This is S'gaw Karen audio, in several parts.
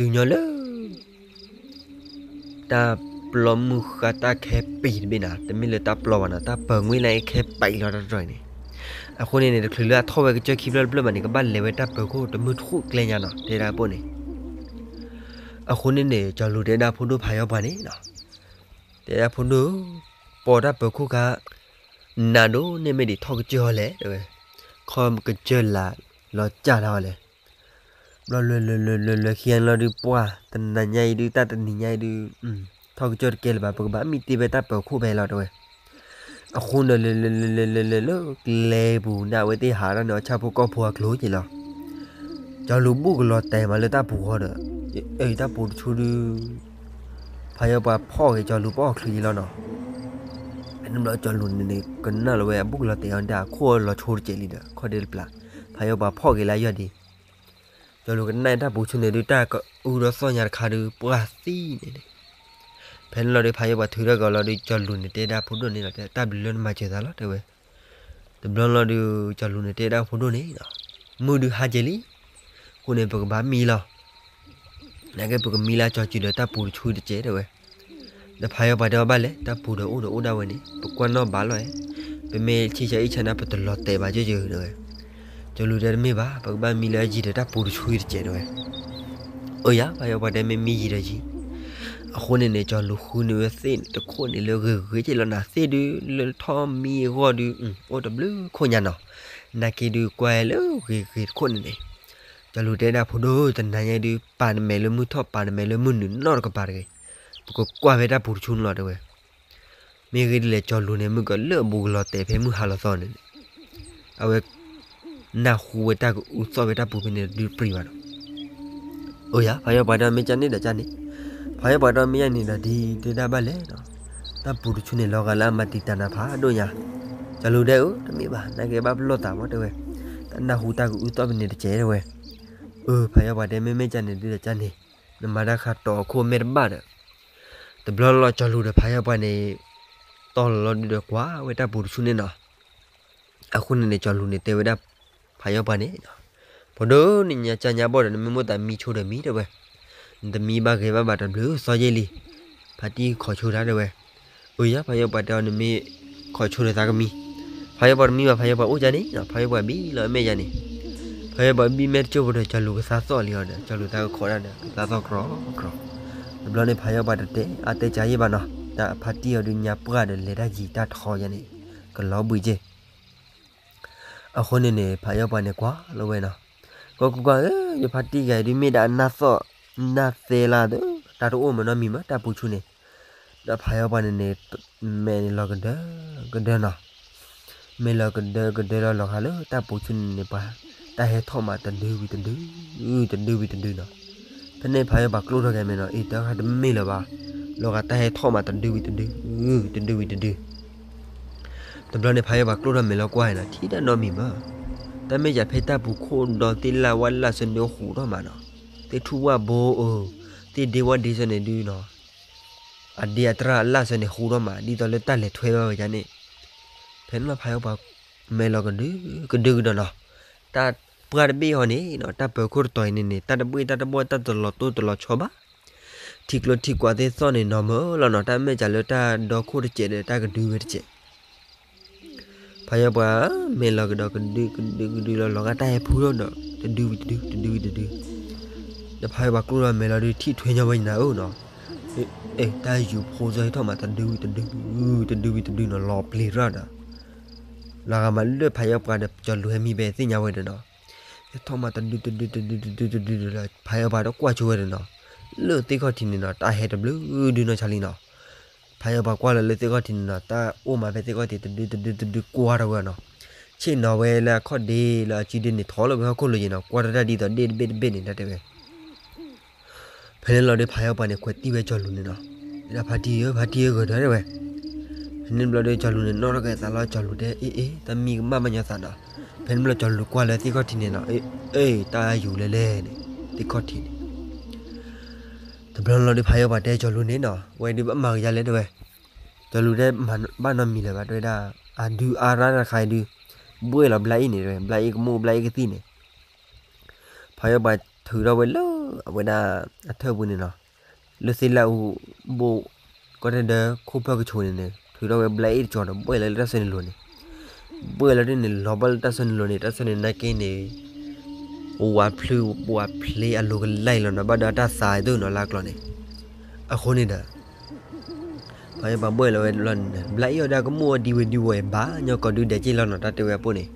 တုၤညီလၢ တၢ်ပျီမုၢ်ဃၢ်တၢ်ခဲပံၤတဘ့ၣ်နီၤ, တမ့ၢ်လၢတၢ်ပျီဘၣ်နီၤ, တၢ်ပၢၤငွ့ၣ်လၢအခဲပံၤလီၤတၢ်တြီၤအံၤန့ၣ်. အဃိန့ၣ်န့ၣ် တချုးလၢအထီၣ်ဝဲကစၢၢ်ခံဖျၢၣ်တဖျၢၣ်ဘၣ်န့ၣ် ကဘၣ်လဲၤဝဲတၢ်ပၢၤခိၣ်တမုၢ်တဃိးကျဲညါနီၤ တဲဒၣ်ပိၢ်န့ၣ်. အဃိန့ၣ်န့ၣ် ကၠီၤလူၤတဲဒၣ်ဖိဒိၣ်ဖးယီၤပှၤန့ၣ်နီၤ, တဲဒၣ်ဖိဒိၣ်, ပိာ်တၢ်ပၢၤခိၣ်ခါ နၤဒိၣ်န့ၢ်မ့ၢ်ဒံးထီၣ်ကစၢၢ်အီၤလဲၣ် တဲဝဲ, ခီကစၢၢ်လၢလီၤစၢ်တၢ်အီၤလဲၣ်. ဘျီလဲၤလဲၤလဲၤလဲၤလဲၤခံဂၤန့ၣ်လီၤဒုးပှၢ်, တနၤညါအံၤဒုး တၢ်တနံၤညါအံၤဒုး ထီၣ်ကစၢၢ်တကဲလၢၤဘၣ်, ပကဘၣ်မံတ့ၢ်ဖဲတၢ်ပၢၤခိၣ်ဖဲလီၤ တဲဝဲ. အဃိန့ၣ် လဲၤလဲၤလဲၤလဲၤလဲၤလဲၤလၢကျဲပူၤန့ၣ် အဝဲသ့ၣ်ဟးထီၣ်န့ၣ် အီၣ်ဆၣ်ဖိကီၢ်ဖိအကျိၤက့ၤလီၤ. ကၠီၤလူၤဘူၣ်ကလီၤတဲာ်မးလၢတၢ်ပူၤဃီဒီး, အတၢ်ပူၤတဆူဒုး ဖးယီၤပှၤဖီၣ်က့ၤကၠီၤလူၤပအီၣ်ချုးယံၤလီၤနီၤ. အန့ၣ်ဘျီကၠီၤလူၤန့ၣ်န့ၣ် ကနၣ်လီၤဝဲအဘူၣ်ကလီၤတဲာ်အီၤဒၣ်အခိၣ်လီၤဆိတစဲးလံဒီး ခီၣ်ဒ့တပျၢ်, ဖးယီၤပှၤဖီၣ်က့ၤလၢအယီၢ်ဒံး. ကၠီၤလူၤကနၣ်တၢ်ပူၤဆူန့ၣ်ဒုး တၢ်ကအုဒီးသီၣ်ညါတခါဒုး ပှၢ်သံန့ၣ်န့ၣ်. ဖဲန့ၣ်လီၤဒုး ဖးယီၤပှၤထုးထီၣ်က့ၤအီၤလီၤဒုး ကၠီၤလူၤန့ၣ်တဲဒၣ်ဖိဒိၣ်န့ၣ်လီၤ, တၢ်ဘျုးလၢနမၤစၢၤသးလီၤ တဲဝဲ. တဘျီလီၤဒုး ကၠီၤလူၤန့ၣ်တဲဒၣ်ဖိဒိၣ်န့ၣ်, မုၢ်ဒုးဟါက့ၤလံ, အဃိန့ၣ် ပကဘၣ်မံလီၤ. နာ်က့ ပကမံလၢကၠီၤစုၤဒီးတၢ်ပူၤတဆူတစဲး တဲဝဲ. ဒီးဖးယီၤပှၤတဲအီၤဘၣ်လဲၣ်, တၢ်ပူၤဒီးအိၣ်ဒီးအိၣ်ဒၣ်ဝဲန့ၣ် ပကွၢ်နီၣ်ဘၣ်လီၤဧါ, ပမ့ၢ်ဆံၣ်ဆါအံၣ်ဆါန့ၣ် ပတလီၤတဲာ်ဘၣ်ကၠၢကၠၢ တဲဝဲ. ကၠီၤလူၤတဲတမ့ၢ်ဘၣ်, ပကဘၣ်မံလၢအယံၤဒီးတၢ်ပူၤတဆူတစဲး တဲဝဲ. အၢယၤ ဖးယီၤပှၤတဲမ့ၢ်မံယံၤဒီးယံၤ. အဃိန့ၣ်န့ၣ် ကၠီၤလူၤဃုန့ၢ်ဝဲသ့ၣ်န့ၣ် တခိၣ်န့ၣ်လၢဂ့ၤဂ့ၤက့ၤလီၤနၤ, သ့ၣ်ဒုးလၢထီၣ်မံအဂီၢ်ဒုး အိၣ်တဘျုးခိၣ်ညါနီၤ. နာ်က့ဒုးကွၢ်လၢဂ့ၤဂ့ၤတခိၣ်န့ၣ်န့ၣ်, ကၠီၤလူၤတဲဒၣ်ဖိဒိၣ် တနၤညါဒုး ပာ်နမဲာ်လၢမုၢ်ထီၣ် ပာ်နမဲာ်လၢမုၢ်နုာ်နီတကပၤတဂ့ၤ, ပကကွၢ်ဖဲတၢ်ပူၤတဆူန့ၣ်လီၤတဲဝဲ. မ့ၢ်ဂ့ၢ်ဒ်လဲၣ် ကၠီၤလူၤန့ၣ် မုၢ်ကလၢအဘူးကလီၤတဲာ်ဖဲမုၢ်ဟါလီၤသီန့ၣ်န့ၣ်, အဝဲ နၢ်ဟူဝဲတၢ်ကအုသီၣ်ဖဲတၢ်ပူၤဖဲန့ၣ်တဒုးပြံၤဘၣ်နီၤ. အိယၤ ဖးယီၤပှၤတဲမ့ၢ်ကၢ်န့ၣ်ဒီးကၢ်န့ၣ်, ဖးယီၤပှၤတဲမ့ၢ်ယၤန့ၣ်ဒီးဒ်တဲဒၣ်ဘၣ်လဲၣ်နီၤ. တၢ်ပူၤတဆူန့ၣ် လီၤဂာ်လၢအမၤတံာ်တာ်နၤဖးဒိၣ်ညါ. ကၠီၤလူၤဒဲးဧၢ တမ့ၢ်ဘၣ် နကဲဘၣ်ပလီၢ်သးမ့ၢ်တဲဝဲ, တၢ်နၢ်ဟူတၢ်ကအုသီၣ်ဖဲန့ၣ်တကဲတဲဝဲ. အၢ ဖးယီၤပှၤတဲမ့ၢ်မ့ၢ်ကၢ်န့ၣ်ဒ်ဒီးကၢ်န့ၣ်, နမၤတၢ်ခါတီၤခိၣ်မဲာ်တဘၣ်ဒီး တဘျီလီၤကၠီၤလူၤဒီးဖးယီၤပှၤန့ၣ် တီၢ်လီၤလီၤဒုးဒီးကွၢ်ဝဲတၢ်ပူၤတဆူန့ၣ်နီၤ. အဃိန့ၣ်န့ၣ် ကၠီၤလူၤန့ၣ်တဲဝဲဒၣ် ဖးယီၤပှၤန့ၣ်, ဖိဒိၣ်န့ၣ်ညါကၢ်ညါဘီၣ်ဒီး နမ့ၢ်မိၣ်သးမံဆိဒီးမံတဲဝဲ, နတမံဘၣ်ဂ့ၤဘၣ်ဘၣ်တဘျုးစီယဲၢ်လံ, ဖါတံၢ်ခိးဆိတၢ်တဲဝဲ. အိယၤ ဖးယီၤပှၤတဲအီၤ နမ့ၢ်ခိးဆိဒီးသးကမံ, ဖးယီၤပှၤတမံဘၣ် ဖးယီၤပှၤအိၣ်ကၢ်န့ၣ်နီၤ ဖးယီၤပှၤဘံၣ်လီၤအမဲာ်ယၤန့ၣ်, ဖးယီၤပှၤဘံၣ်မဲာ်တကၠိၢ်ဖိဒီး ကၠီၤလူၤကသါသီၣ်လံအီၤဒီး ကၠီၤလူၤသးကခိးတၢ်ဒီး ကသါသီၣ်ကြီကြီ. တဘျီန့ၣ် ဖးယီၤပှၤတတဲအါတဲကၢ်ယဲၢ်ဘၣ်နီၤ, တၢ်ဖါတံၢ်အီၤဒုးညါပှၢ်ဒီးလဲၤတၢ်ယံၤတၢ်ထီယၤန့ၣ် ကလီၤဘှံးက့ၢ်. အဃိန့ၣ်န့ၣ် ဖးယီၤပှၤန့ၣ်ကွၢ်လီၤဝဲနီၤ, ကွၢ်ကွၢ်ကွၢ်ဧၢ ယဖါတံၢ်ဂၤအံၤဒုးမ့ၢ်ဒၣ်အနၢ်သီၣ် နၢ်သဲလၢ်ဒီး တၢ်တအိၣ်မးနီတမံၤမး တၢ်ပူၤဆူန့ၣ်, ဒီးဖးယီၤပှၤန့ၣ်န့ၣ် မဲာ်န့ၣ်လီၤကဒၢကဒၢနီၤ, မဲာ်လီၤကဒၢကဒၢလီၤလီၤဂာ်လၢတၢ်ပူၤဆူန့ၣ်န့ၣ် ပှၤ တၢ်ဟဲထီၣ်မးတဒုဝံၤတဒု, တဒုဝံၤတဒုနီၤ. ဖဲန့ၣ်ဖးယီၤပှၤကျိၣ်ထီၣ်က့ၤမဲာ်နီၤ အ့ တၢ်ခါတမ့ၢ်လၢၤဘၣ်, လီၤဂာ်တၢ်ဟဲထီၣ်မးတဒုဝံၤတဒု, တဒုဝံၤတဒု. တဘျီန့ၣ် ဖးယီၤပှၤကျိၣ်ထီၣ်မဲာ်လီၤကွၢ်နီၤ ထံၣ်တၢ်နီတမံၤမး, တၢ်မ့ၢ်ယၤဖဲတၢ်ပူၤခိၣ်ဒီးသ့ၣ်လၢ်ဝၣ်လၢ်ဆၢန့ၣ်ဟူးထီၣ်မးနီၤ, သ့ၣ်ထူၣ်ဝၣ်ဘိအၢ, သ့ၣ်ဒ့ဝၣ်ဒ့ဆၢန့ၣ်ဒုနီၤ, အဒ့အတြၢ်အလၢ်ဆၢန့ၣ်ဟူးထီၣ်မး ဒ်သိးလၢတၢ်လဲၤထွဲဘၣ်ဝဲဒၣ်န့ၣ်, ဖဲန့ၣ်လီၤဖးယီၤပှၤ မဲာ်လီၤကဒုကဒုကဒီးနီၤ, တၢ်ပှၢ်တဘ့ၣ်အီၤန့ၣ်နီၤ တၢ်ပၢၤခိၣ်တတီၤအံၤန့ၣ်န့ၣ် တၢ်တဘှ့ၣ်တၢ်တဘီၣ်တၢ်တလီၤတိၢ်တလီၤဆီဘၣ် ထံကျိထံကွာ်သ့ၣ်သီၣ်န့ၣ်နီၤမၢလီၤနီၤ တၢ်မဲာ်ကၢ်လၢတၢ်ဒီခိၣ်တစဲးဒီးတၢ်ကဒုဝဲတစဲး, ဖးယီၤပှၤ မဲာ်လီၤကဒီးကဒုကဒုကဒုလီၤလီၤဂာ်တၢ်ဟဲဖူထီၣ်ဒီး တဒုဝံၤတဒု တဒုဝံၤတဒု, ဒီးဖးယီၤပှၤကျိၣ်ထီၣ်မဲာ်လီၤဒုးထံၣ်ထွဲညီဝဲနၤဧၢနီၤ, အ့ တၢ်ယူၤဖိစီဟဲထီၣ်မးတဒုဝံၤတဒု, တဒုဝံၤတဒုနီၤ လီၤပျံၤရၣ်ဒီး လီၤဂာ်မးလၢဖးယီၤပှၤဒီးကၠီၤလူၤဟဲမံဖဲသ့ၣ်ညါဝဲဒီးနီၤ, ဟဲထီၣ်မးတဒုတဒုတဒုတဒုတဒုဒီး ဖးယီၤပှၤတကွၢ်ဆိဝဲဒီးနီၤ, လၢသ့ၣ်ခီၣ်ထံးန့ၣ်နီၤ တၢ်ဟဲတဘျုးဒုနီၢ်ဆါလံနီၤ, ဖးယီၤပှၤကွၢ်လီၤလၢသ့ၣ်ခီၣ်ထံးန့ၣ်နီၤ တၢ်အိၣ်မးဖဲသ့ၣ်ခီၣ်ထံးတဒုတဒုတဒုကွၢ်ထီၣ်ဝဲနီၤ, ဆ့ၣ်နီၤဝဲလၢအခီၣ်ဒ့လၢအစုဒ့န့ၣ်ထီၣ်လီၤဝဲဟီၣ်ခိၣ်လိၤယံၤနီၤ ကွၢ်ထီၣ်တၢ်ဒ်သိးဒ့ၣ်တဘ့ၣ်တဘ့ၣ်န့ၣ် တၢ်တဲဝဲ ဖဲန့ၣ်လီၤဒီးဖးယီၤပှၤန့ၣ် ခွဲးတံၢ်ဝဲကၠီၤလူၤန့ၣ်နီၤ, ဒၣ်ဖါတံၢ်ဧၢ ဖါတံၢ်ဧၢ ဂဲၤထီၣ်တဲဝဲ, ဖဲန့ၣ်ဘျီဒီးကၠီၤလူၤန့ၣ် နီၣ်ထီၣ်က့ၤသးလီၤ ကၠီၤလူၤတဲ အ့ အ့ တၢ်မံကမၣ်ဘၣ်ညီသးနီၤ, ဖဲန့ၣ်ဘျီကၠီၤလူၤကွၢ်လၢသ့ၣ်ခီၣ်ထံးန့ၣ်နီၤ အ့ တၢ်ယူၤလဲၤလဲၣ်န့ၣ် သ့ၣ်ခီၣ်ထံးန့ၣ် တဘျီလီၤဒီးဖးယီၤပှၤတဲကၠီၤလူၤန့ၣ်နီၤ ဝဲဒုးဘၣ်မၤကယၤလဲၣ်တဲဝဲ, ကၠီၤလူၤတဲ ဘၣ်နီတမံၤလၢၤဘၣ်တဲဝဲဒၣ်, အဒုးအါရၣ်တခါအံၤဒုး, ဘှဲၣ်လီၤဘျါအ့ၣ်န့ၣ်တဲဝဲ ဘျါအ့ၣ်ကမိၣ်ဘျါအ့ၣ်ကသံၣ်န့ၣ် ဖးယီၤပှၤထုးထီၣ်ဝဲလၢအဝဲဒၣ်အထၢၣ်ပူၤန့ၣ်နီၤ, လၢသ့ၣ်လၢအူဘိၣ် ကီၢ်တၢ်ဒၢခိၣ်ဖၢၣ်ကဆိးန့ၣ်န့ၣ် ထုးထီၣ်ဝဲဘျါအ့ၣ်တကၠီၤဒီး ဘှဲၣ်လီၤလၢတၢ်ဆၢန့ၣ်လိၤန့ၣ်, ဘှဲၣ်လီၤဒ်န့ၣ် လီၤဘၣ်လၢတၢ်ဆၢန့ၣ်လိၤန့ၣ် တၢ်ဆၢန့ၣ်နာ်က့န့ၣ် ဝးဖျုးဝးဖျ့အလိၤကလဲာ်လီၤနီၤ ဘၣ်ဒီးတၢ်သးအသိးနီၤလၢအကျီၤန့ၣ်, အဃိန့ၣ်ဒီး ဖးယီၤပှၤဘှဲၣ်လီၤဝဲလီၤန့ၣ် ဘျါအ့ၣ်အီၤဒၣ်ကမိၣ်အီၤဒံဝဲဒံဝဲဘၣ် ညီကီၢ်ဒုဒဲးက့ၢ်လီၤနီၤ တၢ်တဲဝဲအပိၢ်န့ၣ်,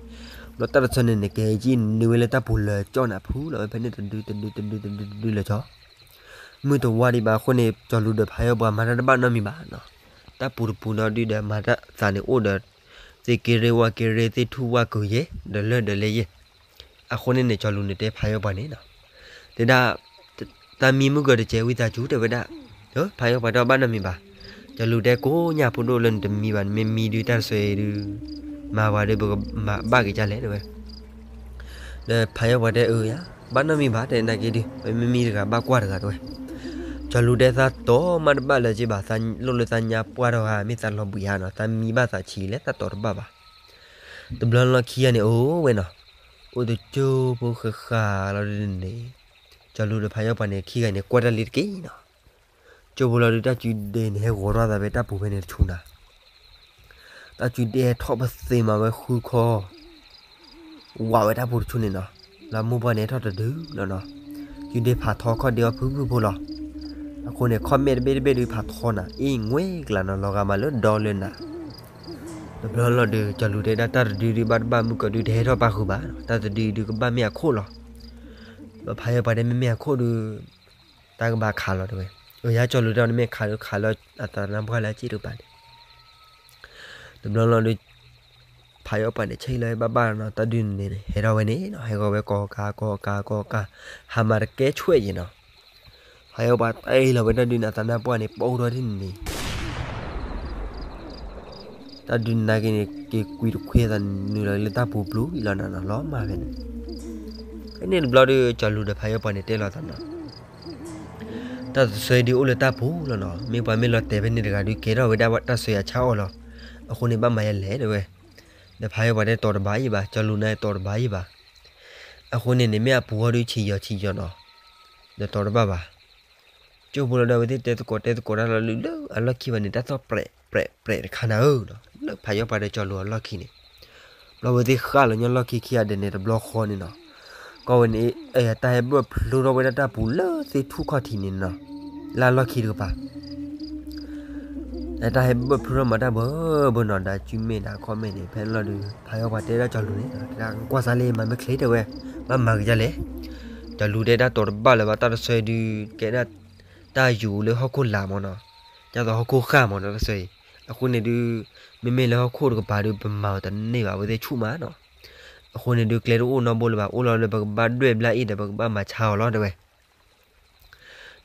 ဘျီတၢ်တဆီန့ၣ်န့ၣ် ကဲကံနုာ်ဝဲလၢတၢ်ပူၤလၢာ်ကၠီၣ်န့ၣ် ဖုလီၤဝဲဖဲန့ၣ်တဒုတဒုတဒုတဒုတဒုလၢာ်ကၠီ, မုၢ်တဝါဒံးဘၣ်အဃိန့ၣ် ကၠီၤလူၤဒီးဖးယီၤပှၤမၤတၢ်တဘၣ်နီတမံၤဘၣ်နီၤ, တၢ်ပူၤတပူၤနီၤဒုဒီးမၤတၢ်သးန့ၣ်အိၣ်ဒီး သ့ၣ်က့ရ့ဝါက့ရ့ သ့ၣ်ထူၣ်ဝါကုာ်ယဲၢ် ဒီးလၢဒီးလဲၤယဲၢ်, အဃိန့ၣ်န့ၣ် ကၠီၤလူၤန့ၣ်တဲဖးယီၤပှၤန့ၣ်နီၤ တဲဒၣ်, တၢ်မံမုၢ်ကီၤတစဲးဝံသးစူၤတဲဝဲဒၣ်, ဖးယီၤပှၤတဘၣ်နီတမံၤဘၣ်, ကၠီၤလူၤတဲကိးညၣ်ဖိဒိၣ်လၢနတမံဘၣ် နမ့ၢ်မံဒုးတၢ်တဆီအံၤဒုး, မၤပှၤဒုးပကမၤဘၣ်က့ၤကၢ်လဲၣ်တဲဝဲ, ဒီးဖးယီၤပှၤတဲအၢယၤ, ဘၣ်နီတမံၤဘၣ်တဲနာ်က့ဒုး ပမ့ၢ်မံတဂၤဘၣ်ကွၢ်တဂၤတဲဝဲ, ကၠီၤလူၤတဲသးတီၤမးတဘၣ်လၢၤက့ဘၣ် သးလိၣ်လၢသးညါပှၢ်ထီၣ်ဂၤ မ့ၢ်သးလီၤဘှံးဧါနီၤ သးမံဘၣ်သးဆံးလဲၣ်သးတီၤတဘၣ်ဘၣ် တဘျီလီၤခံဂၤန့ၣ်အိၣ်ဝဲနီၤ, အိၣ်တကၠိဖိဃၣ်ဃၣ်လီၤဒုန့ၣ်, ကၠီၤလူၤဒီးဖးယီၤပှၤန့ၣ် ခံဂၤန့ၣ် ကွၢ်တၢ်လံတက့ၢ်နီၤ, ကၠိဖိလီၤဒုတၢ်စုဒ့န့ၣ် ဟဲဂီၤထီၣ်သးဖဲတၢ်ပူၤဖဲန့ၣ်တဆူနၤ, တၢ်စုဒ့ဟဲထီၣ်ပသ့မးဝဲဃုခီ ဝးဝဲတၢ်ပူၤတဆူန့ၣ်နီၤ, လၢမိၢ်ပှၢ်န့ၣ်ဟဲထီၣ်တဒုလီၤနီၤ, စုဒ့ဖးထီခီၣ်ဒ့အီၤဖုဖုဖိလီၤ, အဃိန့ၣ် ခီၣ်မဲာ်တဘ့ၣ်တဘ့ၣ်ဒုးဖးထီနၤ အ့ၣ်ငွဲၢ်ကျးနီၤ လီၤဂာ်မးလၢဒီလၢနၤ, တဘျီလီၤဒုး ကၠီၤလူၤတဲဒၣ်တၢ်တဒုဒုးဘၣ်တဘၣ်မုၢ်ကီးဒုးတဟဲထီၣ်ပာ်ဃုာ်ဘၣ်, တၢ်တဒုဒုးကဘၣ်မ့ၢ်အခိၣ်လီၤ. ဘၣ်ဖးယီၤပှၤတဲမ့မ့ၢ်အခိၣ်ဒုး တၢ်ကဘၣ်ခးလီၤတဲဝဲ, အယါကၠီၤလူၤတဲအီၤနမ့ၢ်ခးဒုးခးလီၤအသးနါပှၢ်လၢအစ့ၣ်တကပၤန့ၣ်, တဘျီလီၤဒုး ဖးယီၤပှၤန့ၣ် ဆဲးလီၤဘၣ်ဘၣ်နီၤ တၢ်ဒုးန့ၣ် ဟဲထီၣ်ဝဲန့ၣ်နီၤ ဟဲဂီၤဝဲကီကၤကီကၤကီကၤ, ဟးမၤတကဲဆွဲၣ်ယဲၢ်နီၤ, ဖးယီၤပှၤတဲလီၤဝဲတၢ်ဒုးန့ၣ် အသးနါပှၢ်န့ၣ် ပိၢ်ထီၣ်ဒ်န့ၣ်န့ၣ် တၢ်ဒုးနာ်က့န့ၣ် က့ၤကွံာ်တခွဲသးနုာ်လီၤလၢတၢ်ပူၤဘျုးလီၤနၤနီၤ လီၤမၢ်ဖဲန့ၣ်, ဖဲန့ၣ်တဘျီဒုး ကၠီၤလူၤဒီးဖးယီၤပှၤန့ၣ်တဲလီၤသးနီၤ တၢ်တဆၢဒုးအိၣ်လၢတၢ်ပူၤလီၤနီၤ မ့ၢ်ပှၤမ့ၢ်လီၤတဲာ်ဖဲန့ၣ်တဂၤဒုး ကဲထီၣ်ဝဲဒၣ်တၢ်ဆၢယၤဆါအီၤလီၤ. အဃိန့ၣ်ဘၣ်မၤယလဲၣ်တဲဝဲ, ဒီးဖးယီၤပှၤတဲတီၤတဘၣ်ယံၤဘၣ် ကၠီၤလူၤန့ၣ်တီၤတဘၣ်ယံၤဘၣ်. အဃိန့ၣ်န့ၣ် မ့ၢ်အပူၤအီၤဒုးဆံးယီၤဆံးယီၤနီၤ, ဒီးတီၤတဘၣ်ဘၣ်. ကၠိဖိလီၤဒီးအဝဲသ့ၣ်တဲသကိးတဲသကိးတၢ်လီၤလၢအလီၢ်ခံဘၣ်န့ၣ် တၢ်သီၣ်ပြဲးပြဲးပြဲးတခါနၤဧၢနီၤ လၢဖးယီၤပှၤဒီးကၠီၤလူၤအလီၢ်ခံန့ၣ်, ဘျီဝဲသ့ၣ်ဃၣ်လီၤညီလီၢ်ခံခံဂၤဒဲးန့ၣ် တဘျီဃီန့ၣ်နီၤ, ကီၢ်ဝဲန့ၣ် တၢ်ဟဲဘၢၣ်ဖျိထီၣ်ဝဲဒၣ်တၢ်ပူၤလၢသ့ၣ်ထူၣ်ခီၣ်ထံးန့ၣ်နီၤ, လၢအလီၢ်ခံတကပၤ တၢ်ဟဲဘၢၣ်ဖျိထီၣ်မၤတၢ်ဘၢဘၢနီၤ ဒီးစုမဲာ်ဒီးခီၣ်မဲာ်န့ၣ် ဖဲန့ၣ်လီၤဒီး ဖးယီၤပှၤတဲဒၣ်ကၠီၤလူၤန့ၣ် ကွၢ်စါလံ မၤမ့ၢ်ချ့တဲဝဲ, ဘၣ်မၤကဒါလဲၣ်. ကၠီၤလူၤတဲဒၣ်တီၤတဘၣ်လၢၤဘၣ် တၢ်တဆၢဒုး ကဲဒၣ်တၢ်ယူၤလၢဟီၣ်ခိၣ်လာ်မၢ်နီၤ, ဒ်သိးဟီၣ်ခိၣ်ဃၢ်မၢ်နီၤ တၢ်တဆၢအံၤ, အဃိန့ၣ်ဒုး မ့မ့ၢ်လၢဟီၣ်ခိၣ်တကပၤဒုး ပမၤအီၤတန့ၢ်ဘၣ် အဝဲသ့ၣ်ဆူၣ်မးနီၤ, အဃိန့ၣ်ဒုး ကျဲတအိၣ်နီတဘိလၢၤဘၣ် အိၣ်လီၤလၢပကဘၣ်ဒွဲၣ်ဘျါအ့ၣ်ဒီးပကဘၣ်မၤဆါအီၤလီၤတဲဝဲ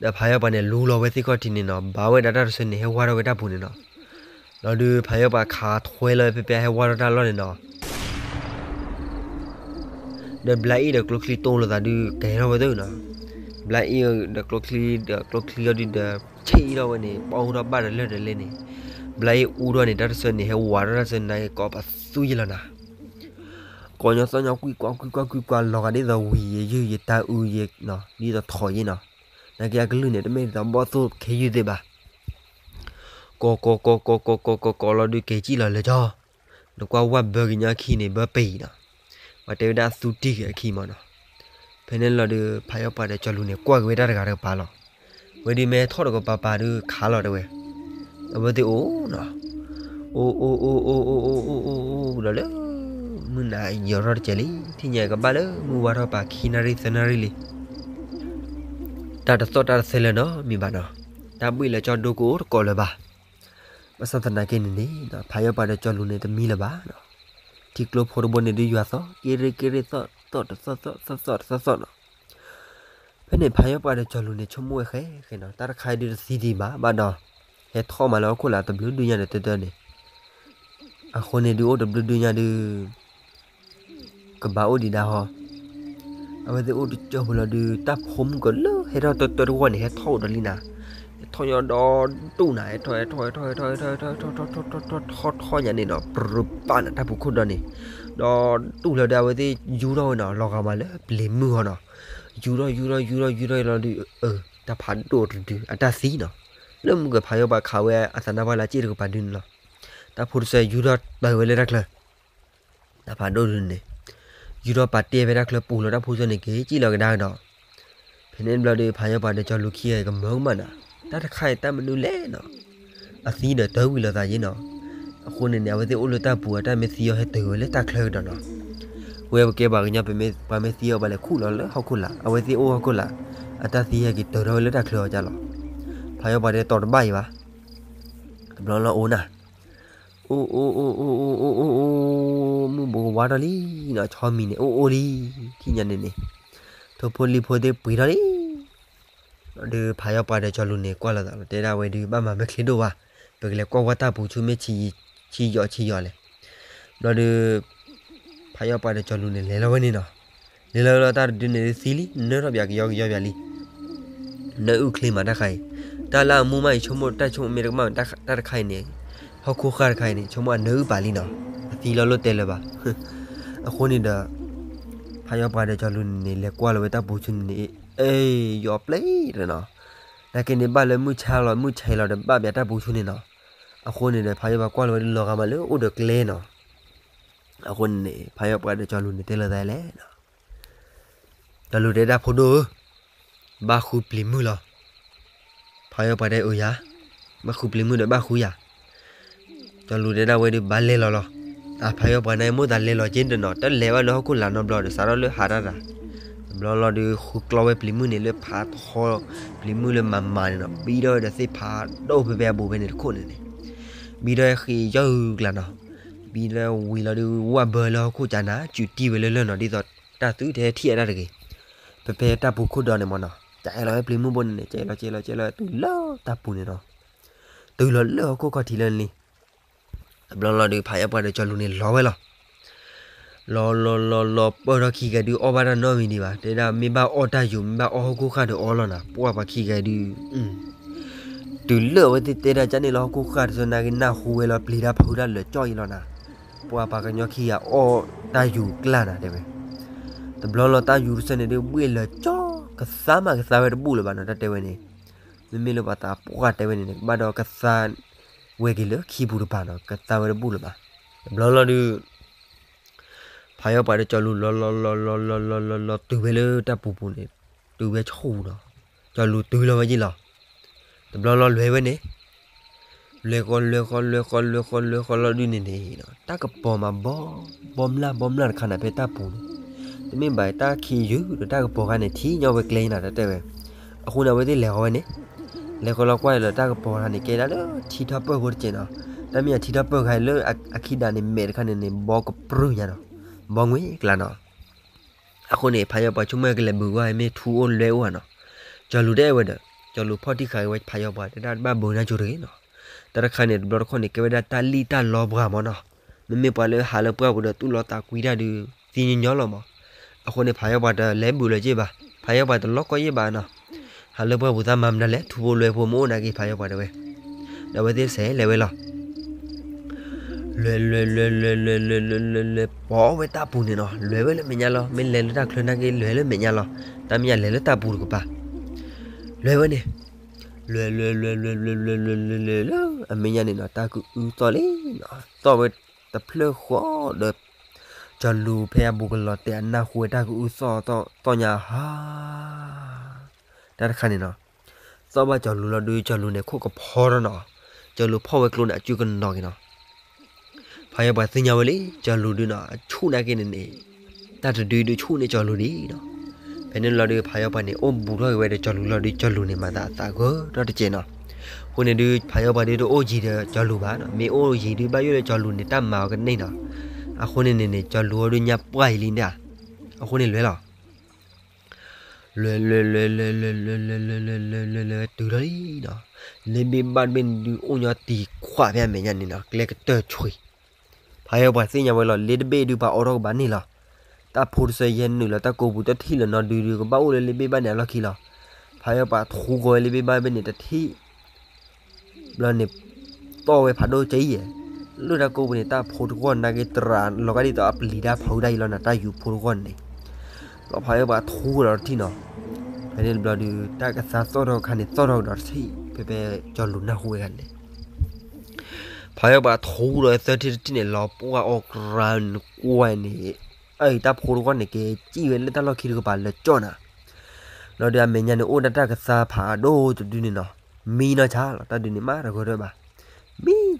ဒီးဖးယီၤပှၤန့ၣ် လူလီၤဝဲသ့ၣ်ခီၣ်ထံးန့ၣ်နီၤ ဘၣ်ဝဲဒၣ်တၢ်တဆၢန့ၣ် ဟဲဝါထီၣ်ဝဲတၢ်ပူၤန့ၣ်နီၤ, လီၤဒုး ဖးယီၤပှၤခးထွဲလီၤဖဲဖဲဟဲဝါထီၣ်တၢ်လီၢ်န့ၣ်နီၤ ဒီးဘျါအ့ၣ်ဒီးကျိချံတိလိာ်သးဒုး ကဲထီၣ်ဝဲသ့ၣ်နီၤ, ဘျါအ့ၣ်ဒီးကျိချံဒီးကျိချံအီၤဒုးဒီး ဆဲးအံၤထီၣ်ဝဲန့ၣ် ပီၣ်ဟူထီၣ်ဘၣ်ဒီးလၢာ်ဒီးလဲၣ်န့ၣ်, ဘျါအ့ၣ်အူထီၣ်န့ၣ် တၢ်တဆၢန့ၣ် ဟဲဝးထီၣ်တၢ်တဆၢန့ၣ် ကိးပသူယဲၢ်လီၤနၤ ကိးညီသီၣ်ညီကွံာ်ကွၢ်ကွံာ်ကွၢ်ကွံာ်ကွၢ်လီၤဂာ်ဒ်သိးဝံၤယဲၢ်ယုၢ်ယတၢ်အုယဲၢ်နီၤ ဒ်သိးထိးယဲၢ်နီၤ, နာ်က့အကလုၢ်န့ၣ် တမ့ၢ်ဒ်သိးဘီၣ်သိၣ်ခဲယုၢ်သ့ၣ်ဘၣ်, ကိးကိးကိးကိးကိးကိးကိးကိးလီၤဒုးက့ၤစံၣ်လီၤလၢကၠီ, နကွၢ်ဝၣ်ဘၢကညီခံန့ၣ် ဘၢပံၤနီၤ, ပှၤတဲဝဲဒၣ်အသူတံၢ်က့ၤအခံမၢ်နီၤ, ဖဲန့ၣ်လီၤဒုး ဖးယီၤပှၤဒီးကၠီၤလူၤန့ၣ် ကွၢ်က့ၤဝဲဒၣ်တဂၤတကပၤလီၤ, ဝဲဒုးမ့ၢ်ဟဲထီၣ်တကပၤပၤဒုးခးလီၤတဲဝဲ, အဝဲသ့ၣ်အိၣ်နီၤ အိၣ်အိၣ်အိၣ်အိၣ်အိၣ်အိၣ်အိၣ်အိၣ်အိၣ်ဒီးလၢ မုၢ်နၤယီၤထီၣ်တစဲးလံ, ထံၣ်ညါကဘၣ်လၢမုၢ်ဝါထီၣ်ပၤခံနၣ်ရံၣ်သၢနၣ်ရံၣ်လံ, တၢ်တသီၣ်တၢ်တသဲလၢၤနီတမံၤဘၣ်နီၤ, တၢ်ဘှံးလၢကၠီဒိကအိၣ်တကိးလၢၤဘၣ်. ဘၣ်ဆၣ်သနာ်က့န့ၣ်န့ၣ် ဖးယီၤပှၤဒီးကၠီၤလူၤန့ၣ်တမံလၢၤဘၣ်နီၤ, ထံကျိဖိတဘိန့ၣ်ဒုးယွၤသီၣ် က့ရ့က့ရ့သီၣ် သီၣ်တသီၣ်သီၣ် သီၣ်တသီၣ်သီၣ်နီၤ ဖဲန့ၣ် ဖးယီၤပှၤဒီးကၠီၤလူၤန့ၣ် ဆိကမိၣ်ဝဲဃဲဃဲနီၤ, တၢ်တခါအံၤဒုးတသံဒံးဘၣ် ဘၣ်ဒီး ဟဲထီၣ်မးလၢဟီၣ်ခိၣ်လာ်တဘျုးဒုညါဒီးတၢ်တၢ်န့ၣ်, အဃိန့ၣ်ဒုးအိၣ်တဘျုးဒုညါဒုး ကဘၣ်အိၣ်ဒံးဒၣ်ဟီ, အဝဲသ့ၣ်အိၣ်တကၠီၢ်ဖိလီၤဒုး တၢ်ဖိမုၣ်ကလၢဟဲထီၣ်တၢ်တၢ်တဝီန့ၣ် ဟဲထီၣ်အိၣ်ဒီးလံနၤ, ဟဲထီၣ်ညီဒီဒူၣ်နၤ, ဟဲထီၣ်ဟဲထီၣ်ဟဲထီၣ်ဟဲထီၣ်ဟဲထီၣ်ဟဲထီၣ်ထီၣ်ထီၣ်ထီၣ်ထီၣ်ထီၣ်ထီၣ်ထီၣ်ထီၣ်ညါန့ၣ်နီၤ, ပြူပၢ်နၤ တၢ်ပူၤခိၣ်ဒီန့ၣ်, ဒီဒူၣ်လၢဒုး အဝဲသ့ၣ်ယူထီၣ်ဝဲနီၤ လီၤဂာ်မးလၢပျံၤမုၢ်ဟီနီၤ, ယူထီၣ်ယူထီၣ်ယူထီၣ်ယူထီၣ်လီၤဒုး အၢ တၢ်ဖးဒိၣ်တဒု အတၢ်သံနီၤ, လၢမုၢ်ကဖးယီၤပှၤခးဝဲအသးနါပှၢ်လၢအစ့ၣ်တကပၤဒုန့ၣ်လီၤ, တၢ်ဖိတစၢၤယူထီၣ်တၢ်ဝဲလၢတၢ်ချၢ တၢ်ဖးဒိၣ်ဒုန့ၣ်, ယူထီၣ်ပာ်တ့ၢ်ဖဲတၢ်ချၢပူၤလီၤ တၢ်ဖိစၢၤန့ၣ် က့ၤစံၣ်လီၤကဒါကဒီး, ဖဲန့ၣ်တဘျီဒီး ဖးယီၤပှၤဒီးကၠီၤလူၤခံဂၤကမၢကမၣ်နၤ, တၢ်တခါအံၤတၢ်မနုၤလဲၣ်နီၤ, အသံဒီးတၢ်ဝံၤလိာ်သးယဲနီၤ, အဃိန့ၣ်န့ၣ် အဝဲသ့ၣ်အိၣ်လၢတၢ်ပူၤ အတၢ်မ့ၢ်သံအီၤဟဲတၢၤဝဲလၢတၢ်ချၢကဒီးနီၤ, ဝဲပကဲပှၤကညီ ပှၤမ့ၢ်သံအီၤဘၣ်လဲၣ်ခူၣ်လီၤလၢဟီၣ်ခိၣ်လာ် အဝဲသ့ၣ်အိၣ်ဟီၣ်ခိၣ်လာ်, အတၢ်သံဟဲက့ၤတၢၤထီၣ်ဝဲလၢတၢ်ချၢအီၤကလီၤ, ဖးယီၤပှၤဒီးတီၤတဘၣ်အံၤဘၣ်, တဘျီလီၤအိၣ်နၤ အိၣ်အိၣ်အိၣ်အိၣ်အိၣ်အိၣ်အိၣ်အိၣ်အိၣ် မုၢ်ဘူးကဝါထီၣ်လံနီၤ, ဆီမံၤန့ၣ် အိၣ်အိၣ်လံ, ထံၣ်ညါန့ၣ်န့ၣ်, ထိၣ်ဖိလံၣ်ဖိသ့ၣ်ပှ့ၤထီၣ်လံ, ဒီးဖးယီၤပှၤဒီးကၠီၤလူၤန့ၣ်ကွၢ်လိာ်သး တဲဒၣ်ဝဲဒုး ဘၣ်မၤမ့ၢ်ချ့ဒိၣ်ဘၣ်, ပကလဲၤကွၢ်ဝဲတၢ်ပူၤဆူမ့ၢ်ဆံးယီၤဆံးယီၤလဲၣ်, ဘျီဒီး ဖးယီၤပှၤဒီးကၠီၤလူၤန့ၣ် လဲၤလီၤဝဲန့ၣ်နီၤ, လဲၤလီၤလီၤတၢ်တဒုန့ၣ်သံလံ နၢထီၣ်ပၠးကယီကယီပၠးလံ နၢအုၣ်ချ့မးတၢ်တခါအံၤ, တၢ်လၢအမူမးအံၤ ဆိကမိၣ်တၢ်ဆိကမိၣ်မ့ၢ်တကမၣ် တၢ်တခါအံၤန့ၣ်, ဟီၣ်ခိၣ်ဃၢ်တခါအံၤန့ၣ် ဆိကမိၣ်အနၢအုၣ်ပာ်လံနီၤ, အသံလီၤလိၣ်တဲလၢၤဘၣ်, အဃိန့ၣ်ဒီး ဖးယီၤပှၤဒီးကၠီၤလူၤန့ၣ်န့ၣ် လဲၤကွၢ်လီၤဝဲတၢ်ပူၤဆူန့ၣ်န့ၣ် အ့ ယီၤပျဲၢ်တနီၤ, နာ်က့န့ၣ်ဘၣ်လၢမုၢ်ဆါလီၤ မုၢ်ဆဲးလီၤဒီးဘၣ်ပၠးတၢ်ပူၤဆူန့ၣ်နီၤ, အဃိန့ၣ်ဒီး ဖးယီၤပှၤကွၢ်လီၤဝဲဒုးလီၤဂာ်မးလၢအိၣ်ဒီးကျဲနီၤ, အဃိန့ၣ်န့ၣ် ဖးယီၤပှၤဒီးကၠီၤလူၤန့ၣ်တဲလီၤသးလဲၣ် ကၠီၤလူၤတဲဒၣ်ဖိဒိၣ်ဧၢ, ဘၣ်ဃုပျံၤမုၢ်လီၤ, ဖးယီၤပှၤတဲအၢယၤ, ဘၣ်ဃုပျံၤမုၢ်ဒီးဘၣ်ဃုယၤ, ကၠီၤလူၤတဲဒၣ်ဝဲဒုးဘၣ်လဲၤလီၤလီၤ. အဖးယီၤပှၤန့ၣ်မိၣ်သးလဲၤလီၤက့တနီၤ တလဲၤဘၣ်လၢဟီၣ်ခိၣ်လာ်နီတဘျီဒီး စးထီၣ်လၢဟးတၢ်တၢ်, တဘျီလီၤဒုး ဃုကျီဝဲပျံၤမုၢ်န့ၣ် လၢဖးထီပျံၤမုၢ်လၢမၤမၤန့ၣ်နီၤ ဘံထီၣ်ဝဲဒီးသ့ၣ်ဖးဒိၣ်ဖဲဖဲအဘူးဖဲန့ၣ်တခိၣ်န့ၣ်န့ၣ်, ဘံထီၣ်ဝဲဃံးယီၢ်ဂုာ်ကျါနီၤ, ဘံထီၣ်ဝံၤလီၤဒုး ဝၣ်ဘၢလၢဟီၣ်ခိၣ်ကၠါနၤ စူၤတံၢ်ဝဲလၢလၢၢ်နီၤ ဒ်သိးတၢ်သုထဲထံၣ်အတၢ်တဂ့ၤ, ဖဲဖဲတၢ်ပူၤခိၣ်ဒီးန့ၣ်မ့ၢ်နီၤ ကဲလီၤဝဲပျံၤမုၢ်ဘိန့ၣ်န့ၣ် ကဲလီၤကဲလီၤကဲလီၤတုၤလၢတၢ်ပူၤန့ၣ်နီၤ, တုၤလီၤလၢဟီၣ်ခိၣ်ခီၣ်ထံးလၢန့ၣ် တဘျီလီၤဒုး ဖးယီၤပှၤဒီးကၠီၤလူၤန့ၣ်လီၤဝဲလီၤ. လီၤလီၤလီၤလီၤပၢၢ်ထီၣ်ခံဂၤဒုး အီၣ်ဘၣ်တၢ်နီတမံၤဒံးဘၣ်, တဲဒၣ်မ့ၢ်ဘၣ်အီၣ်တၢ်ယူၤ မ့ၢ်ဘၣ်အီၣ်ဟီၣ်ခိၣ်ဃၢ်ဒီးအီလီၤနၤ, ပှၢ်ပှၤခံဂၤဒုး တုၤလၢအဝဲသ့ၣ်တဲတၢ်ကန့ၣ်လၢဟီၣ်ခိၣ်ဃၢ်တသနာ်က့ နၢ်ဟူဝဲလီၤ ပျံၤတၢ်ဖုးတၢ်လၢာ်ကၠီၣ်အံၤလီၤနၤ, ပှၢ်ပှၤကညီခံဂၤအီၣ်တၢ်ယူၤကျါနၤတဲဝဲ, တဘျီလီၤတၢ်ယူၤတဆၢန့ၣ်ဒုး ဘှ့ၣ်လၢာ်ကၠီၣ် ကသါမးကသါဝဲတဘူၣ်လၢၤဘၣ်နီၤ တၢ်တဲဝဲန့ၣ်, မ့မ့ၢ်လၢပှၤသးပှၢ်တဲဝဲန့ၣ်န့ၣ် ကဘၣ်ဒီးကသါဝဲက့ၤလၢခံပူၤတပၤနီၤ ကသါဝဲတဘူၣ်လၢၤဘၣ်, တဘျီလီၤဒုး ဖးယီၤပှၤဒီးကၠီၤလူၤလီၤလီၤလီၤလီၤလီၤလီၤလီၤတုၤဝဲလၢတၢ်ပူၤပူၤန့ၣ်, တုၤဝဲဆူၣ်နီၤ, ကၠီၤလူၤတုၤလီၤဝဲက့ၤလီၤ, တဘျီလီၤလွဲၤဝဲန့ၣ်, လွဲၤဃီလွဲၤဃီလွဲၤဃီလွဲၤဃီလွဲၤဃီလီၤဒုးန့ၣ်န့ၣ်, တၢ်ကပီၤမးဘီ, ဘီမျၢ်ဘီမျၢ်တခါန့ၣ်ဖဲတၢ်ပူၤန့ၣ်, တမ့ၢ်ဘၣ်တၢ်ခံးယုာ်ဒီးတၢ်ကပီၤခါန့ၣ် ထံၣ်ညီဝဲကျဲနီၤ တၢ်တဲဝဲ, အဃိန့ၣ် အဝဲသ့ၣ်လဲၤဃီဝဲန့ၣ်, လဲၤဃီလီၤကွၢ်လီၤတၢ်ကပီၤခါန့ၣ် ကဲဒၣ်လၢထံထီၣ်ပၢၢ်ဖိတကဲးနီၤ, တၢ်မ့ၢ်အထံထီၣ်ပၢၢ်ခါလၢအခံဒၣ်န့ၣ် မဲာ်တခါန့ၣ်န့ၣ် ဘီကပြုၢ်ညါနီၤ, ဘီငွ့ကျါနီၤ, အဃိန့ၣ် ဖးယီၤပှၤဆိကမိၣ်ကလဲၤဘုးဂီၢ်မ့ၢ်ထူအိၣ်လွဲအိၣ်ဧါနီၤ, ကၠီၤလူၤတဲဝဲဒီး, ကၠီၤလူၤဖီၣ်တံၢ်ဃာ်က့ၤဝဲဖးယီၤပှၤ တဲဒၣ်တဘၣ်ဘုးနၢ်ကၠိတဂ့ၤနီၤ, တၢ်တခါန့ၣ် တဘျီတခီၣ်န့ၣ် ကဲဝဲဒၣ်တၢ်လံၣ်တၢ်လီပှၤမးနီၤ, မ့မ့ၢ်ပှၤလၢဟးလၢပှၢ်ပူၤဒီးသူၣ်လီသးကွံတၢ်ဒုး သ့ညီညီလီၤမး, အဃိန့ၣ် ဖးယီၤပှၤတလဲၤဘုးလၢၤက့ၤဘၣ်, ဖးယီၤပှၤတလီၢ်ကီၢ်ယ့ၢ်ဘၣ်နီၤ, ဟးလၢပှၢ်ပူၤသးမၤမနုၤလဲၣ် ထူဖိလွဲဖိမ့ၢ်အိၣ်နာ်က့ ဖးယီၤပှၤတဲဝဲ, ဒီးအဝဲသ့ၣ်ဆဲးလဲၤဝဲလီၤ လွဲၤလွဲၤလွဲၤလွဲၤလွဲၤလွဲၤလွဲၤလွဲၤလွဲၤ ပီၤဝဲတၢ်ပူၤန့ၣ်နီၤ, လွဲၤဝဲလၢမဲာ်ညါလီၤ, မ့ၢ်လဲၤလၢတၢ်ချၢနာ်က့ လွဲၤလၢမဲာ်ညါလီၤ, တၢ်မ့ၢ်ယလဲၤလၢတၢ်ပူၤတကပၤ, လွဲၤဝဲန့ၣ်, လွဲၤလွဲၤလွဲၤလွဲၤလွဲၤလွဲၤလွဲၤလွဲၤလွဲၤလၢအမဲာ်ညါန့ၣ်နီၤ တၢ်ကအုသီၣ်လံနီၤ, သီၣ်ဝဲတဖျၢၣ်ဃီဒီး ကၠီၤလူၤဖဲအဘူးကလီၤတဲာ်အနၢ်ဟူဝဲတၢ်ကအုသီၣ်သီၣ်ညါဟါ တၢ်တခါန့ၣ်နီၤ, သီၣ်ဘၣ်ကၠီၤလူၤလီၤဒုး ကၠီၤလူၤန့ၣ် ခိၣ်ကဖီထီၣ်နီၤ, ကၠီၤလူၤဖီၣ်ဝဲကျိန့ၣ် အစုကနီၤက့ၤနီၤ, ဖးယီၤပှၤသ့ၣ်ညါဝဲလံ ကၠီၤလူၤဒုးနီၤ အဆူၣ်နာ်က့န့ၣ်န့ၣ်, တၢ်တဒုဒုးဆူၣ်န့ၢ်ကၠီၤလူၤဒံးနီၤ, ဖဲန့ၣ်လီၤဒုး ဖးယီၤပှၤန့ၣ် အိၣ်ဘူးထီၣ်က့ၤဝဲဒီးကၠီၤလူၤလီၤဒုး ကၠီၤလူၤန့ၣ် မၤသးအသးဂၢၢ်ထီၣ်တကဲးနီၤ, အဃိန့ၣ်ဒုး ဖးယီၤပှၤဒုးတအိၣ်ယံၤဒီးကၠီၤလူၤဘၣ်နီၤ, မ့ၢ်အိၣ်ယံၤဒုး ဘၣ်ယိၣ်ဒီးကၠီၤလူၤန့ၣ် တၢ်မၤအီၤကန့ၢ်နီၤ, အဃိန့ၣ်န့ၣ်န့ၣ် ကၠီၤလူၤအီၤဒုးညါပှၢ်အံၤလံန့ၣ် အဃိန့ၣ်လွဲၤလီၤ လွဲၤလွဲၤလွဲၤလွဲၤလွဲၤလွဲၤလွဲၤလွဲၤလွဲၤလွဲၤလွဲၤလွဲၤလွဲၤလွဲၤတုၤထီၣ်လံနီၤ, လ့ဘ့ၣ်ဘၣ်တဘ့ၣ်န့ၣ်ဒုးအိၣ်ညီတံၤခွးဖဲအမဲာ်ညါန့ၣ်နီၤ, ကျဲကတၢၢ်ဆွံ, ဖးယီၤပှၤသ့ၣ်ညါဝဲလီၤ လ့တဘ့ၣ်ဒုးပှၤအိးထီၣ်ကဘၣ်န့ၢ်လီၤ, တၢ်ဖိတစၢၤယဲၢ်နုာ်လီၤ တၢ်ကိးပူၤတထံၣ်လၢၤနီၤဒုးဒုး ကဘၣ်အိၣ်လၢလ့ဘ့ၣ်ဘၣ်န့ၣ်အလီၢ်ခံလီၤ, ဖးယီၤပှၤထူဂီၤဝဲလ့ဘ့ၣ်ဘၣ်ဘ့ၣ်န့ၣ်တထံၣ် ဘျီန့ၣ် သီၣ်ဝဲဖးဒိၣ်ကဲအံၤ, လၢတၢ်ကိးပူၤန့ၣ် တၢ်ဖိတဂီၢ်နာ်က့တရၤလီၤဂာ်ဒ်သိးအပျံၤတၢ်ဖုးတၢ်အံၤလီၤနၤ တၢ်ယူၤဖိတဂီၢ်န့ၣ်, ဘျီဖးယီၤပှၤထူကဒီးတထံၣ်နီၤ, ဖဲန့ၣ်တဘျီဒုး တၢ်ကသါသီၣ်ထီၣ်ခါန့ၣ် သီၣ်ထီၣ်ကဒီးတထံၣ် ဖဲဖဲကၠီၤလူၤနၢ်ဟူဝဲဂၤန့ၣ် ဖးယီၤပှၤထူဒီးသၢထံၣ်တထံၣ်န့ၣ် လီၤပှၢ်အီၤကြၢးနကွၢ်န့ၣ်, အတၢ်ဖိတဂီၢ်န့ၣ် ကဲစံၣ်ဝဲလၢတၢ်လီၢ်ခံတကပၤလၢာ်ကၠီၣ်နၤ, လီၤဒုးအမဲာ်ညါန့ၣ် အိၣ်ဒၣ်တၢ်ကသါဖးဒိၣ်တဒုန့ၣ်နီၤ, မံနီၢ်ဆါလီၤ တၢ်ဒုးန့ၣ်မးတဂီၤထၢၣ်ဘၣ်, မံ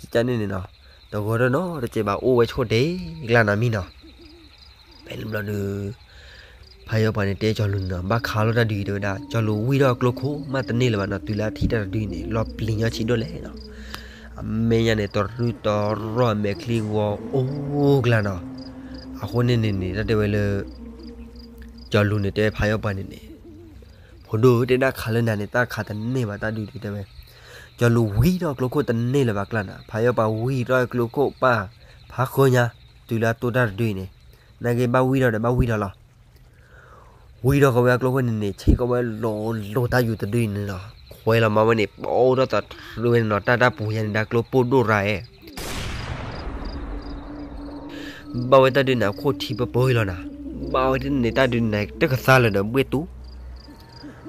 ကကန့ၣ်န့ၣ်နီၤ, တဂီၤထၢၣ်နီတစဲးဘၣ် အိၣ်ဝဲဆိတ့ကျါနီၤမံနီၤ ဖဲန့ၣ်တဘျီဒုး ဖးယီၤပှၤန့ၣ်တဲကၠီၤလူၤန့ၣ်နီၤ ဘၣ်ခးလီၤတၢ်ဒုးအံၤတဲဝဲဒၣ် ကၠီၤလူၤဝံထီၣ်ကျိခိၣ်မးတန့ၢ်လၢၤဘၣ်နီၤ တုၤလၢအထံၣ်တၢ်တဒုအံၤန့ၣ် လီၤပျံၤညီဆံးဒိၣ်လဲၣ်နီၤ, အမဲာ်ညါန့ၣ် တရူးတရီၣ်အမဲာ်ချံဂီၤအိၣ်ကျါနီၤ, အဃိန့ၣ်န့ၣ်န့ၣ် တၢ်တဲဝဲလၢ ကၠီၤလူၤန့ၣ်တဲဖးယီၤပှၤန့ၣ်န့ၣ် ဖိဒိၣ်ဧၢ တဲဒၣ်ခးလၢနၤန့ၣ် တၢ်ခးတန့ၢ်ဘၣ်တၢ်ဒုးဒုးတဲဝဲ, ကၠီၤလူၤဝံထီၣ်ကျိခိၣ်တန့ၢ်လၢၤဘၣ်ကျါနၤ ဖးယီၤပှၤဝံထီၣ်ကျိခိၣ်ပၢ်ဖးဃၢညါ, တုၤလၢအတိၢ်တၢ်တဒုအံၤန့ၣ်, နာ်က့ဘၣ်ဝံထီၣ်ဒီးဘၣ်ဝံထီၣ်လီၤ ဝံထီၣ်ကဝဲအကျိခိၣ်န့ၣ်န့ၣ် ဆ့ၣ်ကဝဲလိၤလိၤတၢ်ယူၤတဒုအံၤန့ၣ်လီၤ, ခွဲးလီၤမၤဝဲန့ၣ် ပအိၣ်ထီၣ်သးတရူးဝဲန့ၣ်နီၤ တၢ်တၢ်ပူၤယါန့ၣ် တၢ်ကျိပိၢ်ဒိၣ်ရၤအဲၣ် ဘၣ်ဝဲတၢ်ဒုးန့ၣ် အခိၣ်ထံပပၢအံၤလီၤနၤ, ဘၣ်ဝဲတန့ၣ် တၢ်ဒုးန့ၣ် တကသါလၢၤဒီးဘှ့ၣ်တူၢ်,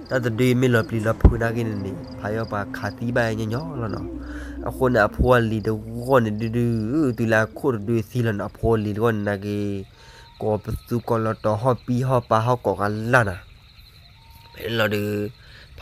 တၢ်တဒုအံၤမ့ၢ်လီၤပျံၤလီၤဖုးနာ်က့န့ၣ်န့ၣ် ဖးယီၤပှၤခးသံဘၣ်ညီညီလီၤနီၤ, အဃိန့ၣ် အဖိအလံၤတဂီၢ်န့ၣ်ဒုဒု တုၤလၢအခိၣ်တဒုသံလီၤနီၤ အဖိအလံၤတဂီၢ်န့ၣ်နာ်က့ ကိးပသူကိးလီၤတီၤဟီၣ်ပံဟီၣ်ပၤဟီၣ်ကိးကလၢ်နၤ ဖဲန့ၣ်လီၤဒုး ဖးယီၤပှၤန့ၣ်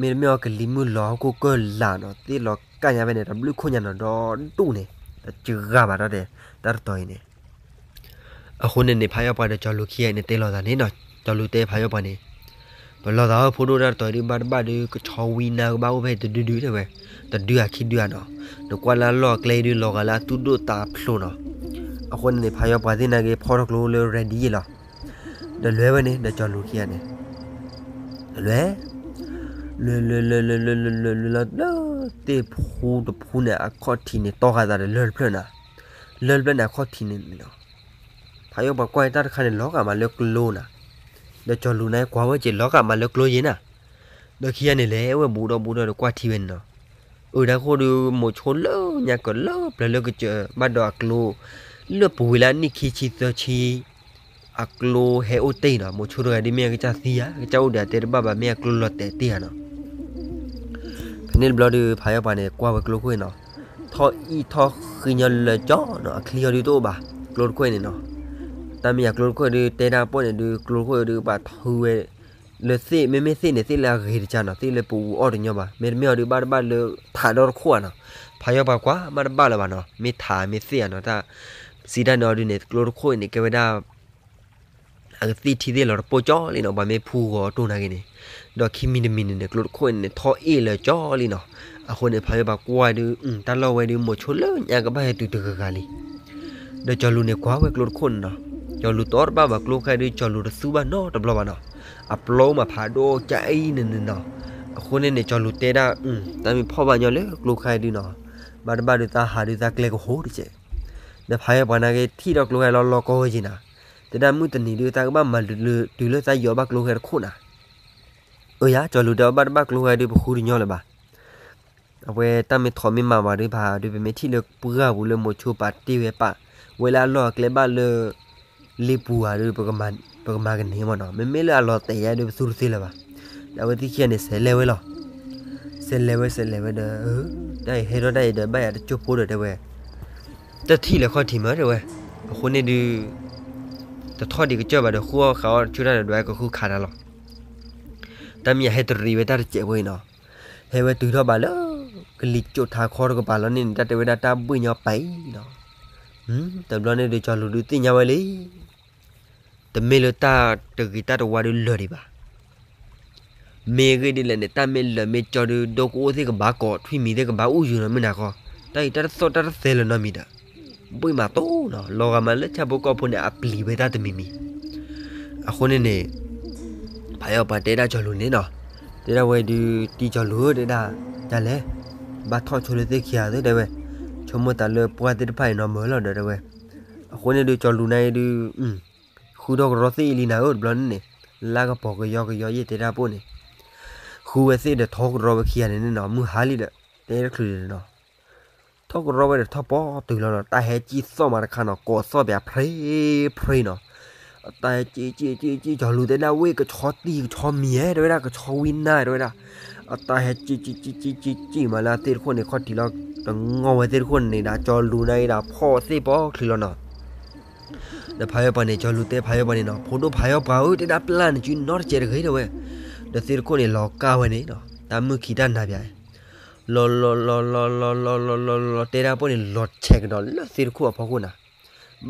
မ့တမ့ၢ်အီၤကလံၤမုၢ်လီၤဟီၣ်ခိၣ်ကၢၢ်လၢ်နီၤ သ့ၣ်လီၤကၢ်ညါဖဲန့ၣ် တဘျုးခိၣ်ညါနီၤ ဒီဒူၣ်န့ၣ် တစှၤဘၣ်ဒီး တၢ်တတီၤအံၤန့ၣ် အဃိန့ၣ်န့ၣ် ဖးယီၢ်ပှၤဒီးကၠီၤလူၤခံဂၤအံၤန့ၣ် တဲလိာ်သးန့ၣ်နီၤ ကၠီၤလူၤတဲဖးယီၢ်ပှၤန့ၣ် ပလီၢ်သးဧၢ ဖိဒိၣ် တၢ်တတီၤအံၤဒုး ဘၣ်တဘၣ်ဒုး ကဆီဝံနါကဘၣ်အိၣ်ဖဲတဒုဒုးတဲဝဲ တဒုဧါခံဒုဧါနီၤ နကွၢ်လၢအလီၢ်အကျဲအံၤဒုး လီၤဂာ်လၢအသူၣ်ဒိၣ်သးဖျိးနီၤ အဃိန့ၣ်န့ၣ် ဖးယီၢ်ပှၤသ့ၣ်နာ်က့ၤ ဖီထီၣ်ကျိလၢ ready ယ့ၣ်လီၤ ဒီးလဲၤဝဲန့ၣ် ဒီးကၠီၤလူၤခံဂၤန့ၣ် လဲၤ လဲၤလဲၤလဲၤလဲၤလဲၤလဲၤလဲၤလဲၤလီၤလၢ သ့ၣ်ဖူတဖူန့ၣ် အခီၣ်ထံးန့ၣ် တီဃာ်သးဒီးလၢၢ်တဖျၢၣ်နီၤ လၢၢ်တဖျၢၣ်န့ၣ် အခီၣ်ထံးန့ၣ်လီၤ ဖးယီၢ်ပှၤကွၢ်တၢ်တခါန့ၣ် လီၤဂာ်မးလၢကျိနၤ ဒီးကၠီၤလူၤန့ၣ် ကွၢ်ဝဲက့ၤ လီၤဂာ်မးလၢကျိယ့ၣ်နၤ ဒီးခံဂၤန့ၣ် လဲၤဝဲဘူးဒီးဘူးဒီး ကွၢ်ထံဝဲန့ၣ်နီၤ အၢ တၢ်ဃိဒီး မိၤဆိလၢညါကလၢပျၢၤလၢကစၢၢ်ဘၣ်ဒီးအကျိ လၢပူၤဝံၤလၢအနံၣ်ခံဆံသၢဆံ အကျိဟဲအိၣ်တ့ၢ်နီၤ မိၤဆိတဂၤဒ်မ့ၢ်ကစၢ်သံဧါ ကစၢ်အိၣ်ဒီးအတဲတဘၣ်ဘၣ် မ့ၢ်အကျိလီၤတဲာ်တ့ၢ်ဧါနီၤ ဖဲန့ၣ်တဘျီဒီး ဖးယီၢ်ပှၤန့ၣ် ကွၢ်ဝဲကျိခိၣ်အံၤနီၤ ထီၣ်အံၣ်ထီၣ်ဃံညီလၢာ်ကၠီနီၤ အချံအီၤဒုးတအိၣ်ဘၣ် ကျိတခိၣ်အံၤန့ၣ်နီၤ တၢ်မ့ၢ်ယၤကျိတခိၣ်အံၤဒုး တဲတၢ်ပီၣ်န့ၣ်ဒုး ကျိတခိၣ်အံၤဒုး ဘၣ်ထုဝဲ လၢသ့ၣ် မ့မ့ၢ်သ့ၣ်န့ၣ် သ့ၣ်လၢအဂ့ၤတကၢ်နီၤ သ့ၣ်လၢပူၤအီၣ်တညီဘၣ် မ့တမ့ၢ်အီၤဒုး ဘၣ်တဘၣ်လၢထးဒီတခိၣ်ဧါနီၤ ဖးယီၢ်ပှၤကွၢ်မးတဘၣ်လၢၤဘၣ်နီၤ မ့ၢ်ထးမ့ၢ်သ့ၣ်ဧါနီၤ တၢ်စံးတၢ်န့ၣ်အီၤဒုးန့ၣ် ကျိတခိၣ်အံၤန့ၣ် ကဲဝဲဒၣ် အကသ့ၣ်ထံသ့ၣ်လီၤတပိၢ်ကၠီလံနီၤ ပှၤမ့ၢ်ဖူဂီၤတိၢ်နာ်က့ၤန့ၣ် ဒီးခံမံၤတမံၤန့ၣ်န့ၣ် ကျိတခိၣ်အံၤန့ၣ် ထီၣ်အ့ၣ်လၢာ်ကၠီလံနီၤ အဃိန့ၣ် ဖးယီၢ်ပှၤကွၢ်ဒုး တၢ်လီၢ်ဝဲဒုး မိၤဆိလၢညါကဘၣ်ဟဲတုၤတဂၤဂၤလံ ဒီးကၠီၤလူၤန့ၣ် ကွၢ်ဝဲကျိတခိၣ်န့ၣ်နီၤ ကၠီၤလူၤတီတဘၣ်ဘၣ်ကျိခါဒုး ကၠီၤလူၤတသူဘၣ်နီတဘျီဘၣ်နီၤ အပျီမးဖးဒိၣ်ကအံၤန့ၣ်န့ၣ်နီၤ အဃိန့ၣ်န့ၣ် ကၠီၤလူၤတဲဒၣ် တၢ်မ့ၢ်ဖီၣ်ဘၣ်ညီလၢကျိခါဒုးနီၤ ဘၣ်တဘၣ်ဒုးသးဟးဒုးသးကျဲကဟိတကဲး, ဒီးဖးယီပှၤနာ်က့ထံၣ်ဒီးကျိဃဲလီၤလီၤကီဝဲက့ၤနၤ, တဲဒၣ်မုၢ်တနံၤဒုးသးကဘၣ်မၤတုၤလၢသးယီၤဘၣ်ကျိဃဲတခိၣ်နၤ, အၢယၤ ကၠီၤလူၤတဲအီၤဘၣ်တဘၣ်ကျိဃဲဒုးပဃုတညီလၢၤဘၣ် အဝဲတၢ်မ့ၢ်ထီးမ့ၢ်မၤဘၣ်ဒုးဖးဒုး ပမ့ၢ်ထံၣ်လၢပှၢ်ပူၤလၢမိၤဆိပာ်တ့ၢ်ဝဲပာ် ဝဲလၢအလီၢ်အကျဲဘၣ်လၢ လ့ပူၤဧါဒုး ပကမၤကန့ၢ်မ့ၢ်နီၤ, မ့မ့ၢ်လၢအလီၤတဲာ်ယါဒုး ပသူတသ့လၢၤဘၣ်. ဒီးအဝဲသ့ၣ်ခံဂၤန့ၣ် စဲးလဲၤဝဲလီၤ. စဲးလဲၤဝဲ စဲးလဲၤဝဲဒီး တၢ်အံၤဟဲထီၣ်တၢ်အံၤဒီး ဘၣ်ယၤတကၠိဖိဒီးတဲဝဲ, တထံၣ်လဲၤခီၣ်ထံးမးတဲဝဲ, အဃိန့ၣ်ဒုး တထီၣ်ဒံးကစၢၢ်ဘၣ်ဒီး ဃုအီၣ်ဃးအီၣ်တဆူတၢ်ဒီး ဒွးကဃုခးတၢ်လီၤ. တၢ်မ့ၢ်ယဟဲတရံးဝဲတၢ်တစဲးဖိအံၤနီၤ, ဟဲဝဲတုၤထီၣ်ဘၣ်လၢ ကလံၤစိးထးခီတကပၤလီၤန့ၣ်န့ၣ် တၢ်တဲဝဲဒၣ်တၢ်ဘှ့ၣ်ညီပာ်အံၤနီၤ, တဘျီန့ၣ်ဒုးကၠီၤလူၤဒုးသ့ၣ်ညါဝဲလံ တမ့ၢ်လၢတၢ်တဂ့ၤတၢ်တဝါဒုးလၢာ်ဒံးဘၣ်. မ့ၢ်အဂ့ၢ်ဒ်လဲၣ်န့ၣ် တၢ်မ့ၢ်လၢာ်မ့ၢ်ကၠီဒုး ဒိကအိၣ်သ့ၣ်ကဘၣ်ကိး ထွံၣ်မံၤသ့ၣ်ကဘၣ်အိၣ်ယုာ်နီၤမုၢ်နၤဃီ, တၢ်အံၤတၢ်တသီၣ်တၢ်တသဲလၢၤနီတမံၤဒီး ဘှ့ၣ်မးတိၢ်နီၤ လီၤဂာ်မးလၢဆၣ်ဖိကီၢ်ဖိန့ၣ် အပျံၤဝဲတၢ်တမံၤမံၤ. အဃိန့ၣ်န့ၣ် ဖးယီပှၤတဲဒၣ်ကၠီၤလူၤန့ၣ်နီၤ, တဲဒၣ်ဝဲဒုး တံၢ်ကၠီၤလူၤဧၢ တဲဒၣ်, ဒ်လဲၣ်, ဘၣ်ထီၣ်ဆိလၢသ့ၣ်ခံဂၤသုတဲဝဲ, ဆိကမိၣ်သးလၢပှၢ်သ့ၣ်တဖၣ်အံၤနီၤမၢလီၤဒီးတဲဝဲ. အဃိန့ၣ်ဒုးကၠီၤလူၤန့ၣ်ဒုး ဃုထီၣ်ကရီသ့ၣ်အံၤလံနၤဧၢ တဘျီန့ၣ်န့ၣ်, လၢကပီၤကယီကယီယ့ၣ်တဲဒၣ်ပိၢ်န့ၣ်, ဃုဝဲသ့ၣ်ဒီးထီကရီဝဲခံဂၤန့ၣ်န့ၣ်နီၤ မုၢ်ဟါလံဒီး တဲတချုးန့ၣ်နီၤ ထီၣ်ကရီဝဲဒီးထီၣ်ပီတုၤလီၤနီၤ တၢ်ဟဲကံၣ်သီၣ်မးတခါနီၤ ကိးသီၣ်ပၠးဖြ့ဖြ့နီၤ, အတၢ်ဟဲကံၣ်ကံၣ်ကံၣ်ကံၣ် ကၠီၤလူၤတဲဒၣ်ဝဲ ကဆီတံၢ်ကဆီမံၤဧဲ တဲဝဲဒၣ် ကဆီဝံနါ တဲဝဲဒၣ်, အတၢ်ဟဲကံၣ်ကံၣ်ကံၣ်ကံၣ်ကံၣ်မးလၢအသ့ၣ်တခိၣ်န့ၣ် ခီၣ်ထံးလီၤ တငီၢ်ဝဲသ့ၣ်တခိၣ်န့ၣ်ဒၣ် ကၠီၤလူၤန့ၣ်ဒၣ်ဖီၣ်သ့ၣ်ပီချုးလီၤနီၤ ဒီးဖးယီပှၤန့ၣ် ကၠီၤလူၤတဲဖးယီပှၤန့ၣ်နီၤ ဖိဒိၣ်ဖးယီပှၤဧၢ တဲဒၣ်ပျၢ်န့ၣ် စုနီတစဲးတဂ့ၤတဲဝဲ, ဒီးသ့ၣ်တခိၣ်န့ၣ် လီၤကၢ်ဝဲန့ၣ်နီၤ တၢ်မုၢ်ခံတၢ်နၤပၠး, လီၤလီၤလီၤလီၤလီၤလီၤလီၤလီၤလီၤလီၤလီၤ တဲဒၣ်ပိၢ်န့ၣ် လီၤဆဲးကဒီးလၢသ့ၣ်တခိၣ်အဖီခိၣ်နၤ,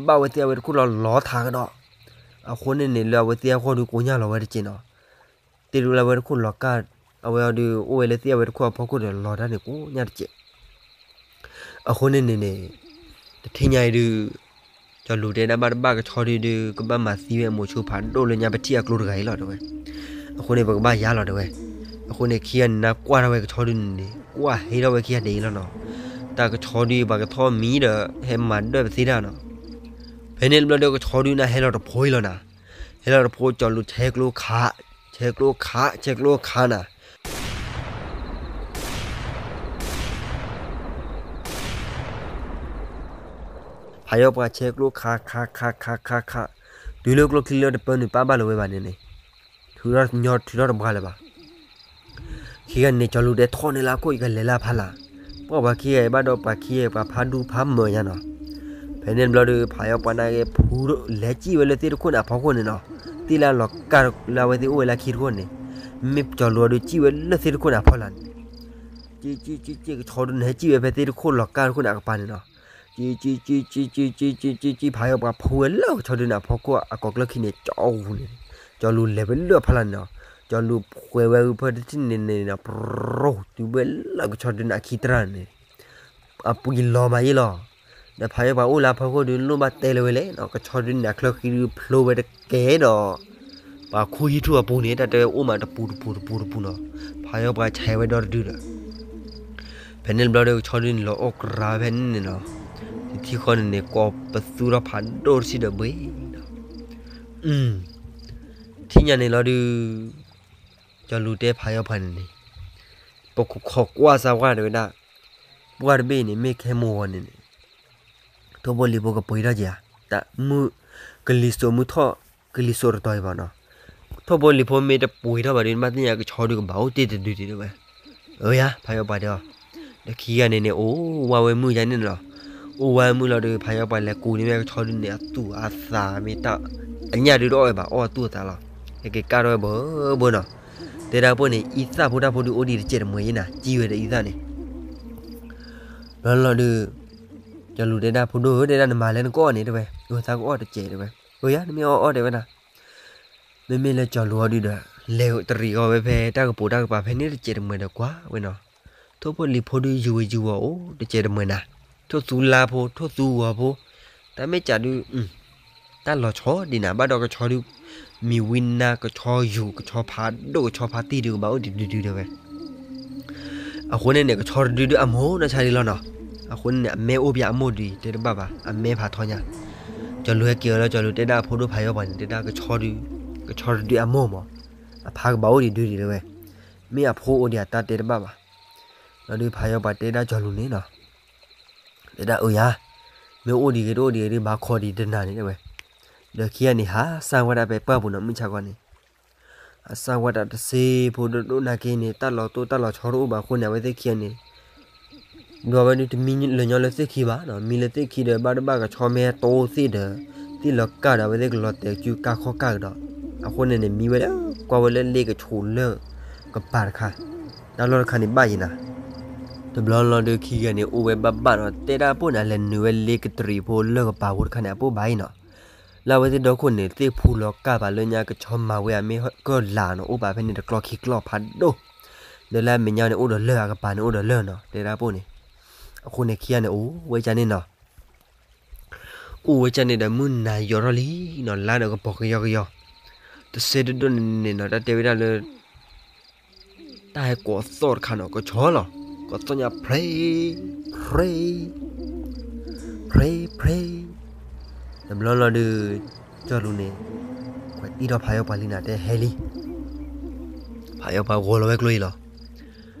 ဘၣ်ဝဲသ့ၣ်အဝဲတခိၣ်လီၤလီၤထးကဒီး, အဃိန့ၣ်န့ၣ် လၢအဝဲသ့ၣ်အဂီၢ်ဒုးကိညၢ်လီၤဝဲတက့ၢ်နီၤ သ့ၣ်တဖၣ်လၢအဝဲတခိၣ်လီၤကၢ်, အဝဲအီၤဒုး အိၣ်ဝဲလၢသ့ၣ်အဝဲတခိၣ်အဖီခိၣ်ဒီးလီၤတၢ်န့ၣ်ကိညၢ်တကဲး. အဃိန့ၣ်န့ၣ်န့ၣ်, တထံၣ်ညါအံၤဒုး, ကၠီၤလူၤတဲဒၣ်ဘၣ်တဘၣ်ကဆီဒုးဒုး ကဘၣ်မၤသံဝဲအမိၤဆိဖးဒိၣ်လၢညါပထံၣ်အကျိတဂၤအံၤလီၤတဲဝဲ. အဃိန့ၣ် ပကဘၣ်ယါလီၤတဲဝဲ. အဃိန့ၣ် ခံဂၤန့ၣ်နါကွၢ်ထီၣ်ဝဲကဆီဒုးန့ၣ်န့ၣ် ကွၢ်ဟ့ထီၣ်ဝဲခံဂၤဒဲးအံၤလီၤနီၤ. တၢ်ကဆီဒုးပှၤကထီၣ်မံၤဒီး ဟဲမၤဒၢၣ်ပသ့တၢ်နီၤ. ဖဲန့ၣ်တဘျီဒီးကဆီဒုးန့ၣ်ဟဲလီၤတဖိအံၤလီၤနၤ. ဟဲလီၤတဖိ ကၠီၤလူၤဆဲးကျိခး, ဆဲးကျိခး, ဆဲးကျိခးနၤ. ဖးယီၤပှၤဆဲးကျိခး ခး ခး ခး ခး ခး, တုၤလၢကျိချံလၢတပၢနုာ်ပၢ်ဘၣ်လၢၤဝဲဘၣ်န့ၣ်န့ၣ်, ထုးထီၣ်ညီထုးထီၣ်တပှၢ်လၢၤဘၣ်. ခံဂၤန့ၣ် ကၠီၤလူၤတဲထီၣ်န့ၢ်လၢအခိၣ် ယကလဲၤလၢအဖီလာ်. ပှၤပှၤခံဂၤအံၤဘၣ်ဒီးပှၤခံဂၤအံၤ ပှၤဖးဒူဖးမၢာ်ညါနီၤ. ဖဲန့ၣ်တဘျီဒီး ဖးယီၤပှၤနာ်က့ ဖုလဲၤစံၣ်ဝဲလၢသ့ၣ်တခိၣ်န့ၣ်အဖီခိၣ်န့ၣ်နီၤ. သ့ၣ်လၢအလီၤကၢ်လၢအဝဲသ့ၣ်အိၣ်ဝဲလၢခံတခိၣ်န့ၣ်, မ့ၢ်ကၠီၤလူၤအီၤဒီးစံၣ်ဝဲလၢသ့ၣ်တခိၣ်န့ၣ်အဖီလာ်န့ၣ် ကၠီၤဒုန့ၣ်ဟဲစံၣ်ဝဲဖဲသ့ၣ်တခိၣ်လီၤကၢ်တခိၣ်န့ၣ်အကပၤန့ၣ်နီၤ. ကၠီၤ ကၠီၤ ကၠီၤ ကၠီၤ ကၠီၤ ကၠီၤ ကၠီၤ ဖးယီၤပှၤဖုဝဲလၢကဆီဒုန့ၣ်အဖီခိၣ်အကိးကျၢၢ်ခံန့ၣ် ကၠီၤဝူၤန့ၣ်, ကၠီၤလူၤလဲၤဝဲလၢအဖီလာ်န့ၣ်နီၤ. ကၠီၤလူၤဖှဲးဝဲဂုၢ်ဖၢတထံၣ်န့ၣ်န့ၣ်နီၤ, ပရိတုၤဝဲလၢကဆီဒုန့ၣ်အခံတရၣ်န့ၣ်, အပှံၤလီၤမးယ့ၢ်လီၤ. ဒီးဖးယီၤပှၤအိၣ်လၢအဖီခိၣ်ဒုး လိၣ်ဘၣ်တဲလၢၤဝဲလဲၣ်နီၤ, ကဆီဒုန့ၣ်အချၢဃံဒုးဖျိဝဲတကဲဒီး ပှၤခိၣ်ဟံၣ်ထူၣ်အပူၤန့ၣ် တၢ်တဲဝဲအိၣ်မးတပူၤတပူၤတပူၤတပူၤနီၤ. ဖးယီၤပှၤဆဲးဝဲဒီတဒုဒီး ဖဲန့ၣ်တဘျီဒီး ကဆီဒုန့ၣ်လီၤအီၣ်ကရၤဖဲန့ၣ်န့ၣ်နီၤ. တထံၣ်ဃီန့ၣ်န့ၣ် ကိးပသူထီၣ်ဖးဒိၣ်တထံၣ်ဒီးဘှ့ၣ်နီၤ. ထံၣ်ညါန့ၣ်လီၤဒုး ကၠီၤလူၤတဲဖးယီၤပှၤန့ၣ်န့ၣ်, ပခိးကွၢ်စၢ်ဝဲတဲဝဲဒၣ်, ပှၢ်တဘ့ၣ်အံၤန့ၣ် မ့ၢ်ခဲမိၢ်ဂီၤန့ၣ်န့ၣ် ထိၣ်ဖိလံၤဖိကပှ့ၤထီၣ်က့ၤဧါ, တၢ်မုၢ်ကလံၤစိးမုၢ်ထီၣ် ကလံၤစိးတတီၤအံၤဘၣ်နီၤ. ထိၣ်ဖိလံၤဖိမ့ၢ်တပှ့ၤထီၣ်ဘၣ်ဒီး နဘၣ်သ့ၣ်ညါကဆီဒုကဘၣ်အိၣ်တ့ၢ်တဒုဒံးတဲဝဲ. အၢယါ ဖးယီၤပှၤတဲအီၤ, ဒီးခံဂၤန့ၣ်န့ၣ် အိၣ်ဝဲမုၢ်ယါန့ၣ်လီၤ. အိၣ်ဝဲမုၢ်လီၤဒီး ဖးယီၤပှၤလဲၤကူးန့ၢ်ဝဲကဆီဒုန့ၣ် အသူၣ်အသးမ့ၢ်တၢ် အညၣ်ဒုတအီၣ်ဝဲဘၣ် အီၣ်အသူၣ်အသးလီၤ. ဟဲက့ၤကၢ်ထီၣ်ဝဲဘၢဘၢနီၤ. တဲဒၣ်ပှၤန့ၣ် အံသၣ်ဖိတၢ်ဖိဒုးအိၣ်ဒံးတစဲးတမှဲၤယဲၢ်နၤ စံၣ်ဝဲဒီးအံသၣ်န့ၣ် ဘျီလီၤဒုး ကၠီၤလူၤတဲဒၣ် ဖိဒိၣ်ဧၢ တဲဒၣ်နမၤလဲၣ်နကအီၣ်န့ၣ်တဲဝဲ, အသးကအီၣ်တစဲးတဲဝဲ. အၢယါ နမ့ၢ်အီၣ်အီၣ်တဲဝဲဒၣ်. မ့မ့ၢ်လၢကၠီၤလူၤအီၤဒုးဒီး လဲၤတရံးဃီၤဝဲဖဲတၢ်ကပိာ်တၢ်ကပၤဖဲန့ၣ်တစဲးတမှဲၤဒီးကွၢ်ဝဲနီၤ. ထိၣ်ဖိလံၤဖိဒုးယူၤဝဲယူၤဝီၤအိၣ်တစဲးတမှဲၤနၤ, ထိၣ်သူလါဖိ ထိၣ်သူဂီၤဖိ, တၢ်မ့ၢ်ကးဒုး တၢ်လီၤဆီဒံးနၤ ဘၣ်ဒီးကဆီဒုး မံၤဝံနါ ကဆီယူၤ ကဆီဖးဒိၣ် ကဆီဖးတံၢ်ဒုးကဘၣ်အိၣ်ဒံးဒုးဒုးတဲဝဲ. အဃိန့ၣ်န့ၣ် ကဆီတဒုဒုးအမိၢ်နီၢ်ဆါဒံးလီၤနီၤ. အဃိန့ၣ်န့ၣ် အမဲအိၣ်ပၠးအမိၢ်ဒုး တဲတဘၣ်ဘၣ် အမဲဖးထီညါ. ကၠီၤလူၤဟဲက့ၤအီၤလၢကၠီၤလူၤတဲဒၣ်အဖိဒိၣ်ဖးယီၤပှၤန့ၣ် တဲဒၣ်ကဆီဒုး, ကဆီတဒုးအမိၢ်မး, အဖါကဘၣ်အိၣ်ဒံးဒုးဒံးတဲဝဲ, မ့ၢ်အဖိအိၣ်ဒံးအတၢ်တဲတဘၣ်ဘၣ်. လီၤဒုးဖးယီၤပှၤတဲဒၣ်ကၠီၤလူၤန့ၣ်နီၤ, တဲဒၣ်အၢယၤ, မ့ၢ်အိၣ်ဒံးဂ့ၤတအိၣ်ဒံးဂ့ၤဒုး ဘၣ်ခိးဒံးတနၤန့ၣ်တဲဝဲ. ဒီးခံဂၤန့ၣ် ဟးစၢ်ဝဲဒၣ်ဖဲပှၢ်ပူၤနီၤ မုၢ်ဆါခီန့ၣ် အစၢ်ဝဲဒၣ်တစ့ဖိဒိၣ်ဒိၣ်နာ်က့န့ၣ် တၢ်လီၤတိၢ်တၢ်လီၤဆီတအိၣ်ဘၣ်အဃိန့ၣ် အဝဲသ့ၣ်ခံဂၤန့ၣ် ဒွးဝဲဒုးတမံလၢာ်ညီလၢသ့ၣ်ခံဘၣ်နီၤ, မံလၢသ့ၣ်ခံဒီး ဘၣ်တဘၣ်ကဆီမ့ၢ်ဟဲတိသ့ၣ်ဒီး သ့ၣ်လီၤကၢ်ဒီး အဝဲသ့ၣ်ကလီၤတဲာ်စုကၢ်ခီၣ်ကၢ်ကဒီး, အဃိန့ၣ်န့ၣ် မံဝဲလၢ ကွၢ်ဝဲလၢလ့ကဆူးလၢကပၤတခါ, တၢ်လီၢ်တခါန့ၣ်ဘၣ်ယံၤနၤ. တဘျီလီၤဒုးခံဂၤန့ၣ် အိၣ်ဝဲဘၣ်ဘၣ်ဒီး တဲဒၣ်ပိၢ်န့ၣ် အလဲၤနုာ်ဝဲလ့ကတရံးဖိလၢကပၤဖိတခါန့ၣ် အပိၢ်ဘၣ်အံၤနီၤ. လၢအဝဲသ့ၣ်ဒီခိၣ်န့ၣ် သ့ၣ်ဖူလီၤကၢ်ဘၣ်လၢညါ ကဆီမၤဝဲအမ့ၢ်ကၢၢ်လၢ်နီၤ အိၣ်ဘၣ်ဖဲန့ၣ်တကျီခံကျီဖးဒိၣ်, ဒီးလၢအမဲာ်ညါန့ၣ်အိၣ်ဒီးလၢၢ် အကပၤန့ၣ်အိၣ်ဒီးလၢၢ်နီၤ တဲဒၣ်ပိၢ်န့ၣ်. အဃိန့ၣ်ခံဂၤန့ၣ်အိၣ်ဝဲကၢ်န့ၣ်နီၤ, အိၣ်ဝဲကၢ်န့ၣ်ဒီးမုၢ်နၤယိးထီၣ်လံနီၤ လါဒီးကပီၤကယီကယီ, တစဲးဒိၣ်ဒိၣ်န့ၣ်န့ၣ်နီၤ တၢ်တဲဝဲဒၣ်လၢ တၢ်ဟဲကိးသီၣ်တခါနီၤ ကဆီလီၤ, ကိးသီၣ်ညါ ဖြ့, ဖြ့, ဖြ့, ဖြ့, တဘျီလီၤဒုး ကၠီၤလူၤန့ၣ် ကွဲးတံၢ်ထီၣ်ဖးယီၤပှၤလံနၤ တဲဟဲလံ, ဖးယီၤပှၤဂီၤလီၤဝဲကျိအံၤလီၤ.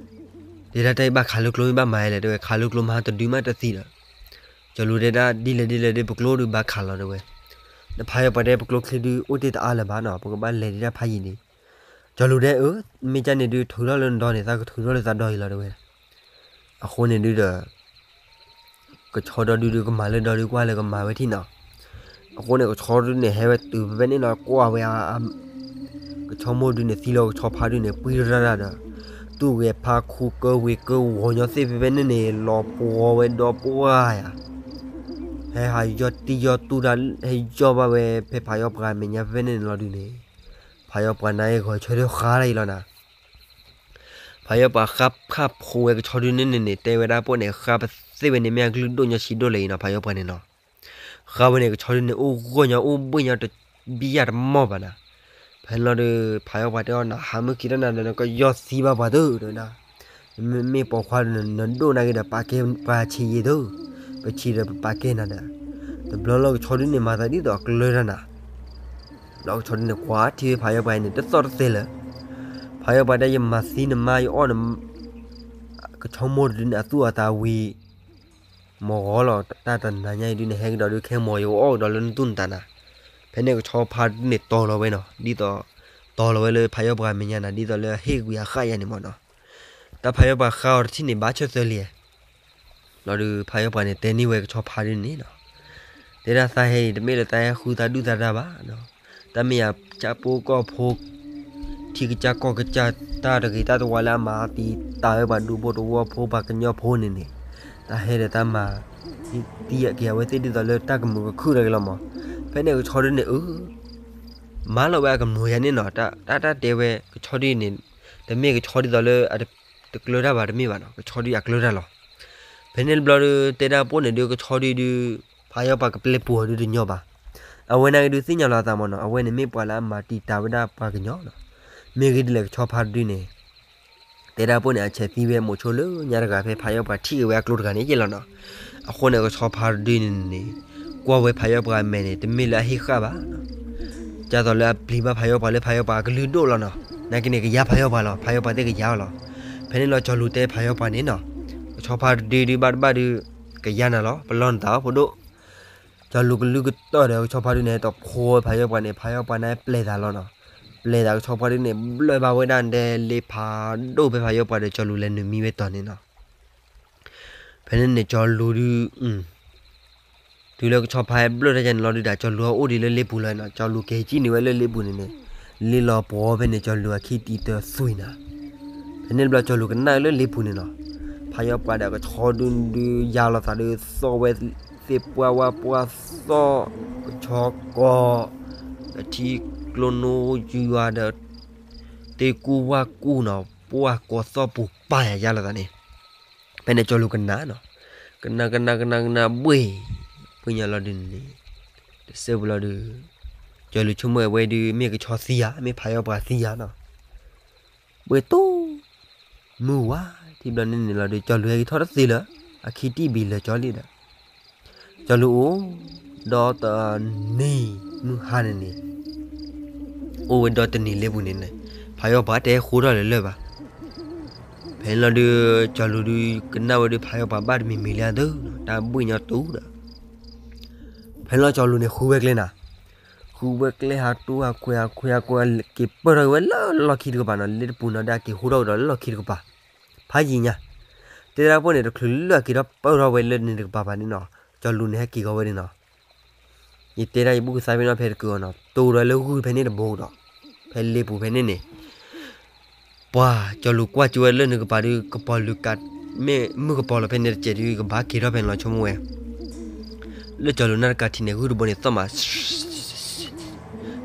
တဲဒၣ်တၢ်အံၤဘၣ်ခးလၢကျိမ့ၢ်ဘၣ်မၤလဲၣ် တဲဝဲ ခးလၢကျိမဟါတဒုမးတသံလီၤ. ကၠီၤလူၤတဲဒၣ်ဒ်လဲၣ်ဒ်လဲၣ်ဒုး ပကျိဒုးဘၣ်ခးလီၤတဲဝဲ, ဒီးဖးယီၤပှၤတဲပကျိချံဒုး အိၣ်တ့ၢ်တအါလၢၤဘၣ်နီၤ ပကဘၣ်လဲၤဒံးတၢ်ဖးယံၤန့ၣ်, ကၠီၤလူၤတဲအၢ, မ့ၢ်ကၢ်န့ၣ်ဒုး ထုးထီၣ်လၢနဒီန့ၣ် သးကထုးထီၣ်လၢသးဒီအံၤလီၤတဲဝဲ. အဃိန့ၣ်ဒုးဒီး ကဆီဒီဒုးဒုးကမၤလၢဒီဒုးကွၢ်လၢကမၤဝဲထံၣ်နီၤ. အဃိန့ၣ် ကဆီဒုးန့ၣ် ဟဲဝဲတုၤဖဲဖဲန့ၣ်လီၤ ကွၢ်ဝဲ ကဆီမိၢ်ဒုးန့ၣ် သံလီၤကဆီဖါဒုးန့ၣ် ပှံရၢ်ရၢ်ဒီး သူၣ်ဂဲၤဖါခူကၢဝ့ၤကၢဝီၤညီသ့ၣ်ဖဲဖဲန့ၣ်န့ၣ် လီၤပှီၤဝဲဒီပှၢ်ယၤ, ဟဲဟးယီၢ်တံၢ်ယီၢ်တူၢ်တၢ် ဟဲယီၢ်ဘၣ်ဝဲဖဲဖးယီၤပှၤမဲာ်ညါဖဲဖဲန့ၣ်န့ၣ်လီၤဒုးန့ၣ်, ဖးယီၤပှၤနါအံၤဂီၤဆၢထၢၣ်ဃါလၢအံၤလီၤနၤ. ဖးယီၤပှၤဃါဖးဖိဝဲကဆီဒုးန့ၣ်န့ၣ်န့ၣ် တဲဝဲဒၣ်ပိၢ်န့ၣ် ဃါပသ့ၣ်ဝဲန့ၣ် မ့ၢ်အကလုၢ်ဒိၣ်ညီဆံးဒိၣ်လၢအံၤနီၤ ဖးယီၤပှၤန့ၣ်နီၤ. ဃါဝဲန့ၣ် ကဆီဒုးန့ၣ် အိၣ်ဂီၢ်ညီအိၣ်ဘှ့ၣ်ညီတဘံၣ်ယၢ်တမီၢ်ဘၣ်နၤ. ဖဲန့ၣ်လီၤဒုး ဖးယီၤပှၤတဲအီၤ နဟးမုၢ်ခံထီၣ်နၤဒီး နကယီၢ်သံဘၣ်ပှၤသုဒီးဒၣ်, မ့မ့ၢ်ပိာ်ခွါဒုး နဒိၣ်နၤက့ၤဒီးပာ်ကဲပှၤဆံးယံာ်သု, ပဆံးဒီးပပာ်ကဲနၤဒီး, တဘျီလီၤကဆီဒုးန့ၣ် မၤသးဒ်သိးအကျၢၤတၢ်နၤ ဘျီကဆီဒုးန့ၣ် ကွၢ်ထံၣ်ဖးယီၤပှၤအံၤန့ၣ် တသီၣ်တသဲလၢၤ. ဖးယီၤပှၤတဲ ယမၤသံနမါ ယအီၣ်န ကဆီမိၢ်တဒုန့ၣ် အသူၣ်အသးဝံၤ, မ့ၢ်ဂီၤလီၤ တၢ်တနၤညါအံၤဒုန့ၣ် ဟဲကဒီးဒုး ခဲမီၤ ယကအီၣ်ကဒီးလၢနသူၣ်နသးနၤ. ဖဲန့ၣ်ကဆီဖါဒုန့ၣ် တီၤလီၤဝဲနီၤ ဒ်သိး, တီၤလီၤဝဲလၢဖးယီၤပှၤမဲာ်ညါနၤ ဒ်သိးလၢအဟ့ၣ်ကွံာ်အဃၣ်ယၤန့ၣ်မ့ၢ်နီၤ. တၢ်ဖးယီၤပှၤဃါအီၤတထံၣ်န့ၣ် ဘၣ်ဆၢသၢလံ လီၤဒုး ဖးယီၤပှၤန့ၣ် တဲန့ၢ်ဝဲကဆီဖါဒုန့ၣ်နီၤ, တဲဒၣ်သးဟဲအံၤ တမ့ၢ်လၢသးဟဲဃုသးဒုၣ်သးဒါဘၣ်နီၤ, တၢ်မ့ၢ်ယၤကၠၢ်ပိကီၢ်ဖိ, ထံကစၢ်ကီၢ်ကစၢ် တၢ်တဂ့ၤတၢ်တဝါလၢအမၤတံာ်တာ်ဝဲပှၤဒူဖိတဝီဖိ ပှၤကညီဖိန့ၣ်န့ၣ်, တၢ်ဟဲဒီးတၢ်မၤ သံက့ၤအဝဲသ့ၣ်ဒ်သိးလၢတၢ်ကမုာ်ကခုၣ်တဂ့ၤလီၤမး. ဖဲန့ၣ်ကဆီဒုန့ၣ် အၢ မၤလီၤဝဲအကမုာ်ယၤန့ၣ်နီၤ, တၢ်တၢ်တဲဝဲကဆီဒုန့ၣ်, တမ့ၢ်ကဆီဒ်သိးလၢ တကျၢၤတၢ်ဘၣ်တမ့ၢ်ဘၣ်နီၤ, ကဆီဒုအကျၢၤတၢ်လီၤ. ဖဲန့ၣ်တဘျီဒုး တဲဒၣ်ပိၢ်န့ၣ်ဒုး ကဆီဒုဒုး, ဖးယီၤပှၤကပျဲပူၤအီၤဒုးတညီဘၣ်. အဝဲန့ၣ်ကဒုးသ့ၣ်ညါလီၤအသးမ့ၢ်နီၤ, အဝဲန့ၣ်မ့ၢ်ပှၤလၢအမၤတံာ်တာ်ဝဲဒၣ်ပှၤကညီနီၤ. မ့ၢ်ဂ့ၤဒ်လဲၣ်ကဆီဖါတဒုန့ၣ် တဲဒၣ်ပိၢ်န့ၣ် အဆဲးသံဝဲမိးဆိလၢညါတဂၤ ဖဲဖးယီၤပှၤထံၣ်က့ၤဝဲအကျိတဂၤန့ၣ်ယဲလီၤနီၤ. အဃိန့ၣ် ကဆီဖါတဒုန့ၣ်န့ၣ် ကွၢ်ဝဲဖးယီၤပှၤအမဲာ်န့ၣ် တမ့ၢ်လၢအဟ့ၣ်ဃာ်ဘၣ်နီၤ, ဒ်သိးလၢအပျံၤဘၣ်ဖးယီၤပှၤလၢဖးယီၤပှၤအကလုၢ်ဒိၣ်လီၤနီၤ. နာ်က့န့ၣ် ကယၤဖးယီၤပှၤလီၤ, ဖးယီၤပှၤသ့ၣ်ကယၤအီၤလီၤ. ဖဲန့ၣ်လီၤ ကၠီၤလူၤတဲဖးယီၤပှၤန့ၣ်နီၤ, ကဆီဖါတဒုဒုးဘၣ်တဘၣ်ဒုး ကယၤနၤလီၤ, ပလီၢ်နသးအီၤဖိဒိၣ်. ကၠီၤလူၤကလုၢ်ကတီၢ်ဒီး ကဆီဖါဒုန့ၣ် တီၢ်ဖိဝဲဖးယီၤပှၤန့ၣ် ဖးယီၤပှၤန့ၣ်ပျဲသးလီၤနီၤ. ပျဲသး ကဆီဖါဒုန့ၣ် ဘျၢဘၣ်ဝဲဒၣ်ဒဲး လ့ဖးဒိၣ်ဖဲဖးယီၤပှၤဒီး ကၠီၤလူၤလဲၤနုာ်မံဝဲတီၤန့ၣ်နီၤ. ဖဲန့ၣ်န့ၣ် ကၠီၤလူၤဒုး တုၤလၢကဆီဖါဟဲဘျၢၣ်တၢ်ယၤန့ၣ်လီၤဒုး ကၠီၤလူၤအအိၣ်ဒံးလၢလ့ပူၤလီၤနီၤ. ကၠီၤလူၤက့ၤကံၣ်န့ၢ်ဝဲလၢလ့ပူၤန့ၣ်န့ၣ်, လ့လီၤပှီၤဖဲန့ၣ် ကၠီၤလူၤအခံတံၤတသွံၣ်နၤ. ဖဲန့ၣ်တဘျီ ကၠီၤလူၤကနၣ်လၢလ့ပူၤန့ၣ်လီၤ. ဖးယီၤပှၤဒီးကဆီဒုဒုး ယါလီၤသးဒုး သီၣ်ဝဲသ့ၣ်ပှၢ်ဝါပှၢ်သီၣ် ကဆီကီၤ, ဒီးထံကျိနိယုၤယွၤဒီး သ့ၣ်ကူၣ်ဝၣ်ကူၣ်နီၤ, ပှၢ်ကိးသီၣ်ပူၤပာ်ယါယါလီၤသးန့ၣ်. ဖဲန့ၣ်ကၠီၤလူၤကနၣ်နီၤ, ကနၣ်ကနၣ်ကနၣ်ကနၣ်ဘှ့ၣ်, ဘှ့ၣ်ညါလီၤဒုးန့ၣ်, တစဲးပူၤလီၤဒုး, ကၠီၤလူၤဆိကမိၣ်ဝဲဒုး မ့ၢ်ကဆီသံဧါ, မ့ၢ်ဖးယီၤပှၤသံဧါနီၤ. ဘှ့ၣ်တူၢ်, မုၢ်ဝါထံဘျီန့ၣ်န့ၣ်လီၤဒုး ကၠီၤလူၤဟဲက့ၤထီၣ်တသ့လၢၤ. အခံတံၢ်ဘံၣ်လၢာ်ကၠီလံဒီး ကၠီၤလူၤအိၣ် ဒီးတနံၤမုၢ်ဟါန့ၣ်န့ၣ် အိၣ်ဝဲဒီးတနံၤလၢပူၤန့ၣ်န့ၣ် ဖးယီၤပှၤတဟဲဃုထီၣ်လၢၤလၢၤဘၣ်. ဖဲန့ၣ်လီၤဒုး ကၠီၤလူၤဒုးကနၣ်ဝဲဒုး ဖးယီၤပှၤဘၣ်တမံၤမံၤလၢအသိး တၢ်ဘှ့ၣ်ညီတူဒီး ဖဲန့ၣ်လီၤကၠီၤလူၤန့ၣ် ဃုဝဲကျဲနၤ, ဃုဝဲကျဲဟးတူၢ်ဟးခွဲးဟးခွဲးဟးခွဲး က့ၤပၢၢ်ထီၣ်က့ၤဝဲလၢလီၢ်ခံတကပၤနီၤ, လၢတပူၤနီၤဒၣ်က့ၤဟူထီၣ်ကဒီးလၢလီၢ်ခံတကပၤ ဖးယံၤညါ, တဲဒၣ်ပှၢ်န့ၣ် တချုးလၢအက့ၤထီၣ်ပၢၢ်ထီၣ်ဝဲလၢန့ၣ်တကပၤဘၣ်န့ၣ်နီၤ, ကၠီၤလူၤန့ၣ် ဟဲက့ၤဂီၤဝဲန့ၣ်နီၤ, ယတဲဒၣ်ယဘူၣ်ကသါဖဲနီၤ ဖဲတကုးအီၤနီၤ, တိၢ်ဒီးလၢဂုၢ်ဖဲန့ၣ်တဘိဒီး, ဖဲလ့ပူၤဖဲန့ၣ်န့ၣ်, ပှၤကၠီၤလူၤကွၢ်ကၠိဝဲလၢန့ၣ်တကပၤဒုး ကပီၤလုာ်ကး, မ့ၢ်မုၢ်ကပီၤလီၤဖဲန့ၣ်တစဲးဒုး ကဘၣ်က့ၤထီၣ်ဖဲန့ၣ်လီၤ ဆိကမိၣ်ဝဲ လၢကၠီၤလူၤနၢ်တကးထံးန့ၣ် ဂုၢ်တဘိန့ၣ်သီၣ်မး,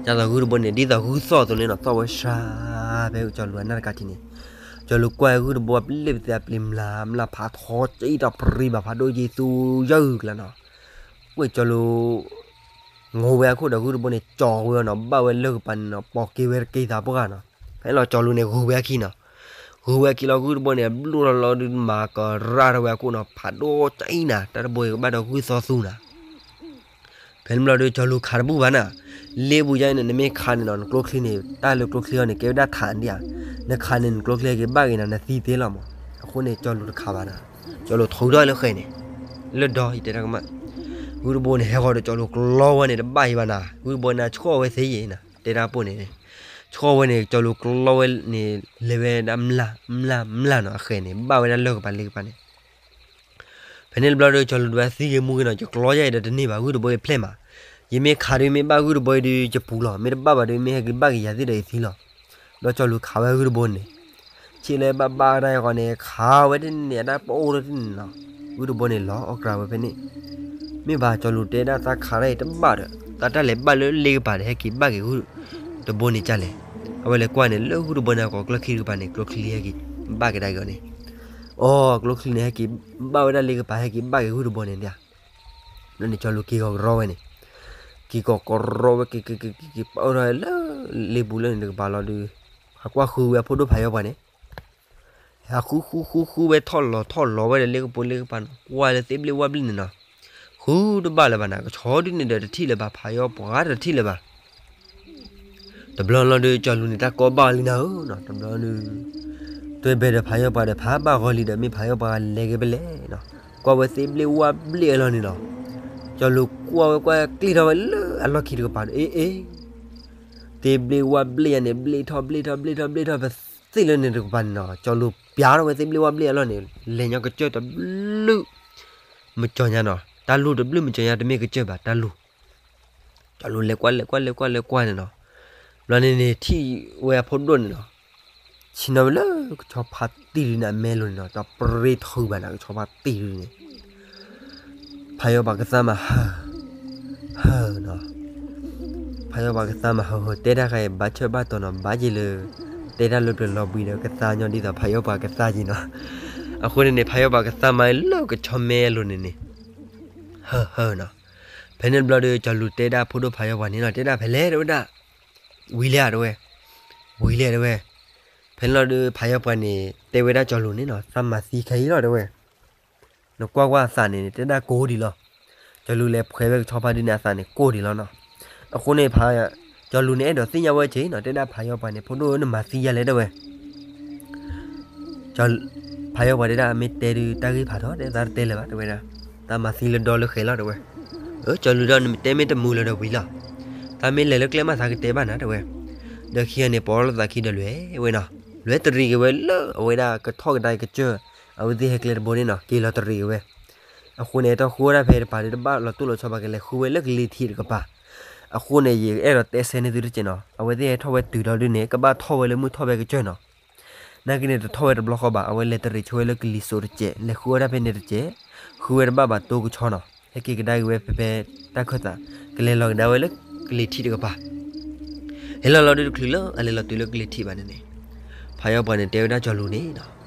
ဒ်သိးဂုၢ်တဘိန့ၣ် ဒ်သိးဂုၢ်သီၣ်အသိးန့ၣ်နီၤ သီၣ်ဝဲစှၤ ဖဲကၠီၤလူၤအနၢ်တကးထံးန့ၣ်, ကၠီၤလူၤကွၢ်ဂုၢ်တဘိအပျ့ၢ်ပသ့အပျ့ၤမျၢ်မျၢ် ဖးထီကၠံတပြံဘၣ် ဖးဒိၣ်ကၠံသူယၢၢ်ကျါနီၤ, ကွၢ်ကၠီၤလူၤ ငိၤဝဲအခိၣ်ဒီးဂုၢ်တဘိန့ၣ် ကၠီၤဝဲအီၤနီၤ, ဘၣ်ဝဲလၢကပၤန့ၣ်နီၤ ပိာ်က့ၤဝဲတက့ၤသးပှၢ်နီၤ, ဖဲလီၤကၠီၤလူၤန့ၣ် ဂုၤဝဲအခံနီၤ, ဂုၤဝဲအခံလီၤ ဂုၢ်တဘိန့ၣ် ဘျိၣ်ထီၣ်လီၤဒုး မၤကရၢထီၣ်ဝဲအခိၣ်နီၤ ဖးဒိၣ်ကၠံနၤ တၢ်တဘိအံၤကဘၣ်ဒီးဂုၢ်သီသူနၤ ဖဲန့ၣ်ဘျီဒီးကၠီၤလူၤခးတဘူၣ်ဘၣ်နၤ, လ့ပူၤယါအံၤန့ၣ် နမ့ၢ်ခးန့ၣ်နီၤ နကျိချံန့ၣ် တၢ်လၢကျိချံအီၤန့ၣ် ကဲဝဲဒၣ်ထးဒံးဧါ, နခးန့ၣ် နကျိချံက့ၤဘၣ်က့ၤနၤ နသံသ့လီၤမး, အဃိန့ၣ် ကၠီၤလူၤတခးဘၣ်နၤ, ကၠီၤလူၤထိးထီၣ်လၢဃဲၤန့ၣ်, လၢဒီးယတဲတၢ်ကမၣ်, ဂုၢ်တဘိန့ၣ် ဟဲဃီၤဒီးကၠီၤလူၤကျီဝဲန့ၣ် တဘၣ်အံၤဘၣ်နၤ, ဂုၢ်တဘိန့ၣ် ဆှီၣ်ဝဲသ့ယဲနၤ တဲဒၣ်ပှၢ်န့ၣ်, ဆှီၣ်ဝဲန့ၣ် ကၠီၤလူၤကျီဝဲန့ၣ် လဲၤဝဲဒၣ်မျၢ်မျၢ်မျၢ်နီၤ အဃဲၤန့ၣ် ဘၣ်ဝဲဒၣ်လၢကပၤလ့ကပၤန့ၣ် ဖဲန့ၣ်တဘျီဒီး ကၠီၤလူၤတဝဲသံဂ့ၤမူဂ့ၤနီၤ ယကျီယါအံၤဒီးတန့ၢ်ဘၣ် ဂုၢ်တဘိအံၤဖျဲၣ်မး, ယမ့ၢ်ခးဒုးမ့ၢ်ဘၣ်ဂုၢ်တဘိအံၤဒုး ယပူၤလီၤ, မ့ၢ်တဘၣ်ဘၣ်ဒုး မ့ၢ်ဟဲက့ၤဘၣ်က့ၤယၤသ့ၣ်ဒီးယသံလီၤ, ဒီးကၠီၤလူၤခးဝဲဂုၢ်တဘိန့ၣ်, ဆ့လၢဘၣ်ဘၣ်တၢ်အံၤဃီန့ၣ် ခးဝဲတန့ၢ် အတၢ်ပအိၣ်လၢတန့ၣ်နီၤ, ဂုၢ်တဘိန့ၣ်လီၤအီၣ်ကြၤဝဲဖဲန့ၣ်, မ့ၢ်ဘၣ်ကၠီၤလူၤတဲဒၣ်သးခးတၢ်အံၤတဘၣ်ဒီး သးတၢ်လဲၤဘၣ်လၢလ့ကပၤဒီး ဟဲက့ၤဘၣ်က့ၤဂုၢ်တဘိန့ၣ်ကလဲၣ်, အဝဲလဲၤကွၢ်န့ၣ် လၢဂုၢ်တဘိန့ၣ်အကိာ်ကျိချံတကပၤန့ၣ် ကျိချံဟဲက့ၤဘၣ်က့ၤဒၣ်က့ၤအီၤန့ၣ်, အိ ကျိချံန့ၣ် ဟဲက့ၤဘၣ်ဝဲဒၣ်လ့ကပၤ ဟဲက့ၤဘၣ်က့ၤဂုၢ်တဘိန့ၣ်ဒၣ်, ဘျီန့ၣ် ကၠီၤလူၤက့ၤကီၤကရီဝဲန့ၣ်, က့ၤကီၤကရီဝဲ က့ၤက့ၤက့ၤက့ၤက့ၤပၢၢ်ထီၣ်လၢလ့ပူၤလၢန့ၣ်တကပၤလီၤဒုး, ဟးကွၢ်ဃုဝဲအဖိဒိၣ်ဖးယီပှၤန့ၣ် ဟးဃုဃုဃုဃုဝဲထီၣ်လီၤထီၣ်လီၤဝဲဒီးလ့ကပၤလ့ကပၤနီၤ, ကွၢ်လၢသ့ၣ်ဘျ့ဝၣ်ဘျ့န့ၣ်နီၤ, ဃုတဘၣ်လၢၤဘၣ်နၤ, ကဆီဒုန့ၣ်ဒီးတထံၣ်လၢၤဘၣ်, ဖးယီပှၤတထံၣ်လၢၤဘၣ်, တဘျီလီၤဒီး ကၠီၤလူၤန့ၣ် တၢ်ကီဘၣ်လံနၤဧၢနီၤ, တဘျီဒီး တွဲဘဲဒီးဖးယီပှၤဒီး ဖးဘၣ်ဂီၤလံဒီး မ့ၢ်ဖးယီပှၤလဲၤက့ၤဖဲလဲၣ်နီၤ, ကွၢ်ဝဲသ့ၣ်ဘျ့ဝၣ်ဘျ့အလီၢ်န့ၣ်လီၤ, ကၠီၤလူၤကွၢ်ဝဲကွၢ်ကျ့ၣ်ထီၣ်ဝဲလၢအလီၢ်ခံတကပၤဒီး အ့ အ့ သ့ၣ်ဘျ့ဝၣ်ဘျ့ယါန့ၣ် ဘျ့ထီၣ်ဘျ့ထီၣ်ဘျ့ထီၣ်ဘျ့ထီၣ်ပသ့ၣ်လၢန့ၣ်တကပၤန့ၣ်နီၤ, ကၠီၤလူၤပျးထီၣ်ဝဲသ့ၣ်ဘျ့ဝၣ်ဘျ့အလီၢ်န့ၣ် လဲၤညီကစၢၢ်တဘျုး မကၠီၤညါနီၤ, တၢ်လူၢ်တဘျုးမကၠီၤညါ တမ့ၢ်ကစၢၢ်ဘၣ် တၢ်လူၢ်, ကၠီၤလူၤလဲၤကွၢ်လဲၤကွၢ်လဲၤကွၢ်လဲၤကွၢ်န့ၣ်နီၤ, ဘျီန့ၣ်န့ၣ် ထံၣ်ဝဲအဖိဒိၣ်န့ၣ်နီၤ, ဆ့ၣ်နီၤဝဲလၢကဆီဖါတံၢ်ဒုန့ၣ် အမဲလိၤန့ၣ်နီၤ, တၢ်ပြ့ထုးဘၣ်နၤ ကဆီဖါတံၢ်ဒုန့ၣ် ဖးယီပှၤကသါမး ဟၢ ဟၢနီၤ, ဖးယီပှၤကသါမး ဟၢ ဟၢ တဲတၢ်ခါအံၤ ဘၣ်ဆၢဘၣ်တီၤနီၤ, ဘၣ်က့ၤလၢ တဲတၢ်လၢပျၢၤလီၤဘှံးဒီး ကသါညီဒ်သိးဖးယီပှၤကသါက့ၤနီၤ, အဃိန့ၣ်န့ၣ် ဖးယီပှၤကသါမးလၢကဆီမဲအလိၤန့ၣ်န့ၣ် ဟၢ ဟၢနီၤ, ဖဲန့ၣ်တဘျီဒီး ကၠီၤလူၤတဲဒၣ်ဖိဒိၣ်ဖးယီပှၤန့ၣ်နီၤ, တဲဒၣ်ဖဲလဲၣ်တဲဝဲဒၣ်, ဝံၤလဲၣ်ဧါတဲဝဲ, ဝံၤလဲၣ်တဲဝဲ, ဖဲန့ၣ်လီၤဒီး ဖးယီပှၤန့ၣ် တဲဝဲဒၣ်ကၠီၤလူၤန့ၣ်နီၤ, သးမၤသံခဲအံၤလီၤတဲဝဲ နကွၢ်ကွၢ်အသးန့ၣ် တဲဒၣ်ကိၢ်ဒံးလီၤ, ကၠီၤလူၤလဲၤဖှဲးဝဲကဆီဖါဒုန့ၣ် အသးန့ၣ်ကိၢ်ဒံးလီၤနီၤ, အဃိန့ၣ် ကၠီၤလူၤန့ၣ် အဲၣ်ဒိးသ့ၣ်ညါဝဲက့ၤနီၤ, တဲဒၣ်ဖးယီပှၤန့ၣ် ဖိဒိၣ်ဧၢ နမၤသံယါလဲၣ်တဲဝဲ ဖးယီပှၤတဲဒၣ် မ့ၢ်တဲဒုးတၢ်ဂ့ၢ်ဖးထီၣ် တဲသးတတဲလၢၤဘၣ်တဲဝဲဒၣ်, သးမၤသံလၢဒီလၢဃဲၤလီၤတဲဝဲ, အၢ ကၠီၤလူၤဒီး နတဲမ့ၢ်တမုာ်လၢၤဒီးဝံၤလီၤ, သးမ့ၢ်လဲၤလၢကျဲမး သးကတဲဘၣ်နၤတဲဝဲ, ဒီးခံဂၤန့ၣ် ပိာ်လိာ်သးခံဒီးလွဲၢ်ဝဲနီၤ, လွဲၢ်တရံးက့ၤဝဲလၢအဝဲဒၣ်ကထီၣ်ကဒါကစၢၢ် အဝဲသ့ၣ်ဟဲကျဲတဘိန့ၣ်နီၤ, က့ၤလီၤတရံးက့ၤဝဲ အဃိန့ၣ် တၢ်ဃုဝဲဒၣ်ဖဲတပၤဒီး တဘၣ်လီၤတိၢ်လီၤဆီဘၣ် ကလဲၤဃုဝဲလၢကလံၤထံးတကပၤ, အဃိန့ၣ် ယအဲၣ်ဒိးတဲဆၢန့ၢ်သုတကဲးနီၤ, အဝဲသ့ၣ်ဟဲထီၣ်ဝဲတုၤဒီးဒုန့ၣ် ကဘၣ်ထီၣ်ဝဲလၢမုၢ်ထီၣ်ဖဲကစၢၢ်နီၤ, နာ်က့န့ၣ် တထီၣ်ဝဲတဘျီဃီဘၣ်, အဝဲလဲၤတရံးဆိဝဲလၢကလံၤစိးတကဲး, လဲၤဃုဝဲဒၣ်ဖဲန့ၣ်တကဲး, ဃုဝဲတဘၣ်ဘၣ်တိၢ်ကဆီနီၤ, ဟဲက့ၤကဒါက့ၤဝဲဖဲဖဲတၢ်ခၢၣ်သး, ကလဲၤလီၤကဒါဝဲလၢကလံၤထံးတကပၤ ဟဲလီၤလီၤဒုးတချုးလၢအလဲၤလီၤတုၤလၢကလံၤထံးဘၣ်န့ၣ်န့ၣ်, ဖးယီပှၤန့ၣ်တဲဝဲဒၣ်ကၠီၤလူၤန့ၣ်နီၤ,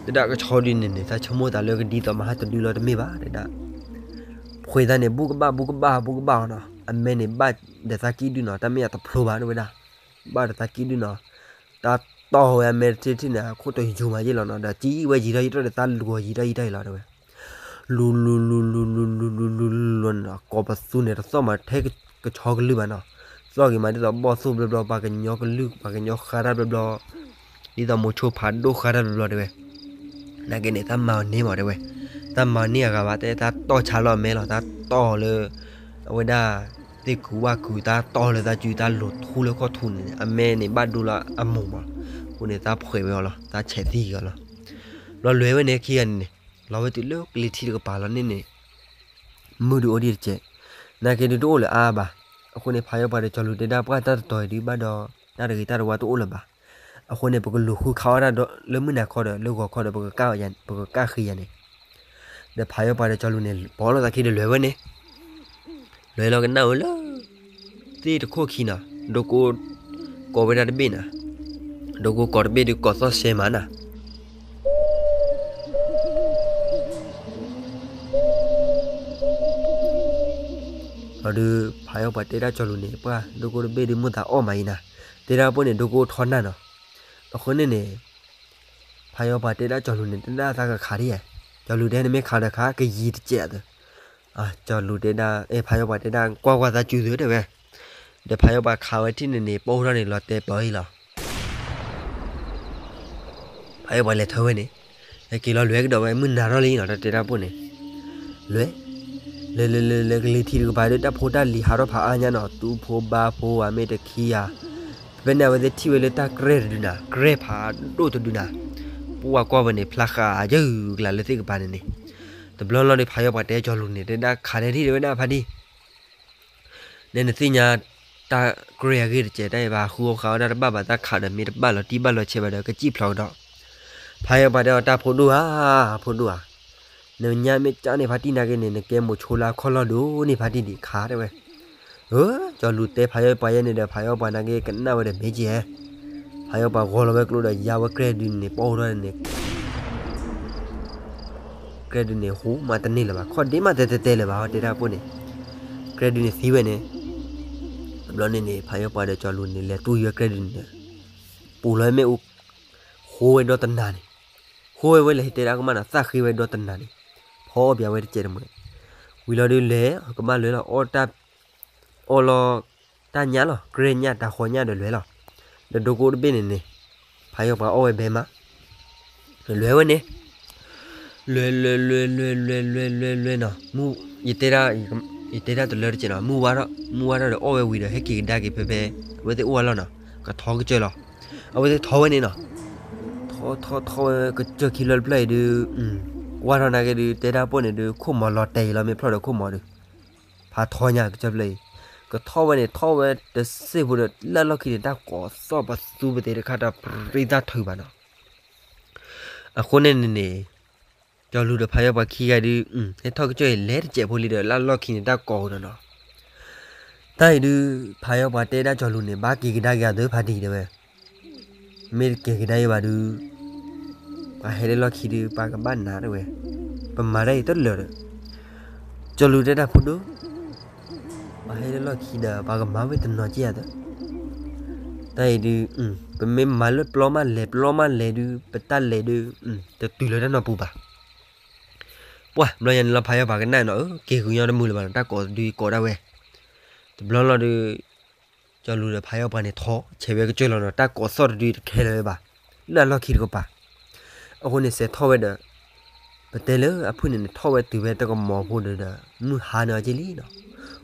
တဲဒၣ်ကဆီဒုန့ၣ်န့ၣ် သးဆိကမိၣ်သးလၢကဒ်သိးမဟါတဒုလီၤတမ့ၢ်ဘၣ်တဲဒၣ်, ဖှဲးသးန့ၣ် ဘူးကဘၣ်ဘူးကဘၣ်ဘူးကဘၣ်နီၤ, အမဲန့ၣ်ဘၣ်ဒီးသးကံၢ်ဒုနီၤ, တၢ်မ့ၢ်အတဖျိဘၣ်တဲဝဲဒၣ်, ဘၣ်ဒီးသးကံၢ်ဒုနီၤ, တၢ်တီၢ်ဝဲအမဲတထံၣ်ထံၣ်န့ၣ် အခိၣ်တီယိၤမးယ့ၢ်လီၤနီၤ, ဒီးကံၣ်ဝဲယံၤထီၣ်ယံၤထီၣ်ဒီးသးလူၤအီၤယံၤထီၣ်ယံၤထီၣ်ယံၤလီၤတဲဝဲ လူၤလူၤလူၤလူၤလူၤလူၤလူၤလူၤလူၤန့ၣ်နီၤ ကိးပသူန့ၣ်တသီၣ်မးထဲကဆီကလုၢ်ဘၣ်နီၤ, သီၣ်က့ၤမးဒ်သိးဘီၣ်သိၣ်ဘျီဘျီ ပှၤကညီကလုၢ် ပှၤကညီဃါတၢ်ဘျီဘျီ, ဒ်သိးမိၤဆိဖးဒိၣ်ဃါတၢ်ဘျီဘျီတဲဝဲ, နာ်က့န့ၣ် တၢ်မၤအီၤန့ၢ်မးတဲဝဲ, တၢ်မၤအီၤန့ၢ်အဂၤဘၣ် တဲတၢ်တီၢ်ဆါလီၤအမဲလီၤ တၢ်တီၢ်လၢ အဝဲဒၣ် သ့ၣ်ကူဝၣ်ကူ တၢ်တီၢ်လၢတၢ်စု တၢ်လိၤထူလၢခီၣ်ထူန့ၣ် အမဲန့ၣ်ဘၣ်ဒိလၢအမိၢ်မး, အဃိန့ၣ် တၢ်ဖှဲးဝဲအီၤလီၤ တၢ်ဆဲးသံက့ၤအီၤလီၤ. ဘျီလွဲၤဝဲန့ၣ်ခံဂၤန့ၣ်န့ၣ် လီၤဝဲတုၤလၢကလံၤထံးတကပၤလီၤန့ၣ်န့ၣ် မုၢ်ဒုးအိၣ်ဒံးတကဲး, နာ်က့ဒုးတအိၣ်လၢၤအါဘၣ်. အဃိန့ၣ် ဖးယီၤပှၤဒီးကၠီၤလူၤတဲဒၣ်ပှၢ်တၢ်တတီၤအံၤဒုးဘၣ်ဒီး တၢ်တဂ့ၤတၢ်တဝါတအိၣ်လၢၤဘၣ်. အဃိန့ၣ် ပကလူၤဃုခးအီၣ်တၢ်ဒီးလၢမုၢ်နၤခီဒီး လၢဂီၤခီဒီး ပကကၢ်ဃ့ယၤန့ၣ်, ဒီးဖးယီၤပှၤဒီးကၠီၤလူၤန့ၣ် ပိာ်လိာ်သးခံဒီးလွဲၤဝဲန့ၣ် လွဲၤလီၤကနၣ်ဝဲလၢ သ့ၣ်တခိၣ်ခံနီၤ, ဒိကိကိးဝဲဒၣ်တဘ့ၣ်နီၤ, ဒိကိကိးတဘ့ၣ်ဒုးကိးသီၣ်စဲမးနီၤ. ဒီးဒုး ဖးယီၤပှၤတဲဒၣ်ကၠီၤလူၤန့ၣ် ပှၢ်ဒိကိတဘ့ၣ်ဒုးမိၢ်သးအီၣ်မးအံၤနၤ, တဲဒၣ်ပှၢ်န့ၣ် ဒိကိထီနၢ်နီၤ. အဃိန့ၣ်န့ၣ် ဖးယီၤပှၤတဲဒၣ်ကၠီၤလူၤန့ၣ် တဲဒၣ်သးကခးဒ်ယဲ, ကၠီၤလူၤတဲနမ့ၢ်ခးဒီးခး ကယံၤတစဲးအသိး. ကၠီၤလူၤတဲဒၣ် အဲ ဖးယီၤပှၤတဲဒၣ် ကွၢ်ကွၢ်သးစုသုတဲဝဲ, ဒီးဖးယီၤပှၤခးဝဲထံၣ်န့ၣ်န့ၣ် ပိာ်ထီၣ်န့ၣ်လီၤတဲာ်ပၢအံၤလီၤ. ဖးယီၤပှၤလဲၤထၢဝဲန့ၣ်, ဟဲက့ၤလီၤလွဲၤကဒီးဝဲ မုၢ်နၤထီၣ်လံနီၤ တၢ်တဲဒၣ်ပှၢ်န့ၣ်, လွဲၤ, လဲၤလဲၤလဲၤလဲၤကလံၤထံးတကပၤဒီး တၢ်ဖိတၢ်လံၤဟးထီၣ်ဖးအါညါနီၤ, တူၢ်ဖိဘါဖိဧါ မ့ၢ်တခံဧါ, ဖဲန့ၣ် အဝဲသ့ၣ်ထံၣ်ဝဲလၢတၢ်ကြဲၢ်တဒုနၤ, ကြဲၢ်ဖးဒိၣ်တဒုနၤ, ပှၢ်ကွၢ်ဝဲန့ၣ် ဖျါဃာ်ယုၢ်ကလၤလၢသ့ၣ်ကပၤန့ၣ်န့ၣ်, တဘျီလီၤဒီး ဖးယီၤပှၤတဲကၠီၤလူၤန့ၣ် တဲဒၣ်ခးဒဲးထံၣ်တဲဝဲဒၣ်ဖါတံၢ် နဲနသ့ၣ်ညါ တၢ်ကြဲၢ်အဂ့ၢ်တစဲး တၢ်အံၤဘၣ်ဃုအီၣ်ဃာ်အီၣ်ဒၣ်တဘၣ်ဘၣ် တၢ်ခးဒီးမ့ၢ်တဘၣ်လီၤတံၢ်ဘၣ်လီၤဆဲးဘၣ်ဒီး ကစံၣ်ဖျိးကဒီး. ဖးယီၤပှၤတဲအီၤ တၢ်ဖိဒိၣ်ဧါ, ဖိဒိၣ်ဧါ, နညါမ့ၢ်ကၢ်န့ၢ်ဖါတံၢ်နာ်က့န့ၣ် နကဲမိၤဆိလၢအခီၣ်လီၢ်ဒိၣ်န့ၢ်ဖါတံၢ်ဒံးခးတဲဝဲ. အၢ ကၠီၤလူၤတဲဖးယီၤပှၤယဲန့ၣ်ဒီး ဖးယီၤပှၤနာ်က့ကနၣ်ဝဲဒီးမ့ၢ်ကဲ ဖးယီၤပှၤဂီၤလီၤဝဲကျိဒီး ယါဝဲကြဲၢ်ဒုန့ၣ် ပိာ်ထီၣ်န့ၣ် ကြဲၢ်ဒုန့ၣ် ဟူမးတန့ၢ်လၢၤဘၣ် ခီၣ်ဒ့မးတဲတဲတဲလၢၤဘၣ် တဲဒၣ်ပှၢ်န့ၣ်, ကြဲၢ်ဒုန့ၣ်သံဝဲန့ၣ်, တဘျီန့ၣ်န့ၣ် ဖးယီၤပှၤဒီးကၠီၤလူၤန့ၣ် လဲၤတူၢ်ယွဲၢ်ကြဲၢ်ဒုန့ၣ်, ပူၤလီၤမ့ၣ်အူ, ဃိဝဲဒီတနၤန့ၣ်, ဃိဝဲဝဲလဲၤဟဲတဲဒၣ်ကမၣ်နီၤ သၣ်ဃ့ဝဲဒီတနၤန့ၣ်, ဖီအီၣ်ပၠးဝဲတစဲးတမှဲၤ, ဝံၤလီၤဒုးလဲၤ ကဘၣ်လဲၤလီၤ အီၣ်တၢ် အီၣ်လီၤ တၢ်ညၣ်လီၤ ကြဲၢ်ညၣ်တၢ်ဃီညၣ်ဒီးလဲၤလီၤ, ဒီးဒိကိတဘ့ၣ်န့ၣ်န့ၣ်, ဖးယီၤပှၤအီၣ်ဝဲဘဲမး, လဲၤဝဲန့ၣ်, လဲၤလဲၤလဲၤလဲၤလဲၤလဲၤလဲၤလဲၤနီၤ, ယတဲဒၣ်, ယတဲဒၣ်တလၢတစဲးနီၤ မုၢ်ဝါထီၣ် မုၢ်ဝါထီၣ်ဒီးအီၣ်ဝဲဝံၤဒီး ဟဲက့ၤကဒါက့ၤဖဲဖဲ အဝဲသ့ၣ်အိၣ်ဝဲလီၤနီၤ, ကထီကစၢၢ်လီၤ, အဝဲသ့ၣ်ထီဝဲန့ၣ်နီၤ, ထီထီထီဝဲကစၢၢ်ခံလၢတဖျၢၣ်အံၤဒုး, ဝါထီၣ်နာ်က့ဒုး တဲဒၣ်ပှၢ်န့ၣ်ဒုး ခိၣ်မီၤလီၤတဲာ်အံၤလီၤ မ့ၢ်ဖျီၣ်ဒီးခိၣ်မီၤဒုး, ဖးထီညါကစၢၢ်ဖျၢၣ်အံၤ, ကထီဝဲန့ၣ် ထီဝဲတစ့ၢ်ဖိဒီး လၢလီၢ်ခံန့ၣ် တၢ်ကိးသီၣ်ပသူပသ့တခါ တၢ်ပြံသၣ်ထုးဘၣ်နီၤ, အဃိန့ၣ်န့ၣ်န့ၣ်, ကၠီၤလူၤဒီးဖးယီၤပှၤခံဂၤဒုး, ဟဲထီၣ်ကစၢၢ်အံၤလဲၤတစဲးဖိလံဒီး လၢလီၢ်ခံန့ၣ်တၢ်ကိးကဒီးနီၤ, တၢ်အံၤဒုး, ဖးယီၤပှၤတဲဒၣ်ကၠီၤလူၤန့ၣ် ဘၣ်က့ၤကဒါက့ၤအသၢဖးတံၢ်တဲဝဲ, မ့ၢ်တက့ၤကဒါအံၤဘၣ်ဒုး, ပှၤဟဲလၢလီၢ်ခံဒုး ပှၤကဘၣ်နၤတဲဝဲ, ပမၤတၢ်အံၤတလၢာ်ဒီး, ကၠီၤလူၤတဲဒၣ်ဖိဒိၣ် ပှၤဟဲလၢလီၢ်ခံဒီး ပှၤကမၤဝဲတနီၤက့ၢ်အသး, တၢ်အံၤဒုး, ပမ့ၢ်မၤလၢပျီမးလဲၤ ပျီမးလဲၤဒုး ပတၢ်လဲၤဒုး, တတုၤလၢတၢ်နီၢ်ပူၤဘၣ်, ပှၢ်ဘျီယၤန့ၣ်လီၤ ဖးယီၤပှၤကနၣ်နီၤ အၢ က့ၤဃုာ်ညီတမုာ်လၢၤဘၣ်နီၤ တၢ်ကိးဒုးကိးဒၣ်ဝဲ, တဘျီလီၤဒုး ကၠီၤလူၤဒီးဖးယီၤပှၤန့ၣ်ထီၣ်ဆဲးဝဲကစၢၢ်လီၤနီၤ တၢ်ကိးသီၣ်တဒုးတခဲလၢၤဝဲဘၣ်, လၢအလီၢ်ခံတကပၤ, အဃိန့ၣ်စဲးထီၣ်ဝဲဒီး, ပတဲလၢအဖုၣ်န့ၣ်န့ၣ်ထီၣ်ဝဲတုၤဝဲတကမီၤဖိဒီးဒီး, မုၢ်ဟါန့ၣ်အီၤက့ၢ်လံနီၤ,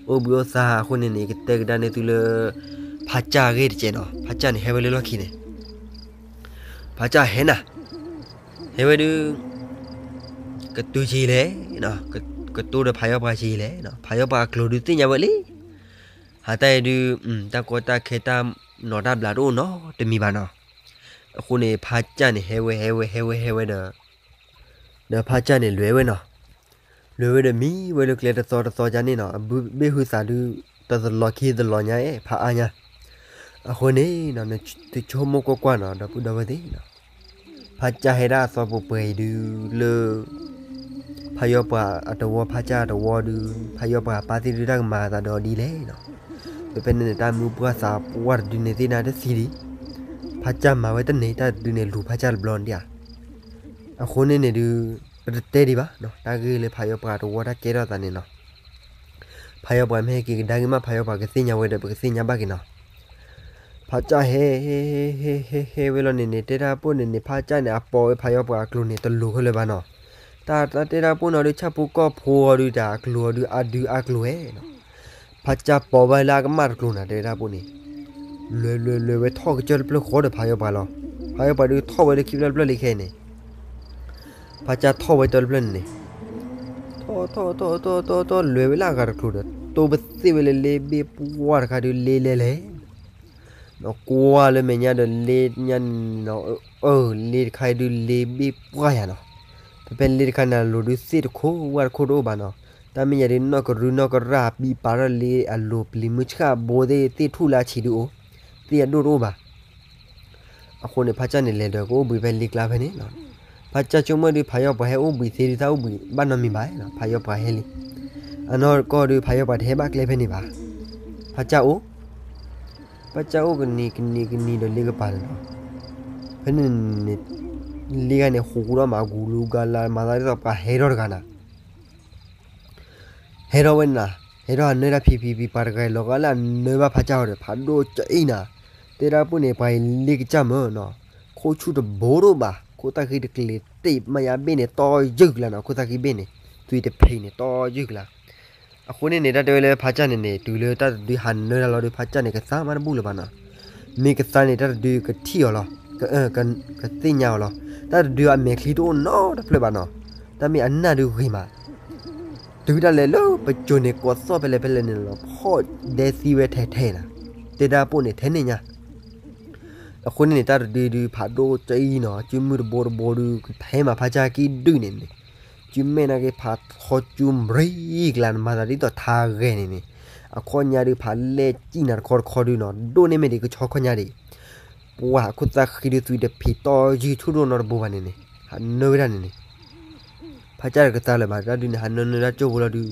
အိၣ်ဘှံးအိၣ်သါအဃိန့ၣ်န့ၣ် ကတဲကဒါန့ၢ်သုလၢ, ဖးကၢ်အဂ့ၢ်တစဲးနီၤ ဖးကၢ်န့ၣ်ဟဲဝဲလၢလီၢ်ခံန့ၣ် ဖးကၢ်ဟဲနၤ, ဟဲဝဲဒုး, ကတုၤဆံးလဲၣ်, ကတိၤဒီးဖးယီၤပှၤဆံးလဲၣ်, ဖးယီၤပှၤအကျိၤဒုးသ့ၣ်ညါဝဲလံ, ဟးတၢ်အံၤဒုး, တၢ်ကီတၢ်ခဲတၢ်နီၤတၢ်ဘျးတအိၣ်နီတမံၤဘၣ်နီၤ, အဃိန့ၣ် ဖးကၢ်န့ၣ်ဟဲဝဲဟဲဝဲဟဲဝဲဟဲဝဲဒီး, ဒီးဖးကၢ်န့ၣ်လဲၤဝဲနီၤ, လဲၤဝဲဒီးမံဝဲလၢကျဲတသီတသီကန့ၣ်နီၤ အဘ့ၣ်ဟုသးဒုး, တသလီၤခံသလီၤညါအဲၣ်ဖးအါညါ, အဃိန့ၣ်, သုဆိကမိၣ်ကွၢ်ကွၢ်နီၤ ဒီပုၢ်ဒီဝဲၢ်သ့ၣ်နီၤ, ဖးကၢ်ဟဲဒၣ်အသီပှဲၤပှဲၤအံၤဒုးလၢ ဖးယီၤပှၤအတဝီ ဖးကၢ်အတဝီဒုး ဖးယီၤပှၤအပၢ်သ့ၣ်ဒုးတၢ်ကမၤအသးဒီးဒ်လဲၣ်နီၤ, ဖဲဖဲန့ၣ်န့ၣ် တၢ်မုၢ်ပှၢ်သးပှၢ်တဒုန့ၣ်သ့ၣ်နၤတသံဒံး, ဖးကၢ်မၤဝဲတန့ၢ်တၢ်တဒုန့ၣ်လူၤဖးကၢ်တဘျီဒံးဧါ, အဃိန့ၣ်န့ၣ်ဒုး တတဲဒံးဘၣ်နီၤ, တၢ်ဂ့ၢ်လၢဖးယီပှၤတဝီတၢ်ကဲထီၣ်သးန့ၣ်နီၤ, ဖးယီပှၤမ့ၢ်ဟဲက့ၤကဒါက့ၤမး ဖးယီပှၤကသ့ၣ်ညါဝဲဒီး ပကသ့ၣ်ညါဘၣ်က့ၤနီၤ. ဖးကၢ်ဟဲ ဟဲ ဟဲ ဟဲ ဟဲဝဲလီၤန့ၣ်န့ၣ် တဲတၢ်ပိၢ်န့ၣ်န့ၣ် ဖးကၢ်န့ၣ် အပိာ်ဝဲဖးယီပှၤအကျိၤန့ၣ် တလိၤခဲလၢာ်ဘၣ်နီၤ. တၢ် တၢ်တဲတၢ်ပိၢ်နီၤဒုး ဆၣ်ဖိကီၢ်ဖိအီၤဒုး တၢ်အကျိၤအီၤဒုး အဒုးအကျိၤဝဲနီၤ. ဖးကၢ်ပိာ်ဝဲလၢအကမၣ်တကျိၤနၤ တဲတၢ်ပိၢ်န့ၣ် လွဲၤလွဲၤလွဲၤဝဲထီၣ်ကစၢၢ်တဖျၢၣ်ဃီဒီးဖးယီပှၤလီၤ. ဖးယီပှၤဒုးထီၣ်ဝဲလၢခံဖျၢၣ်တဖျၢၣ်လံခဲအံၤန့ၣ် ဖးကၢ်ထီၣ်ဝဲတဖျၢၣ်န့ၣ်န့ၣ် ထီၣ်ထီၣ်ထီၣ်ထီၣ်ထီၣ်ထီၣ်ထီၣ် လွဲၤဝဲလၢအဂၤတကျိၤဒီး တိၢ်ပသ့ၣ်ဝဲလၢလ့ဘ့ၣ်ပှၢ်တခါဒုး လ့လဲလဲ ဒီးကွၢ်လၢမဲာ်ညါဒီးလ့ညါန့ၣ်နီၤ, အၢ လ့တခါအံၤဒုးလ့ဘ့ၣ်ပှၢ်ယၤနီၤ. ဖဲဖဲလ့တခါန့ၣ် အလိၤဒုးသ့ၣ်တခိၣ်ဝၣ်တခိၣ်တအိၣ်ဘၣ်နီၤ. တၢ်မ့ၢ်ယၤဒုး နီၢ်ကရူၢ်နီၢ်ကရၢ် ပံးပာ်ထီၣ်လ့အလိၤ ပျံၤမုၢ်ဆှၣ်ဘိသ့ၣ် သ့ၣ်ထူၣ်လၢအဆံးဒုးအိၣ်, သ့ၣ်အဒိၣ်တအိၣ်ဘၣ်. အဃိန့ၣ် ဖးကၢ်န့ၣ် လဲၤဒီးကအိၣ်ဘှံးဖဲလ့ကျါဖဲန့ၣ်နီၤ. ဖးကၢ်ဆိကမိၣ်ဒုး ဖးယီပှၤဟဲအိၣ်ဘှံးသ့ဒုး တၢ်အိၣ်ဘှံးဘၣ်နီတမံၤဘၣ်နီၤ, ဖးယီပှၤဟဲလံ. အနီၢ်ကီၢ်ဒုး ဖးယီပှၤတဟဲဘၣ်ကျဲဖဲန့ၣ်ဘၣ်. ဖးကၢ်အိၣ် ဖးကၢ်အိၣ်ကနံၤကနံၤကနံၤဒီးလ့ကပၤန့ၣ်နီၤ. ဖဲန့ၣ်န့ၣ် လ့ဂၤန့ၣ် ဟူးဒီးမၤဂူၤလူၤဂၤလၢ မၤသးဒ်သိးပှၤဟဲထီၣ်တဂၤနၤ ဟဲထီၣ်ဝဲန့ၣ်နၤ, ဟဲထီၣ်အနၢတၢ်ဖံးဖံးဖံး ပှၤတဂၤအံၤလီၤဂာ်လၢအနၢဘၣ်ဖးကၢ်အီၤဒီး ဖးဒိၣ်ကၠီအံၤနၤ, တဲဒၣ်ပိၢ်န့ၣ် ပှၤအံၤလ့ကစၢ်မၢ်နီၤ, ခိၣ်ဆူၣ်တဘိတအိၣ်ဘၣ်, ခိၣ်သၣ်ဃံတကျ့ၤတ့ၢ်မးယါဘ့ၣ်န့ၣ် တီယုၢ်ကလါနီၤ, ခိၣ်သၣ်ဃံဘ့ၣ်န့ၣ် သွံၣ်တဖံးန့ၣ် တီယုၢ်ကလါ. အဃိန့ၣ်န့ၣ် တၢ်တဲဝဲလၢဖးကၢ်န့ၣ်န့ၣ် တုၤလၢတၢ်တဒုဟးနၢတၢ်လီၤဒီး ဖးကၢ်န့ၣ် ကသါမးတဘူၣ်လၢၤဘၣ်နီၤ. မ့ၢ်ကသါန့ၣ် တၢ်တဒုကထံၣ်အီၤလီၤ, ကသ့ၣ်ညါအီၤလီၤ. တၢ်တဒုအမဲာ်ချံတအိၣ်နီတဖျၢၣ်ဘၣ်နီၤ. တၢ်မ့ၢ်အနၢ်ဒုးဂ့ၤမး တုၤဒၣ်လဲာ်လၢပစိၤန့ၣ် ကိးသီၣ်ဖဲလဲၣ်ဖဲလဲၣ်န့ၣ်လီၤ ဖီၣ်ဒဲသံဝဲထဲထဲနၤ, တဲဒၣ်ပိၢ်န့ၣ် ထဲန့ၣ်ညါ. အဃိန့ၣ်န့ၣ် တၢ်တဒုဒုး ဖးဒိၣ်ကၠီအံၤနီၤ, စုမုၢ်တဘိတဘိဒုးကဖဲမးဖးကၢ်ကံၣ်ဒုးန့ၣ်န့ၣ်, စုမဲာ်နာ်က့ဖးထီၣ်ကၠူမရံကလါ နမၤသးဒ်သိးထါဂဲၤန့ၣ်န့ၣ်, အခီၣ်ညါဒုးဖးလဲၢ်ကံၣ်နၤတခီတခီဒုးနီၤ, ဒိၣ်န့ၢ်မ့ၢ်ဒံးကဆီခီၣ်ညါဒံး ပှၤခိၣ်သၣ်ဃံဒုးသွံၣ်တဖံးတီယုၢ်ဆူၣ်ဒိၣ်နီတဘိဘၣ်န့ၣ်န့ၣ်, ဟးနၢဝဲဒၣ်န့ၣ်န့ၣ် ဖးကၢ်တကသါလၢၤဘၣ်, တၢ်ဒုးန့ၣ် ဟးနၢနၢတၢ်ကၠိဖိလီၤဒုး,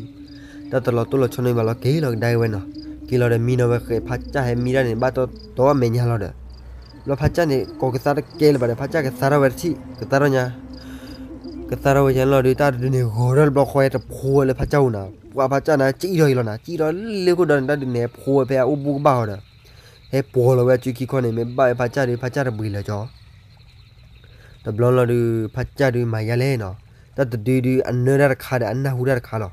တၢ်တလီၤတိၢ်လီၤဆီနီဘၣ်လီၤ က့ၤလီၤကဒါက့ၤဝဲနီၤ, က့ၤလီၤဒီးမံနီၤဝဲဃဲး ဖးကၢ်ဟဲမံတၢ်န့ၣ် ဘၣ်တီတီမဲာ်ညါလီၤဒီး, ဘျီဖးကၢ်န့ၣ် ကိးကသါတကဲလၢၤဘၣ်ဒီး ဖးကၢ်ကသါထီၣ်ဝဲတထံၣ် ကသါထီၣ်ညါ, ကသါထီၣ်ဝဲညါလီၤဒုး တၢ်တဒုန့ၣ် ဂီၤထီၣ်တဘျီဃီဟဲတဖိဝဲလၢဖးကၢ်အအိၣ်နၤ, ပှၤဖးကၢ်နၤ ကံၣ်ထီၣ်အံၤလီၤနၤ, ကံၣ်ထီၣ်လၢခိၣ်ဒီးန့ၣ် တၢ်ဒုးန့ၣ် ဟဲဖိဝဲဖဲအအိၣ်ဘူးကဘၣ်အီၤဒီး ဟဲပှီၤလီၤဝဲအစုခံခီန့ၣ် မ့ၢ်ဘၣ်ဝဲဖးကၢ်ဒုး ဖးကၢ်တဘှံးလၢၤကၠီ တဘျီလီၤဒုး ဖးကၢ်ဒုးမၤယါလဲၣ်နီၤ, တၢ်တဒုဒုး အနၢတၢ်တခါဒီး အနၢ်ဟူတၢ်တခါလီၤ.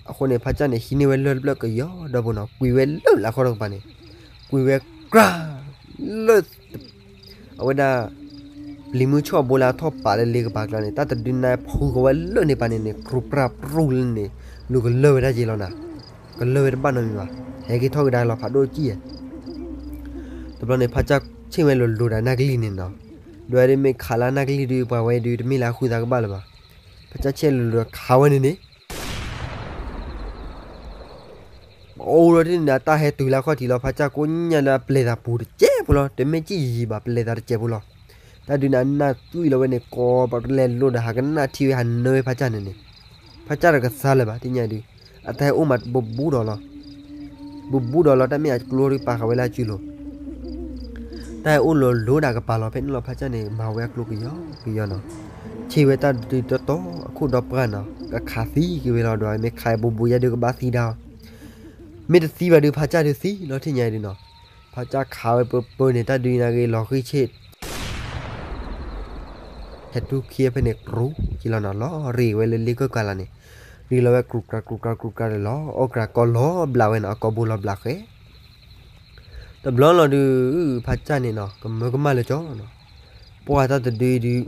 အဃိန့ၣ် ဖးကၢ်န့ၣ် ဟံးန့ၢ်ဝဲလၢၢ်တဖျၢၣ်ကယီဒီဖိနီၤ, ကွံာ်ဝဲလၢလၢခီၣ်တကပၤန့ၣ်, ကွံာ်ဝဲကြၢးလၢ အဝဲဒၣ် ပျံၤမုၢ်ဆီၣ်ဘိလၢအထီၣ်ပာ်လၢလ့ကပၤကျါန့ၣ် တၢ်တဒုန့ၣ်ဖုဃီၤဝဲလၢန့ၣ်ပၤန့ၣ်န့ၣ် ကြူးပြၢ်ပြူၢ်လၢန့ၣ်, လူၤကလၢာ်ဝဲဒၣ်က့ၤလီၤနၤ, ကလၢာ်ဝဲတဘၣ်နီတမံၤဘၣ်, ဟဲက့ၤထီၣ်ကဒါလီၤ ဖးဒိၣ်ကံၣ်ဧါ တဘျီန့ၣ် ဖးကၢ်ဆ့ၣ်ဝဲလိၤလိၤဒီးနၢ်ကလံၢ်န့ၣ်နီၤ, ဒွဲဒ်မ့ၢ်ခးလၢနၢ်ကလံၢ်ဒုး ပှၤဝဲဒုး တမ့ၢ်လၢအဃုသးကဘၣ်လၢၤဘၣ်. ဖးကၢ်ဆ့ၣ်လိၤလိၤခးဝဲန့ၣ်န့ၣ် အိၣ်ဒီးတန့ၣ် အတၢ်ဟဲတုၤလၢအခီၣ်ထံးလီၤ ဖးကၢ်ကိးညါလၢအပျဲၢ်သးပူၤတစဲးဖိလီၤ, တမ့ၢ်ကံၣ်ယံာ်ဘၣ် ပျဲၢ်သးတစဲးဖိလီၤ. တၢ်ဒုးန့ၣ် အနၢ်သွံၣ်လီၤဝဲန့ၣ် ကိးပလဲၤလိာ်ဒီးဟးကနၣ်ထံဝဲ ဟးနၢဝဲဖးကၢ်န့ၣ်န့ၣ်, ဖးကၢ်တကသါလၢၤဘၣ် တညါဒုး, အတၢ်ဟဲအိၣ်မးဘူးဘူးဒီးလီၤ ဘူးဘူးဒီးလီၤ တၢ်မ့ၢ်အကျိဒုးပာ်ဃာ်ဝဲလၢအစုလိၤ, တၢ်ဟဲအိၣ်လိၤလိၤဒၣ်ကပၤလီၤ ဖဲန့ၣ်လီၤ ဖးကၢ်န့ၣ် မၤဝဲအကျိကယီကယီနီၤ, ဆ့ဝဲတၢ်ဒုးတီတီ အခိၣ်ဒီပှၢ်နီၤ ကခးသံက့ၤဝဲလီၤဒီး မ့ၢ်ခးဘူးဘူးယါဒုးကဘၣ်သံဒၣ်, မ့ၢ်တသံဘၣ်ဒုး ဖးကၢ်ဒုးသံလီၤ ထံၣ်ညါဒုးနီၤ, ဖးကၢ်ခးဝဲပၢပၢန့ၣ် တၢ်ဒုးနာ်က့ၤလီၤဃံဆ့ၣ် ဟဲတူၢ်ခံဖဲန့ၣ် ကြူးက့ၤလီၤနီၤ လီၤရ့ဝဲလၢလ့ကၢၢ်ကၢ်လၢ်န့ၣ်, ရ့လီၤဝဲကြူးကြၤကြူးကြၤကြူးကြၤဒီးလီၤ အီၣ်ကြၤကီလီၤဘျးဝဲနီၤ အကိာ်ဘိလီၤဘျးဃဲ တဘျီလီၤဒုး ဖးကၢ်န့ၣ်နီၤ ကမၢကမၣ်လၢကၠီနီၤ, ပှၢ်တၢ်တဒုဒုး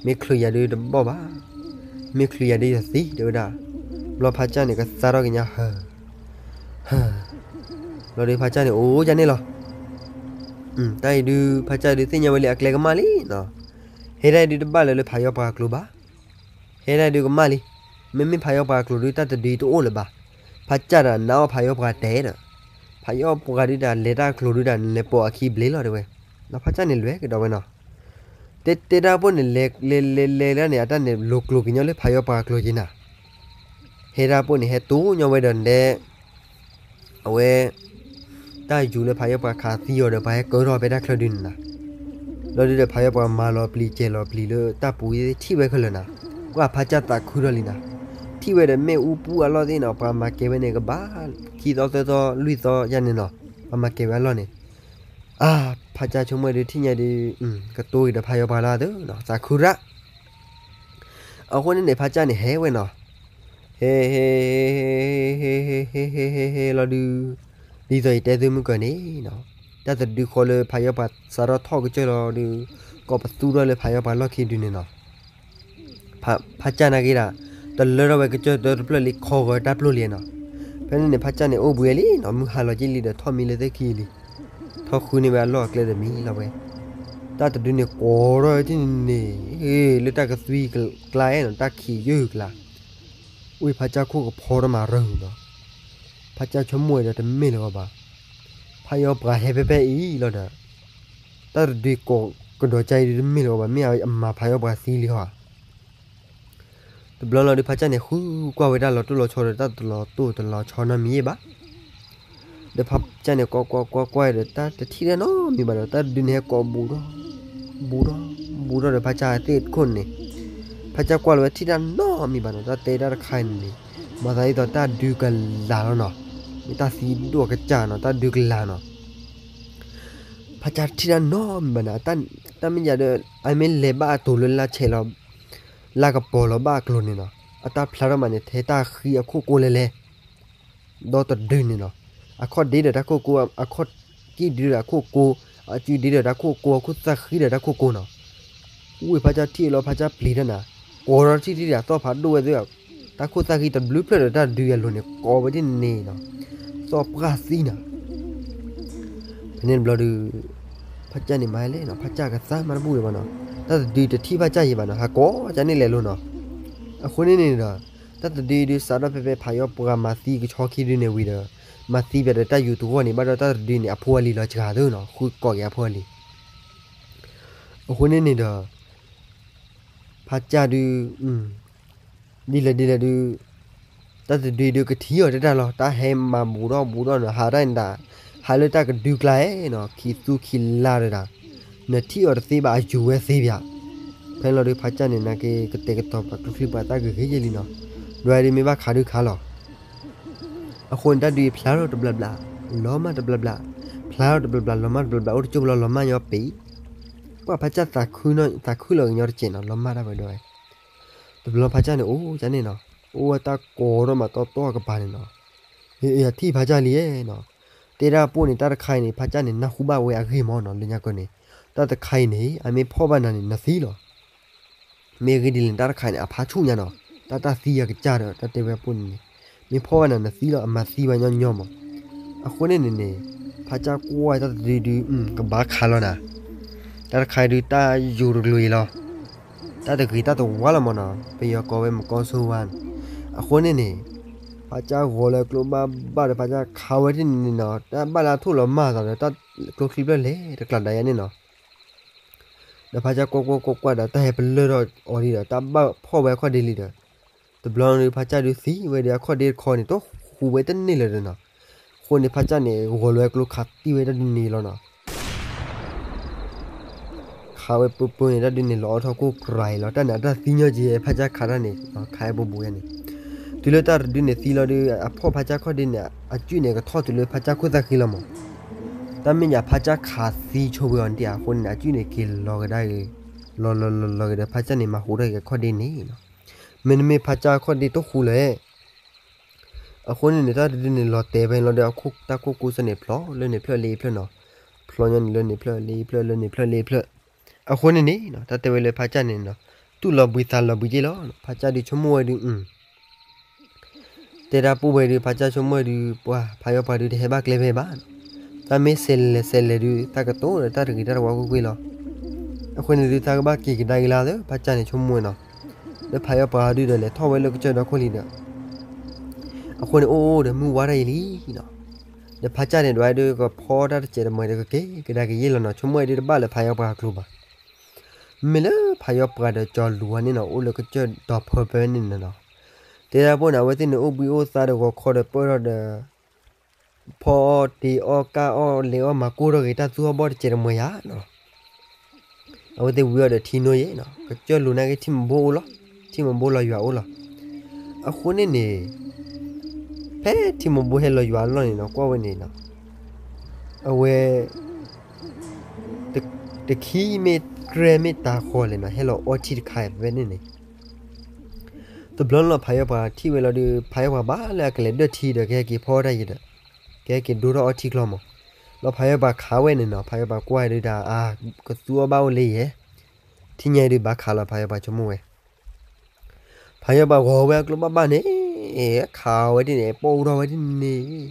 မ့ၢ်ချုးယၤဒုးတဘီၣ်ဘၣ်, မ့ၢ်ချုးယၤဒုးယသံတဲဝဲဒၣ်, ဘျီဖးကၢ်န့ၣ် ကသါထီၣ်ကညါဟၢ ဟၢ ဘျီဒုးဖးကၢ်န့ၣ် အိၣ်ယါန့ၣ်လီၤ. တၢ်အံၤဒုး ဖးကၢ်ဒုးသ့ၣ်ညါဝဲလံ အကျဲကမၣ်လံနီၤ, ဟဲဒၣ်အံၤဒုးတဘၣ်လၢၤလၢဖးယီပှၤအကျိၤဘၣ်, ဟဲဒၣ်အံၤဒုးကမၣ်လံ, မ့မ့ၢ်ဖးယီပှၤအကျိၤဒုး တၢ်တဒုတအိၣ်လၢၤဘၣ်, ဖးကၢ်ဒီးနါအီၣ်ဖးယီပှၤတဲဒီး, ဖးယီပှၤဒုးတၢ်လဲၤတၢ်အကျိၤဒုးတၢ် နလဲၤပိာ်အခံဘျ့လီၤတဲဝဲ, ဒီးဖးကၢ်န့ၣ်လွဲၢ်ကဒီးဝဲနီၤ တဲတဲတၢ်ပိၢ်န့ၣ် လဲၤလဲၤလဲၤလဲၤလၢန့ၣ် အတၢ်န့ၣ် လိၤကျိၤကညီလၢဖးယီပှၤအကျိၤက့ၤနၤ, ဟဲဒၣ်ပိၢ်န့ၣ် ဟဲတိၢ်ညီဝဲဒီးဒဲး, အဝဲ တၢ်ယူၤလၢဖးယီပှၤခးသံအီၤဒီး ပှၤဟဲကၢထီၣ်ဖဲတၢ်ချၢဒုးန့ၣ်နၤ, လီၤဒုးဒီးဖးယီပှၤမၤလီၤပျံၤစဲၤလီၤပျံၤလၢတၢ်ပူၤထံၣ်ဝဲခဲလၢာ်နၤ, ပှၢ်ဖါကၢ်သးခုထီၣ်လံနၤ, ထံၣ်ဝဲဒီးမ့ၣ်အူပူအလီၢ်သ့ၣ်နီၤ, ပှၤမၤကဲၤဝဲန့ၣ်ကဘၣ် ခံသီသၢသီလွံၢ်သီယါန့ၣ်နီၤ, ပှၤမၤကဲၤဝဲအလီၢ်န့ၣ်, အါ, ဖါကၢ်ဆိကမိၣ်ဝဲဒုးထံၣ်ညါဒုး, ကတိၤက့ၤဒီးဖးယီၤပှၤလၢအသိးနီၤ, သးခုရၣ် အဃိန့ၣ်န့ၣ် ဖါကၢ်န့ၣ်ဟဲဝဲနီၤ, ဟဲ ဟဲ ဟဲ ဟဲ ဟဲ ဟဲ ဟဲလီၤဒုး, ဒ်သိးယတဲသုမုၢ်ကၢၤန့ၣ်နီၤ, တၢ်တဒုဃီလၢဖးယီၤပှၤစးထီၣ်ထီၣ်ကစၢၢ်လီၤဒုး, ကိးပသူထီၣ်လၢဖးယီၤပှၤလီၢ်ခံဒုန့ၣ်နီၤ, ဖးကၢ်နာ်က့ဒၣ်, တလၢထီၣ်ဝဲကစၢၢ်တၢတဖျၢၣ်လံ ခီဂီၤတၢ်ပျိၢ်လံနီၤ, ဖဲန့ၣ်န့ၣ် ဖါကၢ်န့ၣ်အိၣ်ဘှံးဝဲလံနီၤ, မုၢ်ဟါလီၤက့လံဒီးထီၣ်မံလၢသ့ၣ်ခံလံ, ထီၣ်ဃုန့ၢ်ဝဲအလီၢ်အကျဲတမံၤလီၤဝဲ, တၢ်တဒုန့ၣ်ကိးထီၣ်ဝဲတန့ၣ်, လၢတၢ်ကသွံကျါနီၤ, တၢ်ခံးယုၢ်ကျါ, ဝံဖါကၢ်ခိၣ်ကဖီထီၣ်မးရၢၢ်နီၤ, ဖါကၢ်ဆိကမိၣ်ဝဲဒီးတမ့ၢ်လၢၤဘၣ်, ဖးယီၤပှၤဟဲဖဲဖဲအံၤလီၤဒီး, တၢ်တဒုကိးကဒီးကါအံၤဒုးတမ့ၢ်လၢၤဘၣ်, မ့ၢ်အမၤဖးယီၤပှၤသံလံဟီဧါ တဘျီလီၤဒုး ဖါကၢ်န့ၣ်ဃုကွၢ်ဝဲတၢ်လီၤတိၢ်လီၤဆီဒီး တၢ်တလီၤတိၢ်တလီၤဆီနီတမံၤဘၣ်, ဒီးဖါကၢ်န့ၣ် ကွၢ်ကွၢ်ကွၢ်ကွၢ်ဒီး တၢ်တထံၣ်တၢ်နီတမံၤဘၣ်ဒီး တၢ်တဒုန့ၣ်ဟဲကိးဘူးထီၣ်, ဘူးထီၣ်, ဘူးထီၣ်ဒီး ဖါကၢ်သ့ၣ်ခိၣ်န့ၣ်, ဖါကၢ်ကွၢ်လီၤဝဲထံၣ်တၢ်နီတမံၤဘၣ်နီၤ, တၢ်တဲတၢ်တခါအံၤန့ၣ်, မၤသးဒ်သိးတၢ်ဒုကလၤလီၤနီၤ, မ့ၢ်တၢ်သံဒိၣ်ကစၢ်နီၤ, တၢ်ဒုကလၤနီၤ ဖါကၢ်ထံၣ်တၢ်နီတမံၤဘၣ်န့ၣ်, တၢ်မ့ၢ်ယၤဒီး အမ့ၢ်လဲၤဘၣ်အတိၤလၢလါဆဲးလီၤ, လါကပီၤလီၤဘၣ်အကျိၤန့ၣ်နီၤ, အတၢ်ဖျါထီၣ်မးန့ၣ် ထဲတၢ်ဃံအခိၣ်ကိလဲလဲ, ဒီတဒုန့ၣ်နီၤ, အခီၣ်ဒ့ဒီးတၢ်ခိၣ်ကိ, အခီၣ်ကံၣ်ဒုဒီးအခိၣ်ကိ, အစုဒ့ဒီးတၢ်ခိၣ်ကိ, အခိၣ်သၣ်ဃံဒီးတၢ်ခိၣ်ကိနီၤ, ဝံဖါကၢ်ထံၣ်လီၤ ဖါကၢ်ပျံၤတၢ်နၤ, ကိးထီၣ်ထံၣ်ထံၣ်ဒီးအသီၣ်ဖးဒိၣ်ဝဲသ့ၣ်, တၢ်ခိၣ်သၣ်ဃံတဘျုးဖျၢၣ်ဒီးတၢ်ဒုအလိၤန့ၣ် ကိးဝဲဒ်န့ၣ်နီၤ, သီၣ်ပှၢ်သံနၤ ဖဲန့ၣ်တဘျီဒုး, ဖါကၢ်န့ၣ်မၤလဲၣ်နီၤ, ဖါကၢ်ကသါမါတဘူၣ်ဒံးဘၣ်နီၤ, တၢ်တဒုတထံၣ်ဖါကၢ်ယံၤဘၣ်နီၤ, ဟးကိးကန့ၣ်လဲၤလိၤနီၤ, အဃိန့ၣ်န့ၣ်ဒီး, တၢ်တဒုဒုးစးထီၣ်ဖဲဖဲဖးယီၤပှၤမၤသံကဆီခံဒုန့ၣ်ဝံၤဒီး, မၤသံဖဲဒီးတၢ်ယူၤတဂီၢ်န့ၣ် ဘၣ်ဒီးတၢ်တဒုန့ၣ် အဖိအလံၤလီၤစှၤသၢနီၤ, ဃုကိးက့ၤအဖိအလံၤ အဃိန့ၣ်န့ၣ်ဒီး, ဖါကၢ်ဒုး, ဒ်လဲၣ်ဒ်လဲၣ်ဒုး, တၢ်တဒုဒုးကထံၣ်အီၤတတၢ်လီၤ, တၢ်ဟဲမၤဘူးထီၣ်ဘူးထီၣ်နီၤ, ဟးတၢ်န့ၣ်ဒၣ်, ဟးလၢတၢ်ကဒုကျါနီၤ, ခံသူခံလါဒီးဒၣ်, နထံၣ်အီၤတသ့ဘၣ်အယူၤဝဲသ့ပၠး, ဖဲန့ၣ်လီၤဒုး ဖါကၢ်န့ၣ် နာ်က့ကတဲာ်ကတီၤပှၤကျိချံပှၤသၣ်ဂ့ၤဂ့ၤယဲၢ်လံနီၤ, ဒွးဒုးမ့ၢ်ဘၣ်ခးဒုးခးလီၤ အဃိန့ၣ်တၢ်ဒုးအံၤဖျါထီၣ်တဘျီဘျီ, လီၤမၢ်တဘျီဘျီ, ဖျါထီၣ်တဘျီဘျီ လီၤမၢ်တဘျီဘျီ အိၣ်တကၠိၢ်ပလီလီၤမၢ်ညီပံၤ, ပှၢ်ဖါကၢ်သးခုလီၤကညီတစဲးနီၤ, လီၤမၢ်တၢ်ဝဲဒီးဝဲ, တဘျီဖါကၢ်န့ၣ်အိၣ်ကန့ၣ်နီၤ, အိၣ်ဝဲတၢ်ကိးထီၣ်မးတီတီကပၤန့ၣ်နီၤ, ယထံၣ်ဖါကၢ်လံနီၤ, တဲဒၣ်ပိၢ်န့ၣ် တၢ်တခါအံၤန့ၣ် ဖါကၢ်န့ၣ် နၢ်ဟူဘၣ်ဝဲအဂ့ၢ်မးနီၤ, လၢညါကီန့ၣ်, တၢ်တခါအံၤန့ၣ် အမ့ၢ်ဖီၣ်ဘၣ်နၤန့ၣ် နသံလီၤ မ့ၢ်အဂ့ၢ်ဒ်လဲၣ်န့ၣ် တၢ်တခါအံၤန့ၣ် အဖးဆူၣ်ညါနီၤ, တၢ်တၢ်သံအကစၢ်ဒီး တၢ်တဲဝဲပိၢ်န့ၣ်န့ၣ်, မ့ၢ်ဖီၣ်ဘၣ်နၤနသံလီၤ အမၤသံဝဲညီညီမး, အဃိန့ၣ်န့ၣ်န့ၣ်, ဖါကၢ်ကွၢ်တၢ်တဒုဒုး ကဘၣ်ခးလီၤနၤ, တၢ်တခါအံၤဒုးတၢ်ယူၤတကလုာ်အံၤလီၤ, တၢ်တဂ့ၤတၢ်တဝါလီၤမးနီၤ, ပယီၤကိးဝဲမကီဆိဝါန့ၣ်, အဃိန့ၣ်န့ၣ်, ဖါကၢ်ဂီၤလၢကျိဘၣ်ဘၣ်ဒီး ဖါကၢ်ခးဝဲဒ်န့ၣ်နီၤ, တၢ်ဘၣ်လၢအထိၣ်လီၤမၢ်အသးဒီး တၢ်ကျိချံဖျၢၣ်လဲၤတကျးဒါယါန့ၣ်နီၤ ဒီးဖါကၢ်ကွၢ်ကွၢ်ကွၢ်ကွၢ်ဒီး တၢ်ဟဲပလၢၢ်ထီၣ်အီၤဒံးဒီး တၢ်ဘၣ်ဖီၣ်ဝဲအခီၣ်ဒ့လံဒီး, တဘျီန့ၣ် ဖါကၢ်ဒုးသံဝဲဒီး အခီၣ်ဒ့တခီန့ၣ် တဃူးဝဲတန့ၢ်လၢၤဒီးနီၤ, အဃိန့ၣ် ဖါကၢ်န့ၣ် ဂီၤလီၤဝဲကျိခးတံၢ်ဝဲတၢ်ဒုးန့ၣ်လီၤနီၤ ခးဝဲပၢပၢန့ၣ် တၢ်ဒုးန့ၣ်လီၤအီၣ်ထီၣ်ကိၢ်ကြၤအံၤလီၤ, တၢ်န့ၣ် အတၢ်သံညီက့ၤ ဖါကၢ်ခးတၢ်န့ၣ် ခးဝဲဘူးဘူးယါန့ၣ်, တုၤလၢတၢ်တဒုန့ၣ်သံလီၤဒီး အဖီၣ်ဖါကၢ်ခီၣ်ဒ့န့ၣ် အစုၣ်န့ၣ် ကထီၣ်တုၤလၢဖါကၢ်ခိၣ်သၣ်ဃံလီၤမး, တၢ်မ့ၢ်ညါဖါကၢ်ခးသံဆိဝဲအီၤန့ၣ်တံၢ် အဃိန့ၣ် အစုၣ်န့ၣ်က့ၤလီၤကဒါက့ၤ, လီၤလီၤလီၤလီၤက့ၤဒီး ဖါကၢ်န့ၣ် မၤဟူးထီၣ်က့ၤခီၣ်ဒ့န့ၣ်နီၤ, မ့တမ့ၢ်ဖါကၢ်ခီၣ်ဒ့တဃူးလၢၤ အဃိန့ၣ်န့ၣ် တၢ်တဒုန့ၣ်လီၤတဲာ်ဖဲန့ၣ်လီၤဒီး တၢ်ခိၣ်ကိစၢ်န့ၣ်ဖျိးလၢန့ၣ်ဖျၢၣ်လၢအံၤဖျၢၣ်နီၤ, ဖျိးညီန့ၣ်လၢန့ၣ်ဖျၢၣ်လၢအံၤဖျၢၣ်လၢန့ၣ်ဖျၢၣ်လၢအံၤဖျၢၣ်, အဃိန့ၣ်န့ၣ် တၢ်တဲဝဲလၢဖါကၢ်န့ၣ်နီၤ, သူၣ်လီၤဘှံးသးလီၤဘှံးက့လီၤ, ဖါကၢ်ဒုးဆိကမိၣ်ဝဲဒုး တဲတၢ်ပိၢ်ဝဲဒုး ဖါကၢ်ဆိကမိၣ်ဝဲဒုး ပှၤဖးယီၤပှၤဒုးတဟဲဘၣ်ကျဲဖဲဘၣ်နီၤ, တၢ်မ့ၢ်စဲးလဲၤလဲၤစဲးလဲၤဒုး တၢ်ကတိၤဒီးတၢ်တဂ့ၤတၢ်တဝါကွ့ၢ်ကွ့ၢ်လီၤ, အဃိန့ၣ်ဒုး တၢ်ကဘၣ်က့ၤကဒါက့ၤလၢသၢ ဖါကၢ်န့ၣ်ဆိကမိၣ်ဝဲနီၤ, လၢဖးယီၤပှၤဒုးဒီးလဲၤထီၣ်ဝဲလၢကစၢၢ်ဒီခိၣ်လံဒီး အဃိန့ၣ်အိၣ်အိၣ်ဒီးမုၢ်ဝါထီၣ်အံၤလံနီၤ, ဒီးဖါကၢ်န့ၣ်ဒွးဒုးကဖီတၢ်တစဲးတမှဲၤဒီးကက့ၤကဒါက့ၤယဲၢ်လီၤနီၤ, ဆိကမိၣ်ဝဲဒုးတဘၣ်လၢဖးယီၤပှၤအကျိၤဘၣ် မ့မ့ၢ်လၢဖးယီၤပှၤဒီးကၠီၤလူၤဝဲန့ၣ်နီၤ အိၣ်လၢကစၢၢ်ဒီဖၢပၢန့ၣ်နီၤ, တဲဒၣ်ပိၢ်န့ၣ် အဝဲသ့ၣ်န့ၣ်အိၣ်ဘှံးအိၣ်သါဒီးဂီၤခီဒီးပၢၢ်ထီၣ်ဒီး ဖီအီၣ်တ့ၤအီၣ်ကၢ်အီၣ်လဲၤအီၣ်မၤကိၢ်ထီၣ်က့ၤတၢ်သူၣ်အီၣ်ဘီၣ်တစဲးတမှဲၤယါနီၤ, အဝဲသ့ၣ်ဝံၤအီၤဒီးထံနိယဲၢ်နီၤ ကစၢၢ်လူၤနာ်က့ထံမဘိအိၣ်လီၤ, ထံမိၢ်ဘိလီၤယွၤအိၣ်လီၤ. အဃိန့ၣ်န့ၣ် ဖဲထံမိၢ်ဘိဟဲလီၤယွၤအလီၢ်န့ၣ်နီၤ ကွၢ်ဝဲန့ၣ်နီၤ အဝဲ တ တခံမ့ၢ်ကြဲမ့ၢ်တၤဃီၤလဲၣ်နီၤ ဟဲလီၤအီထံတခါဖဲန့ၣ်န့ၣ် တဘျီလီၤဖးယီၤပှၤထံၣ်ဝဲလီၤဒုး ဖးယီၤပှၤဘၣ်လၢအကလဲၤဒၢၣ်ထံဒီး ကဟဲက့ၤဖီတၢ်ယံၤဒီး ကဟဲက့ၤဒိထီၣ်အီထံကျီမး. လီၤဖးယီၤပှၤခးဝဲန့ၣ်နီၤ ဖးယီၤပှၤကွၢ်ဒုးတၢ်အါ ကသူအီၣ်ဘၣ်အိၣ်လၢယဲၢ် ထံၣ်ညါဒုးဘၣ်ခးလီၤ ဖးယီၤပှၤဆိကမိၣ်ဝဲ ဖးယီၤပှၤဂီၤဝဲအကျိဘၣ်ဘၣ်န့ၣ် ခးဝဲဒ်န့ၣ် ပိၢ်ထီၣ်ဝဲဒ်န့ၣ်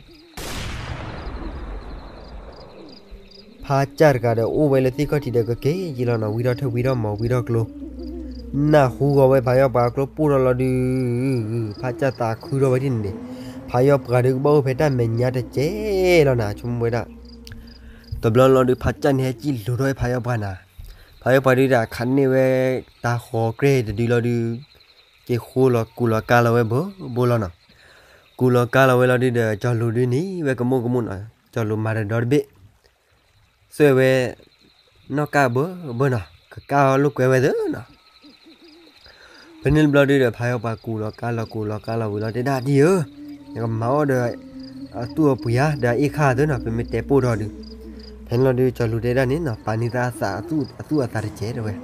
ဖးစၢ်တဂၤဒီးအိၣ်ဝဲလၢသ့ၣ်ခီၣ်ထံးဒီးကက့ၤယံၤလီၤနီၤ ဝံထီၣ်ထၢၣ်ဝံထီၣ်မီၤဝံထီၣ်ကျိ နၢ်ဟူဂီၤဝဲဖးယီၤပှၤအကျိပိၢ်ထီၣ်လီၤဒုး ဖးစၢ်သးခုထီၣ်ဝဲဒ်န့ၣ်န့ၣ် ဖးယီၤပှၤဒုးကဘၣ်အိၣ်ဖဲတၢ်မဲာ်ညါတကဲလီၤနၤ ဆိကမိၣ်ဝဲဒၣ် တဘျီလီၤဒုး ဖးစၢ်န့ၣ်ဟဲစံၣ်လူၤထီၣ်ဖးယီၤပှၤနၤ ဖးယီၤပှၤဒုးတၢ်ခးန့ၢ်ဝဲ တၤဃီၤကြဲတဒုလီၤဒုး က့ၤဃိလီၤကူၣ်လီၤကါလီၤဝဲဘိဘိလီၤနီၤ ကူၣ်လီၤကါလီၤဝဲလီၤဒုးဒီး ကၠီၤလူၤဒုးန့ၣ် ဝဲကမိၣ်ကမိၣ်နီၤ ကၠီၤလူၤမၤတဒီတဘ့ၣ် သွဲၣ်ဝဲ နီၢ်ကါဘၢဘၢနီၤ ကကါအီၤလိာ်ကွဲဝဲသ့နီၤ ဖဲန့ၣ်တဘျီဒုးဒီး ဖးယီၤပှၤကူၣ်လီၤကါလီၤကူၣ်လီၤကါလီၤဝံၤလီၤတဲဒၣ်ဒ်ဧၢ နကမၤအီၣ်ဒီး အသူၣ်အပှ့ၤဧါ ဒီးအအ့ၣ်ခါသ့နီၤ ပမ့ၢ်တဲပိၢ်ထီၣ်ဒုး ဖဲန့ၣ်လီၤဒုး ကၠီၤလူၤတဲဒၣ်န့ၣ်နီၤ ပာ်န့ၢ်သးအသးအသူၣ်အသးတစဲးတဲဝဲ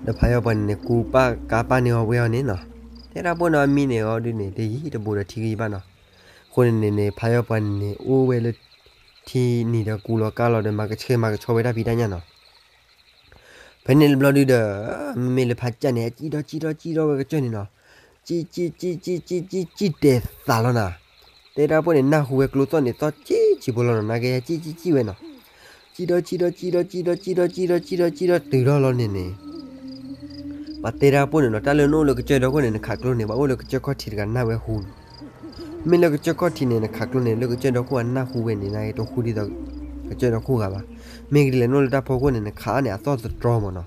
ဒီးဖးယီၤပှၤန့ၣ်န့ၣ် ကူပာ်ကါပာ်န့ၢ်အီၤဝဲအီၤန့ၣ်နီၤ တဲဒၣ်ပိၢ်နီၤ အမံန့ၣ်အီၤဒုးန့ၣ် တယံၤတဘူးဒီးထံဂ့ၤဘၣ်နီၤ အဃိန့ၣ်န့ၣ်န့ၣ် ဖးယီၤပှၤန့ၣ်န့ၣ် အိၣ်ဝဲလၢ ထံနံၤဒီးကူၣ်လီၤကါလီၤဒီး မၤကဆှဲမၤကဆှီဝဲတၢ်ဖံးတၢ်ညၣ်နီၤ ဖဲန့ၣ်တဘျီဒုးဒီး မ့မ့ၢ်လၢဖးစၢ်န့ၣ် စံၣ်ထီၣ်စံၣ်ထီၣ်စံၣ်ထီၣ်ဝဲကစၢၢ်န့ၣ်နီၤ စံၣ်စံၣ်စံၣ်စံၣ်စံၣ်စံၣ်စံၣ်တဲာ်သးလီၤနၤ တဲဒၣ်ပိၢ်န့ၣ် နၢ်ဟူဝဲကျိသီၣ်န့ၣ် သီၣ်စံၣ်စံၣ်ဖိလီၤနီၤ နာ်က့ဟဲစံၣ်စံၣ်စံၣ်ဝဲနီၤ စံၣ်ထီၣ်စံၣ်ထီၣ်စံၣ်ထီၣ်စံၣ်ထီၣ်စံၣ်ထီၣ်စံၣ်ထီၣ်စံၣ်ထီၣ်တုၤထီၣ်လီၤန့ၣ်န့ၣ် ပှၤတဲဒၣ်ပိၢ်န့ၣ်နီၤ တၢ်လၢနအိၣ်လၢကစၢၢ်ဒီခိၣ်န့ၣ် နခးကျိန့ၣ် ပှၤအိၣ်လၢကစၢၢ်ခီၣ်ထံးတဂၤနၢ်ဝဲဟူနီၤ မ့ၢ်လၢကစၢၢ်ခီၣ်ထံးန့ၣ် နခးကျိန့ၣ် လၢကစၢၢ်ဒီခိၣ်အနၢ်ဟူဝဲန့ၣ် နတဟူဒ်သိး ကစၢၢ်ဒီခိၣ်ဂၤဘၣ်. မ့ၢ်ဂ့ၤဒ်လဲၣ် နအိၣ်လၢတၢ်ဖီခိၣ်န့ၣ် နခးန့ၣ် အသီၣ်သတြီမးနီၤ.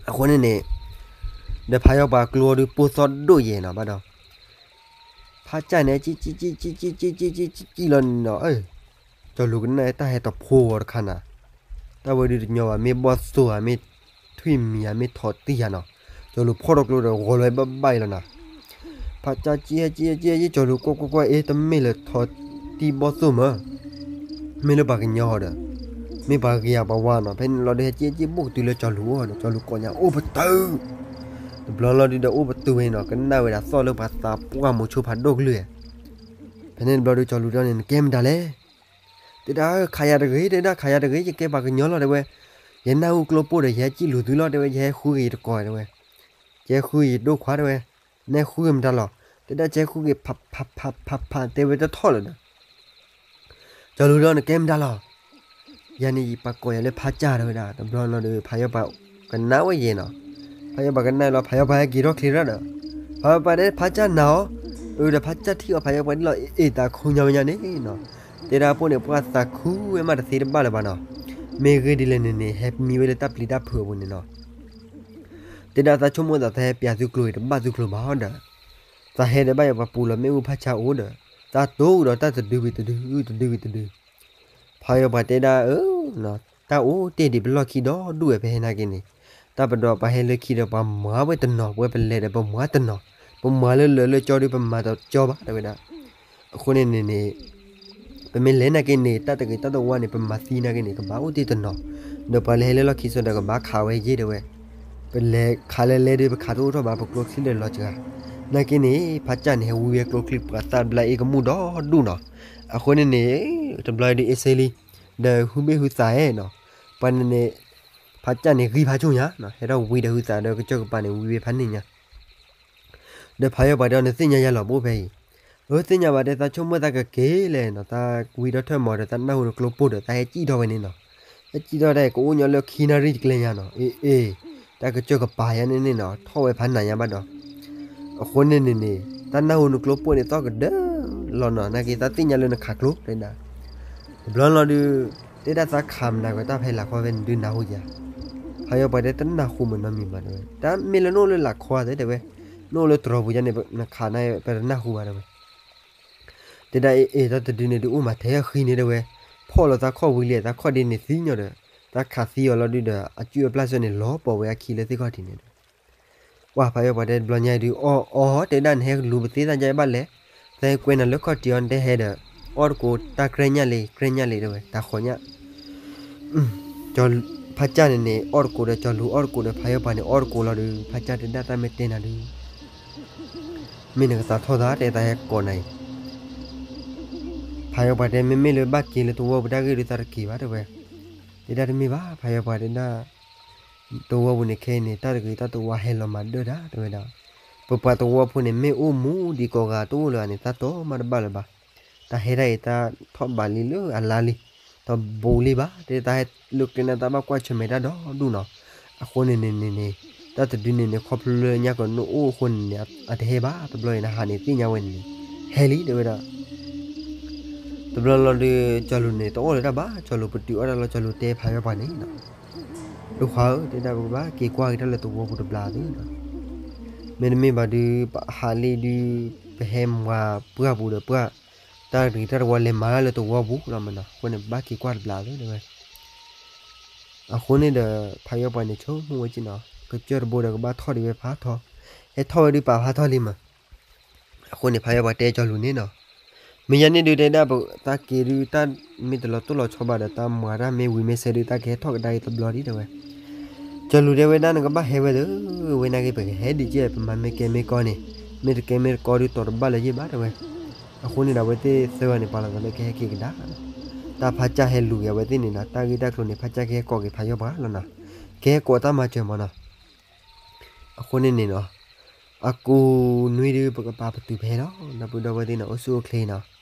အဃိန့ၣ်န့ၣ် ဒီးဖးယီၤပှၤကျိအီၤဒုးပိၢ်သီၣ်ဒိၣ်ယဲၢ်နီၤ ဘၣ်ဒီး ဖးကၢ်န့ၣ် ကံၣ်ကံၣ်ကံၣ်ကံၣ်ကံၣ်ကံၣ်ကံၣ်ကံၣ်လီၤန့ၣ်နီၤ ကၠီၤလူၤကနၣ်တၢ်ဟဲတဖှိၣ်ဂီၤတခါနၤ, တၢ်ဝဲဒုးတညီဘၣ် မ့ၢ်ဘီၣ်သိၣ်ဧါ မ့ၢ်ထွံၣ်မံၤဧါ မ့ၢ်ထိးတံၢ်ဧါနီၤ, ကၠီၤလူၤဖီၣ်ထီၣ်ကျိဒီး ဂီၤလီၤဝဲဘၣ်ဘၣ်အံၤလီၤနၤ. ဖးကၢ်ကံၣ်ဟဲကံၣ်ဟဲကံၣ်ဟဲကံၣ် ကၠီၤလူၤကွၢ်ကွၢ်ကွၢ် အ့ တမ့ၢ်လၢထိးတံၢ်ဘီၣ်သိၣ်မၢ်, မ့ၢ်လၢပှၤကညီဟီဒီး မ့ၢ်ပှၤကယၤပှၤဝါနီၤ. ဖဲန့ၣ်လီၤဒုး ဟဲကံၣ်ဟဲကံၣ် ဘိၣ်ကတုၤလၢကၠီၤလူၤအအိၣ်ဒီး ကၠီၤလူၤကိးညါ အိၣ်ပတုာ်, တဘျီလီၤဒုးဒီး အိၣ်ပတုာ်ဝဲနီၤ, ကနၣ်ဝဲဒၣ်သီၣ်လၢပှၤသးပှၢ်မိၤဆိဖးဒိၣ်ကလုၢ်ဧါ. ဖဲန့ၣ်တဘျီဒုး ကၠီၤလူၤတဲန့ၣ် နကဲမတၤလဲၣ်. တဲဒၣ် ခးယၤတဂ့ၤ, တဲဒၣ် ခးယၤတဂ့ၤ, ယကဲပှၤကညီလီၤ တဲဝဲ, ယနၢ်ဟူကျိပိၢ်ဒီး ယဟဲကံၣ်လူၤသုလီၤ တဲဝဲ, ယဟဲဃုက့ၤယတကိး တဲဝဲ, ယဟဲဃုက့ၤယဒိၣ်ခွါ တဲဝဲ, နဟဲဃုက့ၤမတၤလီၤ. တဲဒၣ် ကဟဲဃုက့ၤ ဖးဖးဖးဖးဖး တဲဝဲတထီၣ်လၢၤဒီး ကၠီၤလူၤဒီး နကဲမတၤလီၤ. ယၤန့ၣ် ယပှၤကိးယၤလၢဖးကၢ် တဲဝဲဒၣ်. တဘျီလီၤဒီး ဖးယီၤပှၤကနၣ်ဝဲယဲၢ်နီၤ, ဖးယီၤပှၤကနၣ်လီၤ ဖးယီၤပှၤဟဲက့ၤထီၣ်ချ့ထီၣ်ဒီး ဖးယီၤပှၤတဲ ဖးကၢ်နၤအီၤ, အၢ ဒီးဖးကၢ်ထံၣ်အီၤ ဖးယီၤပှၤဒ်လီၤ အ့ၣ် သးခုညါဝဲညါန့ၣ်နီၤ. တဲဒၣ်ပိၢ်န့ၣ် ပှၤသးခုဝဲမးတသ့တဘၣ်လၢၤဘၣ်နီၤ. မ့ၢ်ဂ့ၤဒ်လဲၣ်န့ၣ်န့ၣ် ဟဲမံဝဲလၢတၢ်ပျံၤတၢ်ဖုးအပူၤန့ၣ်နီၤ. တဲဒၣ်သးဆိကမိၣ်သး သးဟဲပျးသုကျိၤအံၤ တဘၣ်သုကျိၤဘၣ်ဒီး သးဟဲဒီးဘၣ်ယပှၤပူၤလီၤမ့ၣ်အူဖးဆါအိၣ်ဒီး သးတိၢ်ဒီးတၢ်တဒုဝံၤတဒု တဒုဝံၤတဒု. ဖးယီၤပှၤတဲဒၣ်ဧၢ, တၢ်အိၣ်တ့ၢ်ဒံးပလီၢ်ခံဒီဒူၣ်ဝဲ ဖဲဟဲနာ်က့န့ၣ်, တၢ်ပဒိးပှၤဟဲလၢခံဒီး ပှၤမၤဝဲတနီၤ ပဝဲပလဲၤဒီး ပမၤတနီၤ, ပမၤလၢလၢာ်လၢာ်ကၠီဒုး ပမၤတကၠီဘၣ် တဲဝဲဒၣ်. အဃိန့ၣ်န့ၣ်န့ၣ် ပမ့ၢ်လဲၤနာ်က့န့ၣ် တၢ်တဂ့ၤတၢ်တဝါန့ၣ် ပမၤသံနာ်က့န့ၣ် ကဘၣ်အိၣ်တ့ၢ်တနီၤ, ဒီးပှၤလၢဟဲလၢလီၢ်ခံစိၤဒီး ကဘၣ်ခးဝဲယ့ၢ် တဲဝဲ. ပလဲၤခးလၢလဲၤဒုး ပခးတအိၣ်ထီၣ်ဘၣ် ပကျိချံလၢာ်လီၤစှၤ. နာ်က့န့ၣ် ဖးကၢ်န့ၣ် ဟဲဝံဝဲကျိချံ ပှၤသးဘျါအ့ၣ်ကမူၣ်ဒီဒူၣ်နီၤ. အဃိန့ၣ်န့ၣ် တဘျီဒုး အ့ၣ်စ့လံ ဒီးဟုဘ့ၣ်ဟုသးနီၤ, ပှၤန့ၣ်န့ၣ် ဖးကၢ်န့ၣ် ဂံၢ်ဖးဆူၣ်ညါနီၤ, ဟဲထီၣ်ဝံဒီးဟုသးဒီးကစၢၢ်ကပၤန့ၣ် ဝံဝဲဖးန့ၣ်ညါ. ဒီးဖးယီၤပှၤတဲအီၤ နသ့ၣ်ညါယၤလီၤ ပအိၣ်ဖဲအံၤ. အၢ သ့ၣ်ညါဘၣ်တဲ သးဆိကမိၣ်သးကက့ၤလဲၣ်နီၤ, သးဝံထီၣ်ထၢၣ်မီၤဒီး သးနၢ်ဟူနကျိပိၢ်ဒီး သးဟဲကံၣ်ထီၣ်ဝဲန့ၣ်နီၤ. ဟဲကံၣ်ထီၣ်တၢ်အံၤ ကအိၣ်ညီလၢခံနၣ်ရံၣ်တကျဲညါနီၤ. အ့ အ့ တၢ်ကစၢၢ်ကပၤယါန့ၣ်န့ၣ်နီၤ ထီၣ်ဝဲဖးနးညါဘၣ်ဒီး အဃိန့ၣ်န့ၣ်န့ၣ် တၢ်နၢ်ဟူနကျိပိၢ်န့ၣ် သီၣ်ကဒၢလီၤနီၤ, နာ်က့သးသ့ၣ်ညါလၢနခးကျိ တဲဒၣ်. တဘျီလီၤဒုး တဲဒၣ်သးခးမနၤကွဲးတၢ်ဖဲလၢ်ခီဖဲန့ၣ်ဒုးနၢ်ဟူဧါ. ဖးယီၤပှၤတဲ တနၢ်ဟူမနီတမံၤဘၣ် တဲဝဲ, တၢ်မ့ၢ်လၢနအိၣ်လၢလၢ်ခီသ့ တဲဝဲ, နအိၣ်လၢတြီၤပူၤယါန့ၣ် နခးန့ၣ် ပတနၢ်ဟူဘၣ် တဲဝဲ. တဲဒၣ်အ့ အ့ တၢ်တဒုန့ၣ်ဒုးအိၣ်မးထဲအဃံန့ၣ် တဲဝဲ, ဖီၣ်လီၤသးခီၣ်ဝံၤလံ သးခီၣ်ဒ်န့ၣ်သံညီဒီး သးခးသံအီၤလီၤဒုးဒီး အကုၢ်အပျၢ်စၢၤန့ၣ် လီၤပိာ်ဝဲအခံလၢသ့ၣ်ခီၣ်ထံးန့ၣ်ဒီး ပှၢ်ဖးယီၤပှၤတဲတဘျီညါအံၤဒုး အီၣ်အီၣ်တဲဒၣ် နဟဲလူၤပသ့သၣ်ညါဘၣ်လဲၣ်, သဲကွဲနၤလၢခီၣ်ထံးအီၤ နတဟဲဒီး အီၣ်တကိးတၢ်ကြဲညၣ်လံ ကြဲညၣ်လံ တဲဝဲ တၢ်ဃီညၣ် ဖးကၢ်န့ၣ်န့ၣ် အီၣ်တကိးဒီး ကၠီၤလူၤအီၣ်တကိးဒီး ဖးယီၤပှၤန့ၣ် အီၣ်တကိးလီၤဒီး ဖးကၢ်တဲဒၣ် တၢ်မ့ၢ်တဲနၤဒုး မ့ၢ်နကသးထီၣ်သး တဲသးဟဲကိးနၤအံၤ ဖးယီၤပှၤတဲ မ့မ့ၢ်လၢဘၣ်က့ၤလၢသဝီပူၤတၢ်ဂ့ၢ်ဒုး သးတက့ၤဘၣ် တဲဝဲ, တဲဒၣ်တမ့ၢ်ဘၣ် ဖးယီၤပှၤတဲဒၣ် သဝီပူၤန့ၣ်ခဲအံၤန့ၣ် တၢ်တဂ့ၤတၢ်တဝါဟဲလီၤမၤဒၢၣ်ဒၣ် တဲဝဲဒၣ်, ပပှၤသဝီဖိန့ၣ် မ့ၢ်အိၣ်မူဒံးကိးဂၤတအိၣ်လၢၤန့ၣ် တၢ်တီမးတဘၣ်လၢၤဘၣ်, တၢ်ဟဲဒၣ်အံၤ တၢ်ထီၣ်ဘးလံလၢအလါလံ, တဘူးလံဘၣ် တဲတၢ်ဟဲလၢကျဲန့ၣ် တၢ်ဘၣ်ကွၢ်ဆၢၣ်မဲာ်တၢ်ဒီဒူၣ်နီၤ, အဃိန့ၣ်န့ၣ်န့ၣ်န့ၣ် တၢ်တဒုန့ၣ်န့ၣ် ခီဖျိလၢညါကနအိၣ်အဃိန့ၣ်န့ၣ် အတဟဲဘၣ် တဘျီအံၤ နဟးန့ၣ်သ့ၣ်ညါဝဲန့ၣ်န့ၣ် ဟဲလံ တဲဝဲဒၣ် တဘျီလီၤဒုး ကၠီၤလူၤန့ၣ် တအီၣ်လၢၤတၢ်ဘၣ် ကၠီၤလူၤပတုာ်အီၣ်တၢ်လီၤ ကၠီၤလူၤတဲဖးယီၤပှၤန့ၣ်နီၤ, ဒိၣ်ခွါဧၢ တဲဒၣ် ပကဘၣ်က့ၤကွၢ်က့ၤတၢ်လၢသဝီပူၤတဘျီသုနီၤ, မ့တမ့ၢ်ဘၣ်ဒုး ပဟးလံဒုး ပဟဲမၤပှၢ်ပူၤဒီးပှၢ် တၢ်တဂ့ၤတၢ်တဝါလဲၤမၤတၢ်လၢသဝီပူၤလီၤမးနီၤ, အဃိန့ၣ် ပဘၣ်က့ၤကွၢ်တဘျီသု တဲဝဲ အဃိန့ၣ်ဒီး ဖးယီၤပှၤန့ၣ် ဆိကမိၣ်ဝဲက့နီၤ, ကစၢၢ်တဘိဒီးကဘၣ်ထီၣ်ဒံးဝဲဖးထီ, ဟဲထီၣ်ဝဲဒုးပာ်ဖးထီလံမး, အဃိန့ၣ် ဖးယီၤပှၤတဲကၠီၤလူၤန့ၣ်နီၤ, မ့ၢ်ယၤန့ၣ်ဒုးတဲဒၣ် ပသးက့ၤဒုး တၢ်မ့ၢ်တလီၤတိၢ်လီၤဆီဘၣ်ဒီး တၢ်မၤတၢ်မ့ၢ်ဝံၤမ့ၢ်ဆၢဒုး သးကဟဲထီၣ်ကဒါက့ၤတဘျီဒံး တဲဝဲ, ကၠီၤလူၤတဲဝဲဒၣ် နကဘၣ်ဟဲဝဲသၢ, ဝဲနာ်က့ ပကဟဲဒံးကဲ ပမၤမ့ၢ်ကဲမ့ၢ်ကီန့ၣ်, မ့ၢ်တကဲမ့ၢ်တကီဒုး တီၤတဘၣ်လၢၤယ့ၢ်ဘၣ် တဲဝဲ, အဃိန့ၣ်ဒီး အဝဲသ့ၣ်သၢဂၤန့ၣ် ပှၤလီၤသးလၢကဟဲက့ၤကဒါနီၤ, တၢ်ဖးကၢ်ဟဲလူၤက့ၤအဝဲသ့ၣ်န့ၣ်နီၤ, တၢ်ဂ့ၢ်တၢ်ကျိၤန့ၣ် ဖးကၢ်ကဟဲကိးက့ၤဖးယီၤပှၤလီၤနီၤ, ကဟဲကိးတၢ်မၤစၢၤမးနီၤ, အဃိန့ၣ်န့ၣ်နီၤ, အကူးနွံဒုး ပကပာ်ပတုာ်ဖဲလီၤ, ဒီပုၢ်ဒီဝဲၢ်သ့ၣ်နီၤ အိၣ်ဆူၣ်အိၣ်ချ့နီၤ,